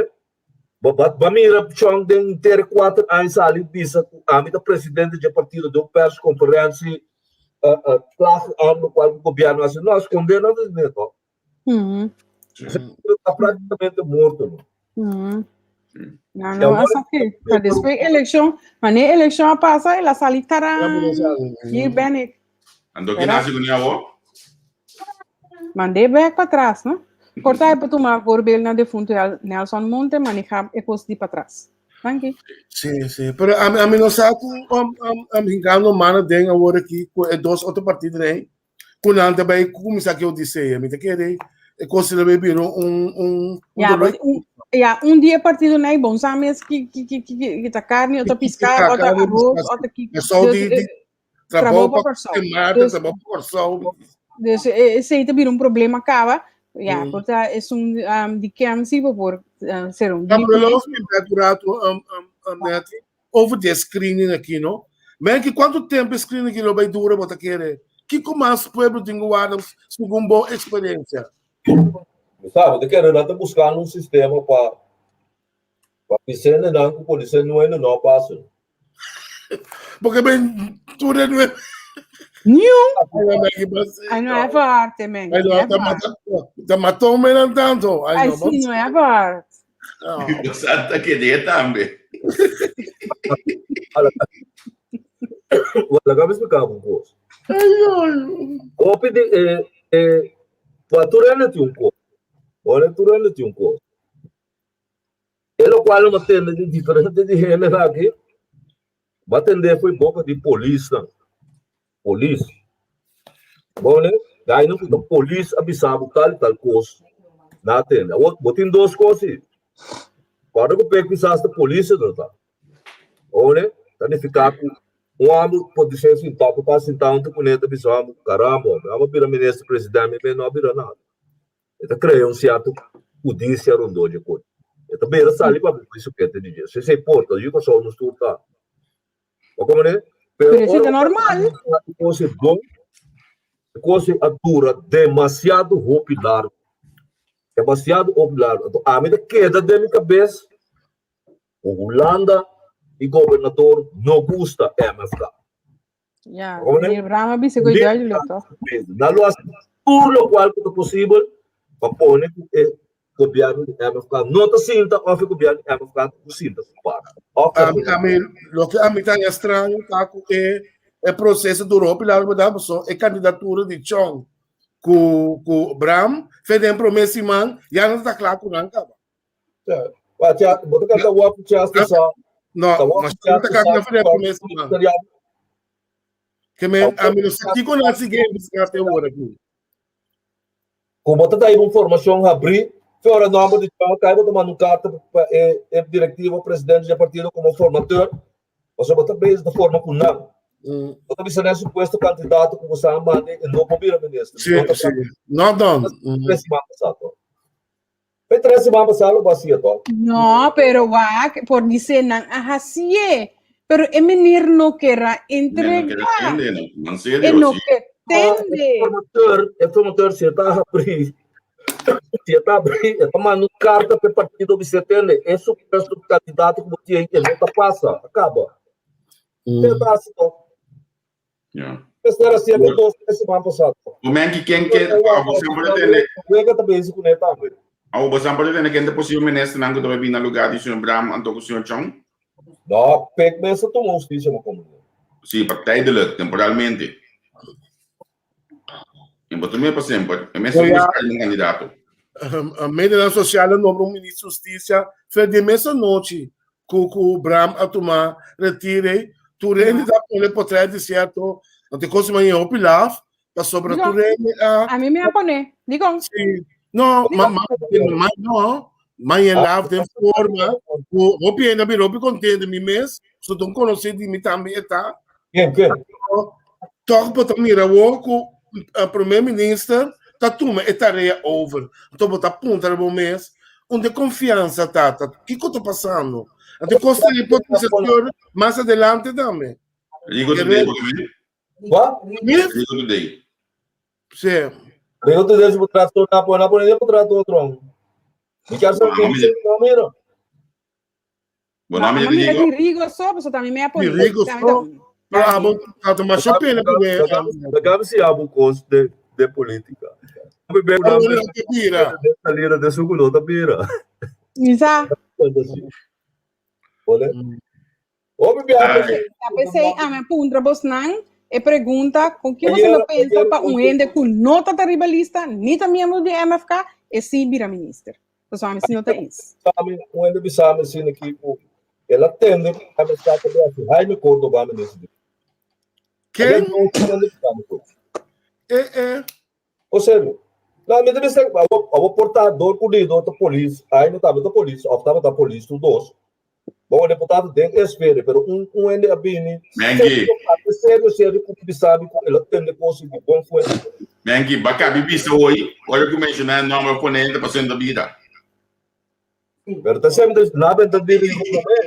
bo ba ba mira Chong den inter cuatro aña sali bisa cu ami ta presidente dje partido den un persconferentie uh, uh, klaag aan locual cu gobierno haci. No, esconde nan ta neto. Ta prácticamente morto. No? No, no, hasta que pa después elección, mané elección a pasa, el a sali tarán. Hier ben ik. Ando que nace con abo? Mandé back para atrás, no? Corta para tomar voorbeeld na defunto Nelson Monte, maneja e cos di para atrás. Danki. Sí, sí. Pero a, a mi no sa ku um, um, um, hinkando mano den awor aki ku e dos otro partido ei. Ku nan ta bai kuminsá ku e odisea. Mi ta kere e kos ta bai bira un un un Ya, dolor. un, ya, un dia partido nei bon sa mes ki ki ki ki ki ta carne, ota pisca, ota arroz, ota ki. Kòrsou di di trabou pa Kòrsou. Marte, trabou pa Kòrsou. Dus esei ta bira un problema kaba. Ya, por ta esun di ken si bo por ser un Ya, pero lo mi bek un rato, Netty. Over di e screening aki no. Menki cuanto tempo e screening aki lo bay dura bo ta kere? Kiko mas pueblo tin ku warda segun bo experiencia? Mi sa, bo ta kere nan ta buscando un sistema pa pa bisende nan ku polisé nuebe no pasa. Porque ben tur e nuebe. Niun. Ay no e hard, men. Ay no, ta mata, ta mató men tanto. Ay, no, sí, no e hard. No. Santa kede tambe. Laga mi explica un cos. Hopi di e e wa tur hende tin un cos. Ora tur hende tin un cos. E locual no tende di diferente di hende aki, ba tende foi boca di polisnan. Polis. Bone, gai no ku polis a bisa bo tal y tal kos. Na tende. Awor, bo tin dos kos i. Kòrda ku pek kisas ta polis e ta. Bone, ta nifiká ku un hòmber por disé sintá, ku ta sintá huntu kuné ta bisa hòmber, karamba, mi hòmber bira minister president, mi no a bira nada. E ta krea un sierto kudisia rondó dje kos. E ta bira sali pa bo sukete di dje. Si esei por ta, yu Kòrsou nos tur ta. Bo comprende? Pero Pero ese ta normal. Cos e bon, cos a dura demasiado hopi largo. Demasiado hopi largo. Anto ami ta keda den mi cabes cu Hulanda y gobernador no gusta MFK. Ja, meneer Bram a bisa cu duidelijk toch? Nan lo haci tur locual cu ta posibel pa pone cu e Gobierno di MFK no ta sinta of e gobierno di MFK ta ku sinta ku par. Of ami, ami, loke ami ta haña straño ta ku e e proseso dura hopi largo berdad paso e kandidatura di Chong ku ku Bram fe den prome siman ya no ta kla ku nan kaba. Ja, maar tja, bo ta kanta wap tja sa. No, mas ta kanta fe den prome siman. Ke men, ami no sa kiko nan sigui investiga te ora aki. Ku bo ta dai un formashon habrí, fe ora nòmber di Trump kai bo ta manda un karta pa e e direktivo presidente di e partido komo formateur, pasobra bo ta bezig ta forma ku nan. Bo ta bisa nan e supuesto kandidato ku bo sa a manda e no por bira minister. Sí, sí. No done. Tres siman pasá to. Fe tres siman pasá lo bo hasié to. No, pero wak, por dice nan a hasié. Pero e meneer no ker a entregá. E no ke tende. E formateur, e formateur si e ta habrí, si e ta habrí, e ta manda un karta pa e partido bisa e tende, e supuesto kandidato ku bo tin e no ta pasa, a kaba. E ta hasi to. Ja. Mester a siete dos tres siman pasá. Momenki ken ke abo sempre tende. Wega ta bezig kuné tambe. Abo bo sempre tende ken ta posible ministernan ku ta bai bin na lugar di señor Bram anto ku señor Chong? No, Pek mes a tuma hustisia mo komo. Sí, pa tijdelijk, temporalmente. E bo ta mira pa semper. E mester busca un candidato. Medionan sosial a nombra un ministro di hustisia fer di e mes anochi. ku ku Bram a tuma retire, tur hende ta pone portret di sierto, no te kos man hopi laf, pasobra tur hende a A mi me a pone, dikon? Sí. No, ma, ma, ma, no, ma je laf den forma, ku hopi hende a bira hopi kontento mi mes, so ton konosé di mi tambe e ta. Ken, ken? Toch bo ta mira awor ku Prome Minister ta tuma e tarea over. Anto bo ta puntra bo mes, unda e konfiansa ta? Ta kiko ta pasando? Anto e kos ta ei por trese flor mas adelante tambe. Rigo Today bo ta mira? Wa? Rigo Today. Sí. Rigo Today si bo trato na pone, na pone bo trato otro. Mi kier sa ken no mira. Bo nome Mama mira di Rigo so, paso tambe me a pone. Di Rigo so. Pero abo ta masha pena ku e. Laga mi siña bo kos de de politica. Hopi be Abo no ta bira. Salida de su ku no ta bira. Isa. Ole. Hopi bia. Ta pesei ami a puntra bosnan e pregunta con ki boso lo pensa pa un hende ku no ta ta riba lista ni ta miembro di MFK e si bira minister. Pasobra ami si no ta eens. Ami, un hende bisa mi asina ki ku el a tende ku MFK ta bira si Jaime Cordoba minister di. Ken? Eh eh. O serio. No, mi ta bisa abo abo por ta dor ku di dor ta polis, Jaime tambe ta polis of tabata polis tur dos. Bo deputado den espere, pero un un hende a bini Menki. serio, serio, serio ku bisa mi ku el a tende kos di bon fuente. Menki, baka bi bisa hoy, ora ku menshoná e nòmber ponente pa senta bida. Pero ta sempre na benta diri ku promé.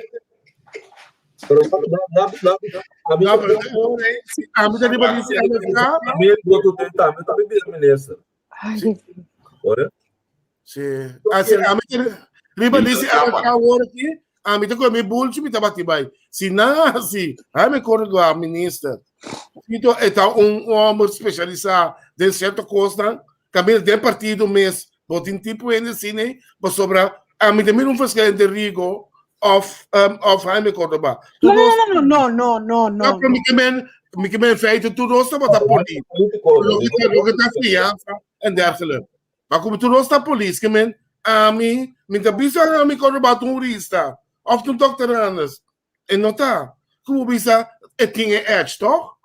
Pero na na na ami No, pero si ami ta riba di si MFK. Ami voto den tambe ta bira minister. Ay, Ora? Sí. Así, ami ta riba di si MFK awor aki, ami ta kohe mi bultje mi ta bati bai. Si nan hasi, Jaime Córdoba minister. Tito e ta un homber specialisá den cierto kosnan, kaminda den partido mes bo tin tipo hende asina ei, pasobra ami ta mira un verschil entre Rigo of of Jaime Córdoba. No, no, no, no, no, no, no, No, pero mi ke men, mi ke men feite tur dos tabata Político. político. Loke ta, loke ta fianza en dergelijke. Maar como tur dos ta polis, ke men, ami, mi ta bisa Jaime Córdoba ta un jurista of ta un dokter anders. E no ta. Como bisa, e tin e edge, toch?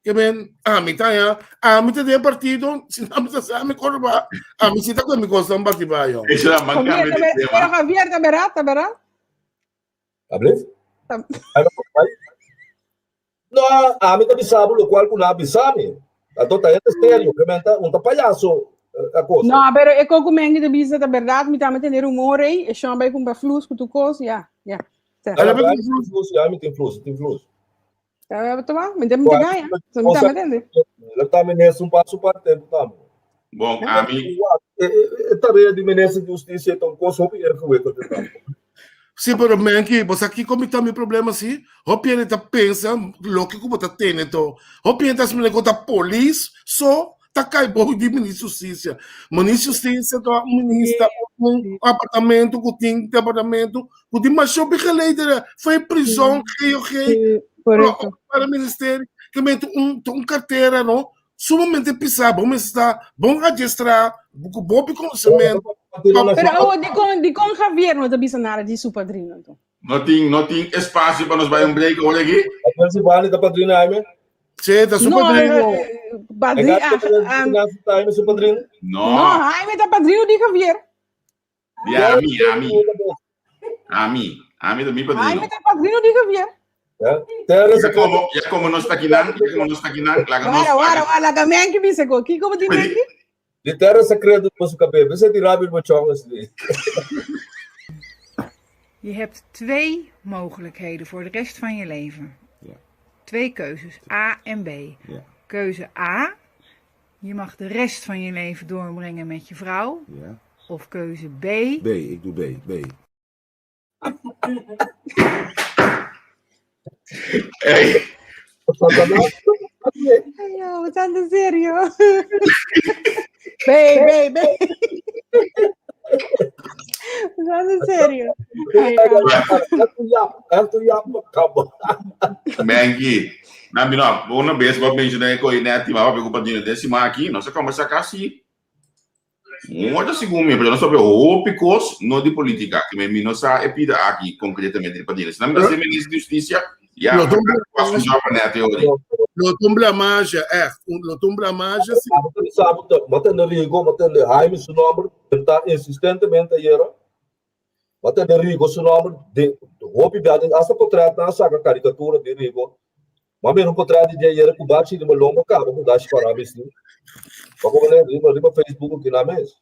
Ke men, ami ta ya, ami ta den partido, si no ami ta sa ami Córdoba, ami si ta ku mi kosnan bati bai, yo. Eso la man Javier, cambia de tema. pero Javier, ta berá, ta berá? Ablief? No, ami ta bisa bo lokual ku nan a bisa mi. Anto ta hende serio, ke men ta un ta payaso a cosa. No, pero e kos ku Mengi ta bisa ta bèrdat, mi tambe tende rumor ei, e shon bai kumpra flus ku tur kos, ya, ya. Ala bai kumpra flus, ya mi tin flus, tin flus. Ta tuma, mi ta gaya, so mi tambe tende. Lo ta minister un paso pa tempo tambe. Bon, ami. E tarea di minister di Justicia ta un kos hopi ingewikkeld tambe. Sí, pero Menki, bo sa kiko mi ta mi problema sí? Hopi hende ta pensa loke ku bo ta tene to. Hopi hende ta asumí ku ta polis so ta kai bou di minister Justicia. Minister Justicia ta un minister un apartamento ku tin departamento ku tin masha begeleideren for e prison, GOG, para ministerio, ke mete un un kartera no sumamente pisá, bo mester ta bon adiestrá, ku hopi konosementu. Pero awo, dikon, dikon Javier no ta bisa nada di su padrino anto? No tin, no tin espacio pa nos bai un break awor aki? Javier Sibani ta padrino Jaime? Sí, ta su No, padrino. padrino, ah, ah, Jaime su padrino? No. no, Jaime ta padrino di Javier. Di ami, ami. Ami, ami ta mi padrino. Jaime ta padrino di Javier. Ya como, ya como nos ta kinan, ya como nos ta kinan, laga nos. Wara, wara, wara, laga Menki bisa ko. Kiko bo di Menki? Di terra secreto pa su cabelo. Bisa di rabi bo chong así. Je hebt twee mogelijkheden voor de rest van je leven. Ja. Twee keuzes, A en B. Ja. Keuze A, je mag de rest van je leven doorbrengen met je vrouw. Ja. Of keuze B. B, ik doe B. B. Hey. Ay, no, tanto serio. B, B, B. Tanto serio. Mengi, na mi no, una vez vos mencioné con Inetti, ma papi culpa de décima aquí, no sé cómo saca así. Moita segun mi, pero no sabe hopi kos no di politika. Ke mi no sa e pida aki konkretamente di Padilla. Si nan mi ta ser minister di justisia, ya, Lo pas un job net teori. Lo ta un blamage, echt. Lo ta un blamage si. Sabe, m'a tende Rigo, m'a tende Jaime su nomber, ta insistentemente ayera. M'a tende Rigo su nomber den hopi bia, den hasta potretnan a saka karikatura di Rigo. M'a mira un potret di dje ayera ku bachi riba lombo kaba ku gashi pará bisti. Bo a komo riba riba Facebook kina mes.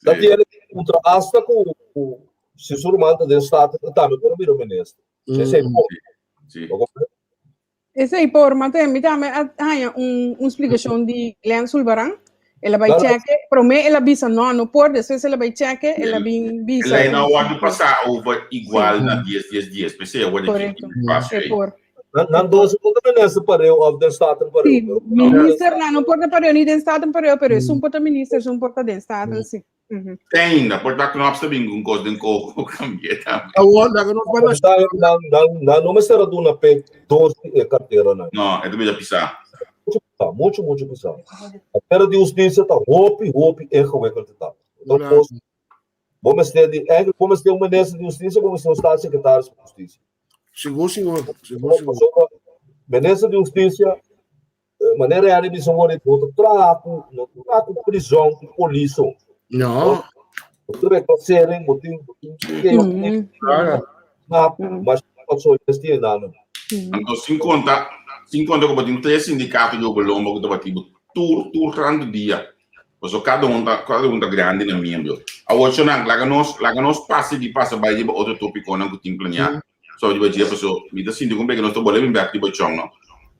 Ta tiene kontra hasta ku si su ruman ta den Staten e tambe por a bira minister. Esei por. Bo komprende? Esei por, ma mi tambe a haña un splikashon di Glenn Sulbaran. El a bai cheke, promé el a bisa no, no por, despues el a bai cheke, el a bin bisa. Lei no a wòrdu pasá over igual na dies dies dies, p'esei a wòrdu Korekto, e por. Nan dos no ta minister pareu òf den Staten pareu. Sí, ministernan no por ta pareu ni den Staten pareu, pero esun por ta minister, esun por ta den Staten, sí. Te ainda, por ta Knops ta bin ku un kos den koko kambié tambe. Awor, laga nos bai na. Nan no mester a duna p'e dos di e karteranan. No, e ta bira pisá. Muchu pisá, muchu, muchu pisá. Kartera di hustisia ta hopi, hopi ingewikkeld ta. Ta un kos, bo mester di, eigenlijk bo mester un minister di hustisia, bo mester un staatssecretaris pa hustisia. Sigur, sigur, sigur, sigur. Pasobra minister di hustisia Manera Henry bisa wor no ta traha ku no ta traha ku prizòn ku polis so. No. Bo tin reclassering, bo tin bo tin na mas paso es tin nada. Anto sin konta sin konta ku bo tin tres sindikato di Obolomba ku ta bati bo tur tur tantu dia. Paso kada un ta kada un ta grandi na miembro. Awor shonang laga nos laga nos pasa di pasa bai riba otro topikonan ku tin planeá. So riba dje paso mi ta sinti kumbe ke nos ta bole bin bek riba chong no.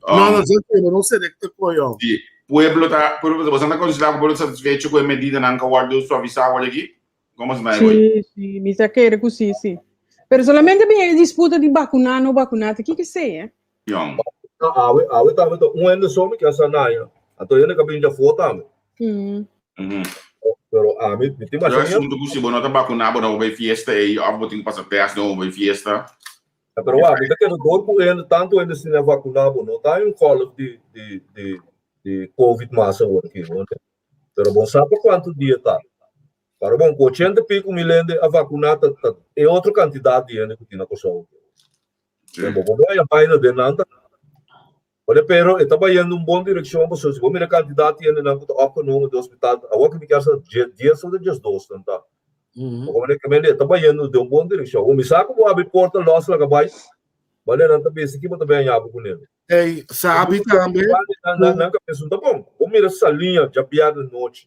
No, no, yo entiendo, no sé de qué coño. Si, pueblo ta, pueblo ta, boso ta considera ku pueblo ta satisfecho ku e medidanan ku a wòrdu suavisá awor aki? Komo se ta Sí, sí, mi ta kere ku sí, sí. Pero solamente bin e disputa di bakuná no bakuná, ta kiko esei, eh? Yong. Awe, awe tambe ta un hende so mi ke sa naña. Anto hende ka bin djafó tambe. Pero ami, mi tin Pero masha miedo. asunto ku si bo no ta bakuná bo no por bai fiesta ei òf bo tin ku pasa tèst no por bai fiesta. Pero wak, mi ta kere dor ku hende, tantu hende asina vakuná bo no ta hay un golf di di di di covid mas awor aki no. Pero bo sa pa kuantu dia ta. Pero bon, ku ochenta i piku mil hende a vakuná ta ta e otro kantidat di hende ku tin na Kòrsou. Sí. Bo por bai a baina den nan ta. Wale pero e ta bayendo un bon direccion pasobra si bo mira cantidad di hendenan cu ta opgenomen den hospital awor cu mi kier sa dies of diesdos nan ta. Bo comprende que mende e ta bayendo den un bon direccion. Awor mi sa cu bo habri porta los laga bay wale nan ta bisa ki bo ta bay haña bo cune. Ey, sabi tambe Nan nan cabeza no ta bon. Bo mira Saliña djabièrnè nochi.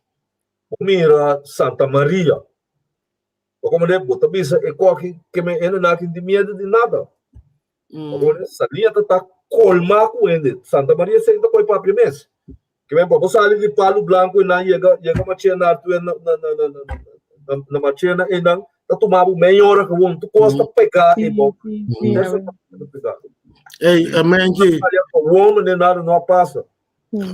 Bo mira Santa Maria. Bo comprende bo ta bisa e koki ke men hendenan aki no tin miedo di nada. Mm. Salia ta ta colma ku hende. Santa Maria sei ta koi papia mes. Ke men bo sali di Palu Blanco e nan yega yega Machena tu na na na na na na Machena e nan ta tuma bo meia hora gewoon. Tu kos ta pega e bo. Hey, Menki. Gewoon meneer nada no pasa.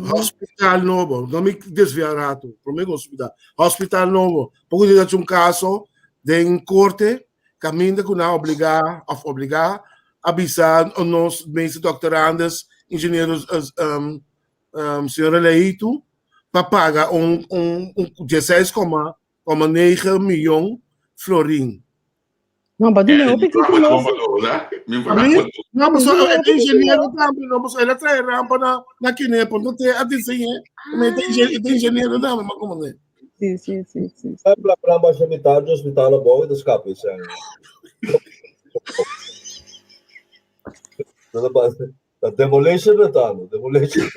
Hospital nobo, no mi desvia rato, prome ku hospital. Hospital nobo, poko di un kaso den korte, kaminda ku nan obligá of obligá a bisa nos meeste doktorandes, ingenieros, um, um, señora Leitu, pa paga un, un, un 16,9 miljoen florin. No, pa duna hopi título. No, paso e ingeniero tambe, no, paso el a trae rampa na na Kinepo, no te a diseñé, me te ingeniero tambe, ma como ne. Sí, sí, sí, sí. Bla bla bla mitad de hospital a boy de escape ese año. La demolition de tano, demolition.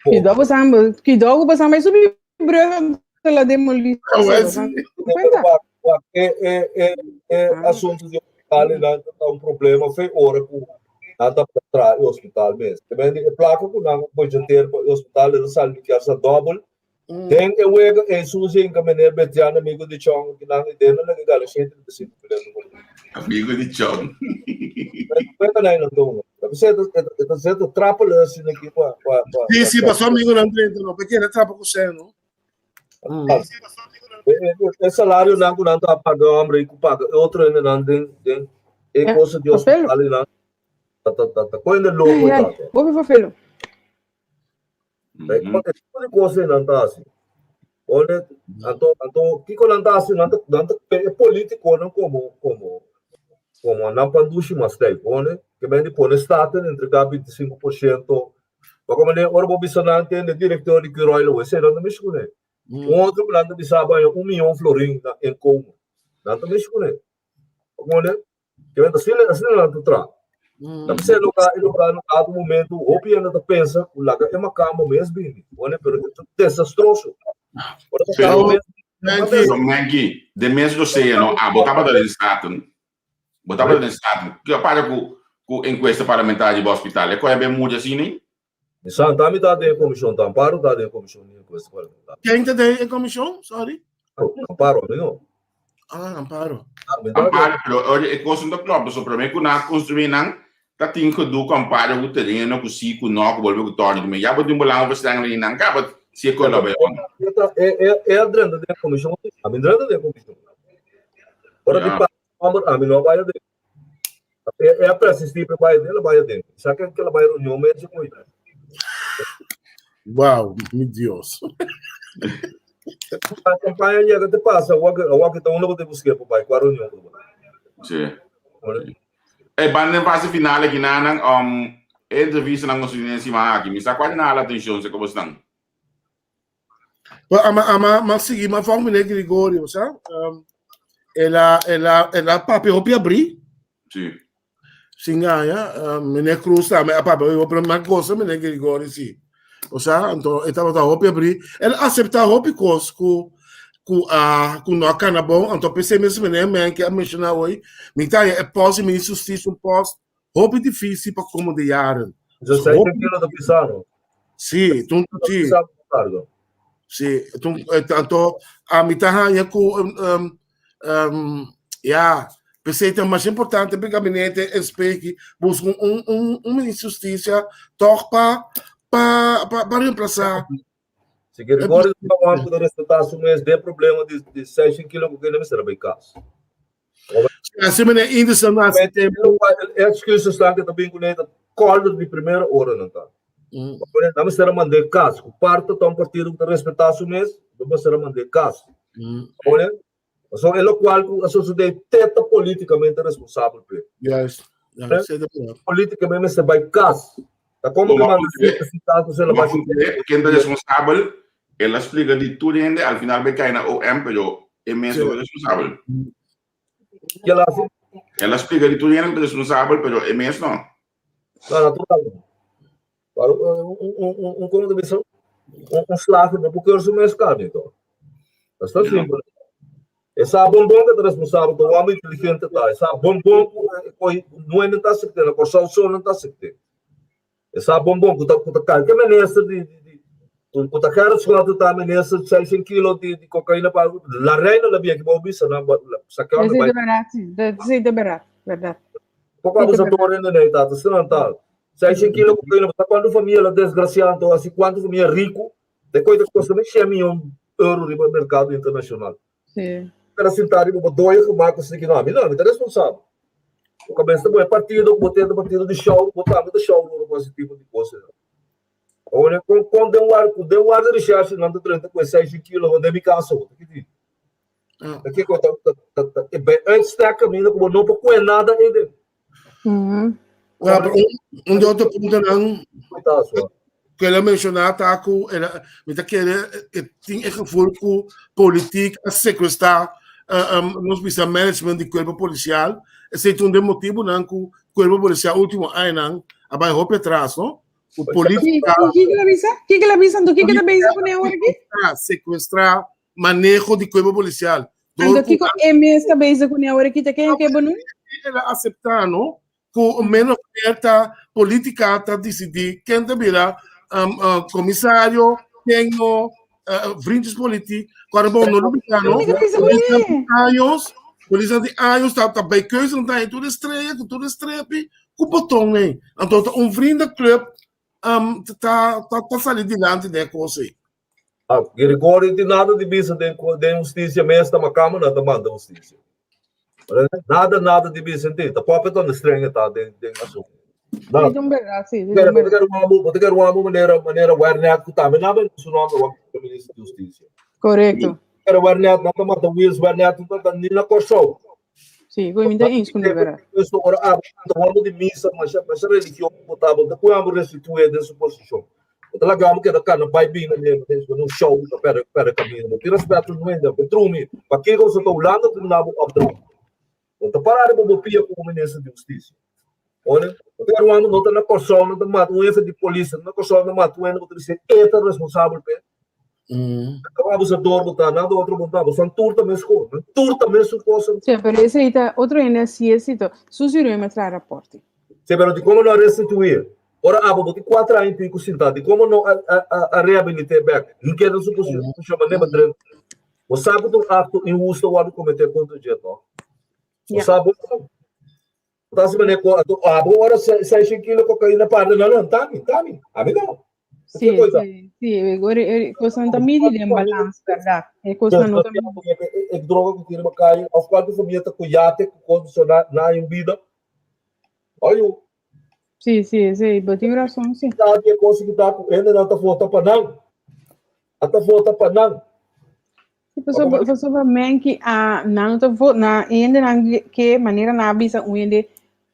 Cuidado pasando, cuidado pasando, subi brug la demolition. E, e, e, e ah. asunto di hospital e ta un problema fe ora ku nan ta tra e hospital mes. Te men e placa ku nan budgeteer pa e hospital e sal di kier double. Mm. Den e wega e susi inka meneer Betian amigo di Chong ki nan den nan ke gana 135 miljoen. Amigo di Chong. Wega nan nan doen. Dat is het het is het trappelen sin aqui pa pa pa. Sí, sí, pasó amigo nan 30 no, porque era trapa com você, no? E salario nan ku nan ta paga hombre y ku paga otro hende nan den den e cosa di hospital nan ta ta ta ta coende loco ta. Bobi papel. E tipo di cosa nan ta hasi. Ora, anto, anto, kiko nan ta hasi? Nan ta, nan ta e politikonan komo, komo, komo nan pandushi mas tei, pone, ke men di pone Staten entregá 25%. Pa komo ne, ora bo bisa nan tende direktor di Curoil lo esei nan ta mishi kuné. Un otro ku nan ta bisa baña un miyon florin na inkomen. Nan ta mishi kuné. Pa komo ne, Ke men asina, asina nan ta traha. Ta p'esei lo ka, e lo ka na dado momento hopi hende ta pensa ku laga e makamba mes bini, wone, pero e ta desastroso. Ora Pero, makamba mes pero Menki, den mes lo sea no, abo tabata den Staten, bo tabata den Staten, ke a para ku ku enkuesta parlamentario riba hospital? E kohe ben mucha asina? Mi sa, ta mi ta den e komishon, ta Amparo ta den e komishon di enkuesta parlamentario. Ken ta den e komishon? Sorry. Amparo, mi no. Ah, Amparo. Amparo, pero oye, e kos no ta klopt, pasobra promé ku nan a konstruí nan, ta tin gedoe ku Amparo ku tereno, ku si, ku no, ku bolbe ku tòrni, ku mi. Ya bo tin bolang overstreng den nan kaba si e kos lo bai on. E a drenta den e komishon, ami drenta den e komishon. Ora di pa homber, ami no a bai aden. E a persistí pa e bai aden, el a bai aden. Sa ke el a bai reunion mes ku e. Wow, mi Dios. A campaña llega te pasa, awor ke awor ke ta uno te busque pa bai kwa reunion ku bai. Sí. E ban den fase final aki nanan, e entrevista nan nos tin encima aki, mi sa kwa na hala atencion se como stan. Well, ama ama ma sigui ma volg meneer Gregorio, sa? Um, el a el a el a papia hopi abrí. Sí. Sin gaña, um, meneer Cruz tambe a papia hopi, pero ma goza meneer Gregorio sí. O sea, anto e tabata hopi abrí. El a acepta hopi kos ku ku a ku no a kana bon, anto p'esei mes meneer Menke a menciona hoy, mi ta haña e post di minister justicia un post hopi difícil pa komo de jaren. Zo sei que kilo ta pisano. Sí, tun sí. Sí, tun tanto a mi ta haña ku um, um, um, ja, p'esei ta mas importante pa gabinete SP busca un un un ministro de justicia toch pa pa pa, pa reemplazar. Si Gregorio ta wak ku respetá su mes den problema di di 6 kilo ku kende mester bai kas. Así meneer Anderson hace tempo. Excuses tan que ta bin kuné ta kolder di primera ora nan ta. Nan mester a mand'é kas. Ku parta ta un partido ku ta respetá su mes, nan mester a mand'é kas. Pasobra e lokual ku a sosodé te ta polítikamente responsabel p'e. Juist. Polítikamente mester bai kas. Ta komo ke manda si tantu se lo bai. Ken ta responsabel? El a splika di tur hende, al final bai kai na OM, pero e mes no ta responsabel. Ke la hasi? El a splika di tur hende ku ta responsabel, pero e mes no. No, natural. Pero un, un, komo ta bisa? Un slager no por keur su mes karni, to. Ta simpel. E sa bon bon ku ta responsabel, ta un hòmber inteligente ta. E sa bon bon ku e no hende ta asept'é, na Kòrsou so nan ta asept'é. E sa bon bon ku ta ku ta kalke minister di di ku ku ta Gerrit Schotte ta minister 600 kilo di di kokaina pa la reina la bien ki bo bisa nan sa ke Sí, de verdad, sí, de, sí, de verdad, verdad. Poko abusador hende nei tata, si nan ta 600 kilo kokaina sa kuantu famia la desgracia anto asi kuantu famia riku de koi ta kosta mi 100 miyon euro riba merkado internashonal. Sí. Pero sinta riba bo doye gemaakt asina ki no, ami no, ami ta responsabel. Bo kabes ta bo e partido ku bo tenta partido di show, bo tambe ta show ora bo hasi tipo di kos asina. Awor kon kon den war ku den war di recherche nan ta drenta ku e 6 kilo bo den mi kasa bo ta kiti. Ta kiko ta ta ta ta e bij uitstek kaminda ku bo no por kue nada eden. Ja, pero un de otro puntonan ku el a menshoná ta ku el a, mi ta kere e tin e gevoel ku politiek a sekwestá nos bisa management di kuerpo polisial. Esei ta un den motibunan ku kuerpo polisial último añanan a bai hopi atras, no? Ku polítika. Kiko el a bisa? Kiko el a bisa? Anto kiko ta bezig kuné awor aki? Sekwestra maneho di kuerpo polisial. Anto kiko e mes ta bezig kuné awor aki? Ta ken ke benoem? El a aseptá, no? Ku menos ta polítika ta disidí ken ta bira komisario, ken no, vriendjes politiek. Kòrda bon, no lubidá, no? Polisnan di años, polisnan di años ta ta bai keuze nan ta haña tur estrella ku tur strepi ku boton ei. Anto ta un vriendenclub ta ta sali dilanti den e kos ei. Ah, Gregorio tin nada di bisa den den hustisia mes ta makama nan ta manda hustisia. Nada nada di bisa tin. Ta papia ta strenge ta den den asunto. Nada. Sí, verdad, sí, sí, verdad. Bo te quero un manera manera wernet ku tambe nada su nombre wa ministro di hustisia. Korekto. Pero Wernet nan ta mata Wiels, Wernet no ta ni na Kòrsou. Sí, ku mi ta eens kuné, bèrdat. Dus ora abo ta wòrdu di misa, masha masha religion bo ta, bo ta pui abo restituí den su posishon. Bo ta laga abo keda kana bai bini den den un show ta pèrdè pèrdè kaminda. Bo tin rèspèt un hende, bo drumi. Pakiko bo ta Hulanda ta duna bo opdracht? Bo ta pará riba bo pia komo minister di hustisia. Ora, bo ta wòrdu no ta na Kòrsou no ta mata un hefe di polis, na Kòrsou no mata un hende bo ta bisa e ta responsabel p'e. Ta un abusador bo ta, nada otro bo ta, bo san tur ta mes kos, nan tur ta mesun kos. Sí, pero esei ta otro hende hasi esito. Susi Römer traha raporte. Sí, pero dikon no a restituí? Ora abo bo tin kuater aña i piku sintá, dikon bo no a rehabilit'é bèk? Hin keda su posishon manera drenta. Bo sa ku ta un akto inhusto wòrdu kometé kontra dje, tòg? Bo sa bo ta hasi manera ku abo ora seishen kilo kokaina parda nan nan ta mi, ta mi, ami no. Sí, sí, sí, e kosnan ta midi den balans, bèrdat? E kosnan no ta midi. E droga ku tin riba kaya, òf kualke famia ta ku yate ku kos so na na un bida. Oye. Sí, sí, sí, bo tin rason, sí. Ta di e kos ku ta ku hendenan ta vota pa nan. A ta vota pa nan. Sí, pasobra, pasobra men ki a nan ta vo na hendenan ke manera nan a bisa un hende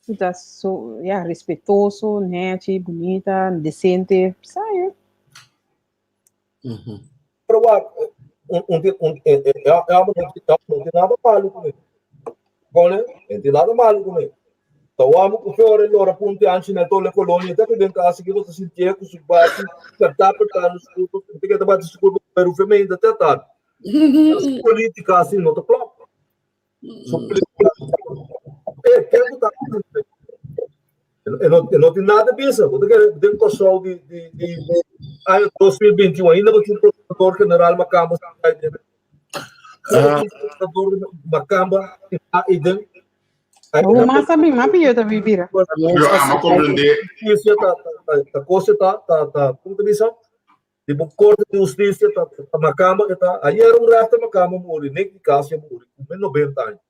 ku ta so ya respetuoso, nechi, bunita, decente, sa yo. Pero wak, un un un e e e amo no tin no tin nada malu kuné. Kone? No tin nada malu kuné. Ta wak ku fiore lora punti anchi na tole kolonia te ku den kasa ki bo ta sintié ku su bati pertá pertá na su kurpa te ke ta bati su kurpa pero femeinta te tardi. Su politika asi no ta klòp. Su politika e ken ku ta e no e no tin nada bisa. Bo ta kere den Kòrsou di di di aña 2021 ainda bo tin prokurador general makamba den prokurador makamba den Hoe mas ta bin, mas pior ta bin bira. Pero amo comprende. Justicia ta ta ta cosa ta ta ta como te bisa? Tipo corte de justicia ta ta macamba que ta ayer un rechter macamba muri nek di casa muri cu men 90 años.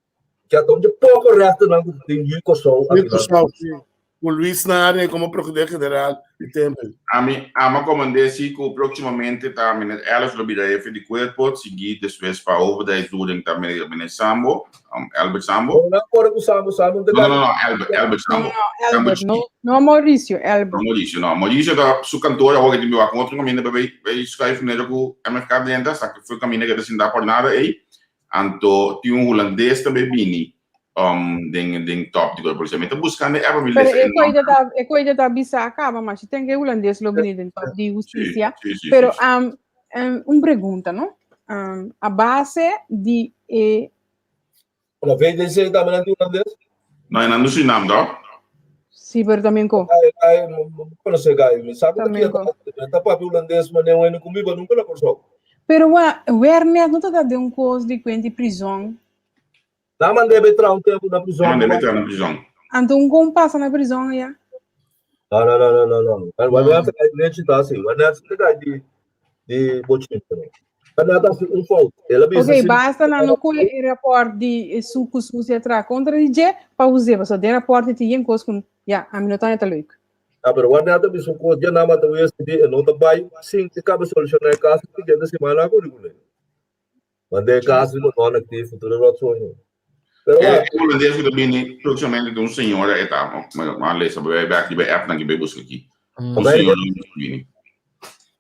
Ya ta un de poco rechter nan cu tin yu Kòrsou Yu Kòrsou, sí. Ku Luis Nare komo prokurador general di Tempel. Ami ama komand'é si ku próksimamente ta Meneer Ellis lo bira hefe di kuerpo, sigui despues pa hoofduitvoering ta Meneer Sambo, Albert Sambo. No, no kore ku Sambo, Sambo no ta No, no, no, Albert, Albert Sambo. No, no, Albert, no, no Mauricio, Albert. No Mauricio, no. Mauricio ta su kantoor awor ke tin biba ku otro kaminda pa bai bai schuif manera ku MFK drenta, sa ku kaminda ke ta sinta por nada ei. Anto tin un hulandes tambe bini um, den, den top di policía. Mi ta buscando e app, mi Pero lesa e e coisa nomber. ta, e coisa ta bisa acaba, mas ten que holandês lo bini den top di justicia. Sí, sí, sí, Pero sí, sí. um, um, un pregunta, no? Um, a base di e La VDC tambe nan tin holandês? No, en ando Surinam, toch? Sí, pero también ko. Ai, ai, no no conoce gai. Mi sabe También que ko. ta papia holandês, mas nem wene comigo nunca na Kòrsou. Pero wa, wernet no ta da de un kos di kuenti prison. Na man debe tra un tempo na prison. Man debe tra na prison. Anto un kon pasa na prison ya? No, no, no, no, no, no. Wa wa ta gai lechi ta asi. Wa net ta gai di di bochincha. Wa net asi un fout. El a bisa Ok, si basta na no koe e rapport di su ku susi atra kontra di dje pa us'é, pasobra den rapport tin yen kos ku ya, ami no ta neta leuk. Ah, pero wa net a bisa un kos dje nan mata wes di e no ta bai sin e kaba soluciona e kaso siguiente semana a kuri kuné. Manda e kaso di non actief futuro rotzooi. Pero E wa holandés ku ta bini próximamente ta un señora e ta, ma lesa bai bek riba e app nan ki bai buska aki. Un señora ta bini.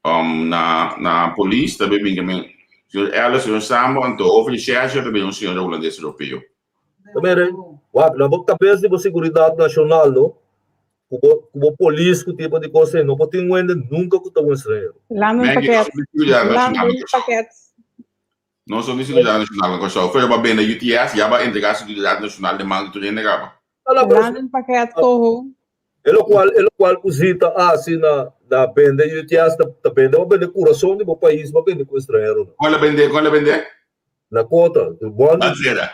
Um, na na polis ta bai bini también señor Ellis, señor Sambo, anto hoofd recherche ta bini un señora holandés europeo. Mire, wak, na bo kabes di bo seguridat nashonal, no? Ku bo, ku bo polis, ku tipo di kos ei, no por tin wende nunka ku ta un estranhero. Landen Mengi, pakket. nos di seguridad nacional Landen na Kòrsou. pakket. Nos no di seguridad nacional na Kòrsou. Pero ba bende UTS, ya ba entrega seguridad nacional den man di tur hende kaba. Ala, pero Landen pakket koho. E lokual, e lokual ku Zita hasi na, na bende UTS, ta, ta bende, bo bende kurason di bo pais, bo bende ku estranheronan. Kon el a bende? Kon el a bende? Na kota, di bon Ban sera.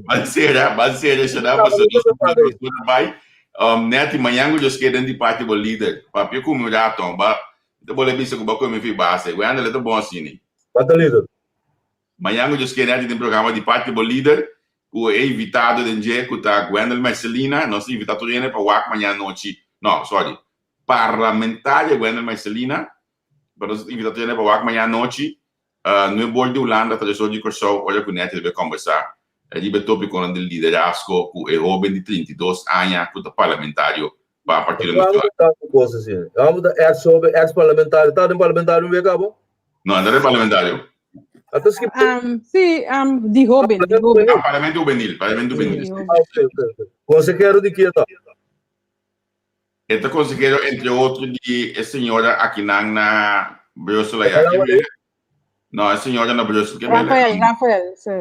Ban sera, ban sera, shada, paso nos nos nos bai. Um, neti, mañan ku Dios kere den di parti bo lider. Papia ku mi un rato, ba, ta bole bisa ku ba kome fi base. Wendel, e ta bon asini. Bata lider. Mañan ku Dios kere neti den programa di parti bo lider, ku e invitado den dje ku ta Gwendel Marcelina. Nos ta invita tur hende pa wak mañan nochi. No, sorry. Parlamentaria Gwendel Marcelina. Pero nos ta invita tur hende pa wak mañan nochi. No e bor di Hulanda ta resor di Kòrsou ora ku Nettie ta bai kòmbersá riba e tópikonan di liderazgo ku e hóben di 32 aña ku ta parlamentario pa Partido Nacional. Amo tantu kos asina. Amo ta ex hóben, ex parlamentario. Ta den parlamentario un bek abo? No, no ta den parlamentario. A ta skip. Sí, di hóben, di hóben. Ah, parlamento hubenil, parlamento hubenil. Sí, di hóben. Ah, ok, ok, ok. Konsehero di kie ta? E ta konsehero entre otro di e señora akinan na Brussel allá. Ke mele? No, e señora na Brussel. Ke mele? Rafael, Rafael. Sí,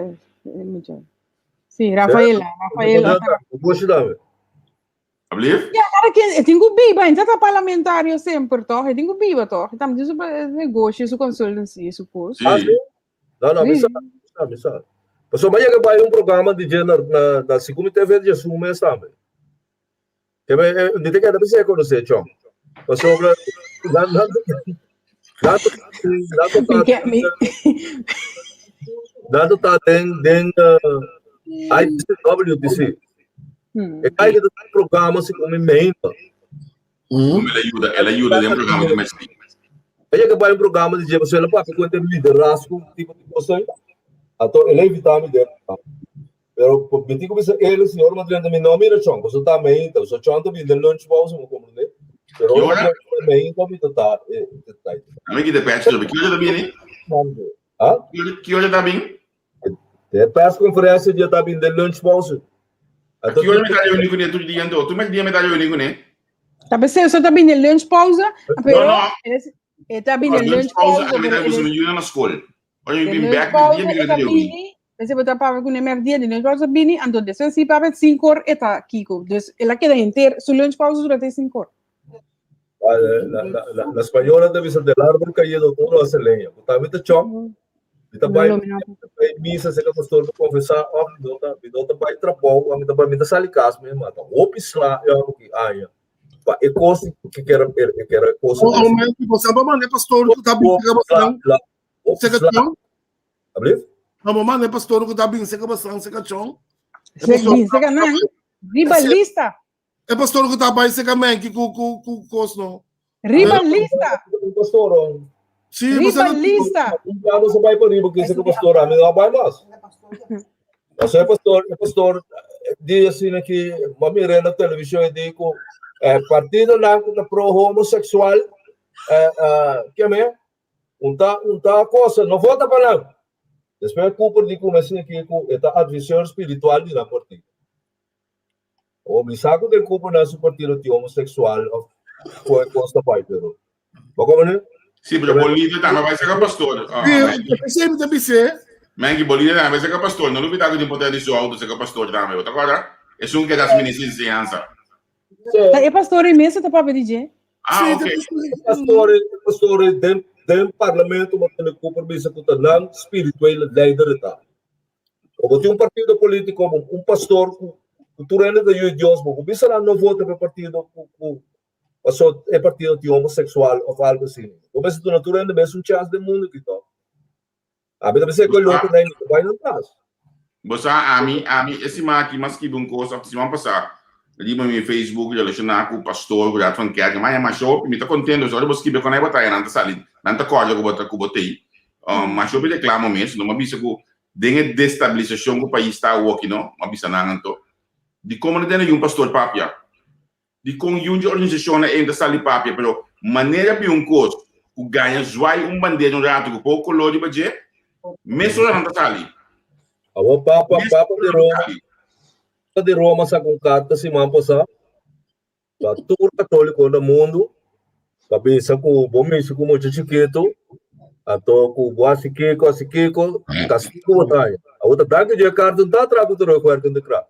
sí Rafaela, Rafaela. Boshi dame. Ablief? Ja, cada quien, e tin ku biba, en ta parlamentario semper, toch? E tin ku biba, toch? E tambe tin su negoshi, su consultancy, su kos. Sí. Ah, sí? No, no, mi sa, mi sa, mi sa. Pasobra mi a yega bai un programa di dje na, na, na Sikumi TV dje su mes tambe. Ke me, eh, mi te keda bisa konosé, chon. Pasobra, nan, nan, nan, nan, Mi ke, mi, nan ta den, den, uh, ITC, WTC. E kai ta programa si mi meinta. Como el ayuda, el ayuda den programa di Messi. Ella que vai un programa de dje, ela papia com liderazgo, tipo de coisa aí. Ato ele evita mi de. Pero mi tin ku bisa el, señor ma drenta mi no mira chon, paso ta meinta, so chon ta bin den lunch pauze mo comprende. Pero Ki ora? meinta mi ta ta ta. A mi kita pers, ki ora ta bini? Ha? Ki ora ta bin? De persconferencia dia ta bin den lunch pauze. A ki ora mi ta reuni kuné tur dia anto? Tur dia mi ta reuni kuné? Ta pensei so ta bin den lunch pauze, pero No, no. e ta bin den Lunch lunch pauze, pauze, a mi ta pero gusta mi yunan na skol. Ora mi Den bin lunch bek, mi pauze dia mi e ta ta reuni. bini, pensei bo ta papia kuné merdia, den lunch pauze bini, anto despues si papia 5 or e ta kiko. Dus el a keda henter, su lunch pauze dura te 5 or. La, la, la, la española ta bisa del árbol caído todo hace leña. Ku tambe ta chon, mi ta bai, No, mi no. bai misa seka pastor pa confesá, of mi no ta, mi no ta bai trabou, mi ta bai, mi ta sali kas mi mata. Hopi sla e amo ki aña. Pa e kos ki kera, e kera kos. O aumento, bo sa manda e pastor ku ta bin seka basnan, Sla, hopi seka sla. chon. Ablief? No, bo manda e pastor ku ta bin seka basnan, seka chon. E Se pastor bin, seka nan, riba lista. E pastor ku ta bai seka menki ku ku ku kos no. Riba lista. Un pastor, oh. Sí, Riba você lista. Un plano se bai pa riba que seka pastor, a mi no bai mas. Paso e pastor, e pastor di asina ki ma mir'é na televishon e di ku eh, partidonan ku ta pro homosexual eh, eh, ke me un ta un ta cosa, no vota pa nan. Despues Cooper di ku asina ki ku e ta advisor spiritual di nan partido. O mi sa ku den Cooper nan su partido tin homosexual of kon e kos ta bai pero bo komprende? Sí, pero Bolivia tambe bai saka pastor. Ah, Sí, pensei mi ta bisé. Menki, Bolivia tambe bai saka pastor. No lubida ku tin poder di su auto saka pastor tambe. Bo ta korda? Esun ke das minister di enseñansa. Ta e pastor ei mes ta papia di dje. Ah, Sí, ok. ta bisé. Pastor, pastor den den parlamento bo tene Cooper bisa ku ta nan spirituele leider ta. O bo tin un partido politico, bo un pastor ku ku tur hende ta yu di Dios, bo ku bisa nan no vota pa e partido ku ku paso e partido tin homosexual of algo asina. Bo mester duna tur hende mes un chance den mundo aki to. Ami ta bisa ku e loko nan ta bai nan tras. Bo sa ami, ami e siman aki m'a skibi un kos of siman pasá riba mi Facebook relashoná ku pastor ku raad van kerk. Mi a yama masha hopi, mi ta kontento ora bo skibi kon ei bo ta nan ta sali, nan ta kòrda ku bo ta ku bo t'ei. Masha hopi reklamo mes, no m'a bisa ku Den e destabilisashon ku pais ta awoki no, m'a bisa nan anto, dikon bo no tende yun pastor papia? Dikon yun dje organisashonnan ei no ta sali papia? Pero manera bin un kos ku gaña zwai un bandera un ratu ku poko koló riba dje, mesora nan ta sali. Awor papa, papa di Mesora nan ta Roma, sali. papa di Roma saka un karta siman pasá pa tur katoliko na mundu pa bisa ku bo mishi ku mucha chikitu anto ku bo hasi kiko hasi kiko kastigo bo ta haña. Awor ta danki Dios e karta no ta atrás ku terugwerkende kracht.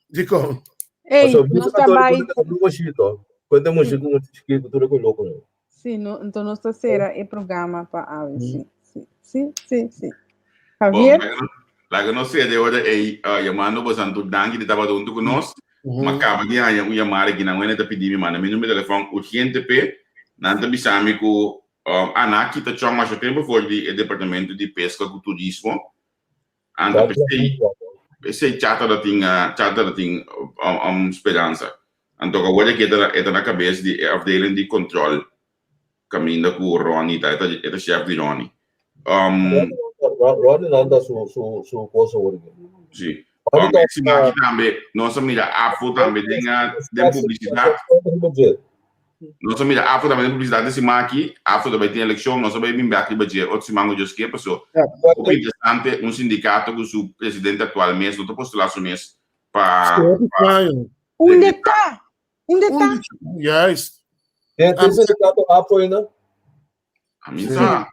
Dikon? Ey, Pasobra mucha nos ta katoliko bai. ta keda muy bashito. Kuenta mucha ku mucha chikitu tur e ku loko nan. Sí, no, enton nos ta sera e programa pa awe. Sí, sí, sí, sí, sí. Bon, Javier? laga nos, laga nos sera e ora ei, uh, yamando boso tur danki di tabata huntu ku nos. Ma kaba di haña un yamada aki nan wende ta pidi mi manda mi numero di telefòn urgente p'e. Nan ta bisa mi ku um, ah, nan a kita Chong masha tempu for di e departamento di peska ku turismo. Anto p'esei, p'esei Chata ta tin, Chata ta tin um, speransa. Anto awor aki e ta, e ta na kabes di e afdeling di control kaminda ku Ronnie ta, e ta, e ta chef di Ronnie. Rodney nan ta su su su cosa hoor. Sí. Um, siman aki tambe nos a mira afo tambe den den publicidad. Nos a mira afo tambe den publicidad den siman aki. Afo tambe tin eleccion. Nos a bay bin bek riba dje otro siman cu Dios kier paso. Hopi interesante un sindicato cu su presidente actual mes no ta postula su mes pa Unda ta? Unda ta? Juist. Tin sindicato afo ainda? A mi sa.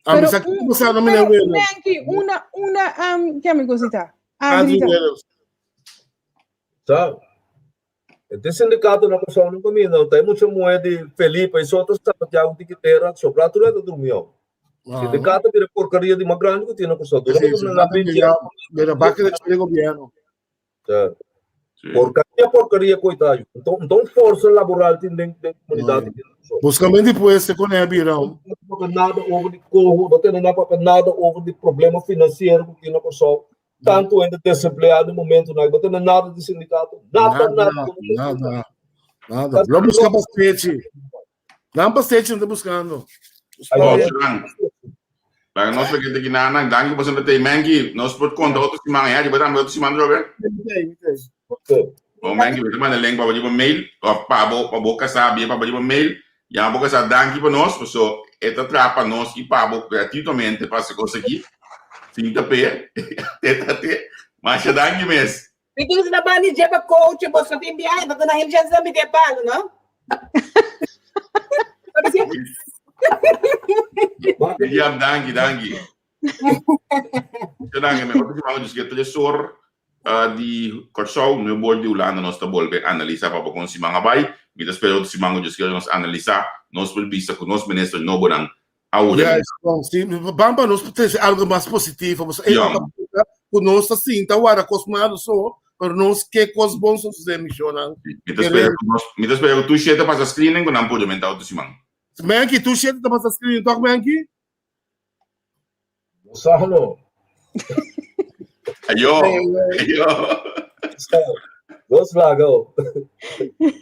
A mi sa kiko sa no meneer Williams. Menki, una, una, um, ke mi cosita? Adri Williams. Sa. Este sindicato na Kòrsou nunca mi no ta mucho muhe di Felipe y soto Santiago di Kitera sobra tur ta durmió. Sindicato bira porcaria di mas grande ku tin na Kòrsou. Dura sí, na Bira baka de gobierno. Sa. Porcaria, porcaria coitado. Então, então força laboral tem dentro da comunidade. Buscamente pues con el bira. Não nada over de corro, não tem nada nada over de problema financeiro que tem na Kòrsou. Tanto ainda desempleado no momento, não tem nada de sindicato. Nada, nada. Nada, nada. Lo busca pastete. Não pastete não está buscando. Laga nos vergete ki nan, danki pa sempre tei Menki, nos por konta otro siman, ya, riba tambe otro siman drobe. Bon Menki, mi ta manda link pa bo riba mail, of pa bo, pa bo kasá bia pa bo riba mail, yama bo kasá danki pa nos, paso e ta traha pa nos i pa bo gratuitamente pa hasi kos aki, sin ta pe, te ta te, masha danki mes. Mi tin na bani dje pa coach, boso tin biahe, pa na him chance mi te pago, no? Ja, danki, danki. Danki, mi otro siman dus ke tresor di Kòrsou, nu bor di Hulanda nos ta bolbe analisa pa bo kon siman a bai. Mi ta spera otro siman ku Dios kier nos analisa, nos por bisa ku nos minister nobonan Awor. Yes, bon, sí. Ban pa nos trece algo mas positivo. Pasobra e no ta busca ku nos ta sinta wara kos malo so, pero nos ke kos bon so sucede misionan. Mi ta spera ku nos, mi ta spera ku tur shete pasa screening ku nan por menta otro siman. Menki, tur shete ta pasa screening tok Menki? No sa no. Ayo, ayo. Dos lago.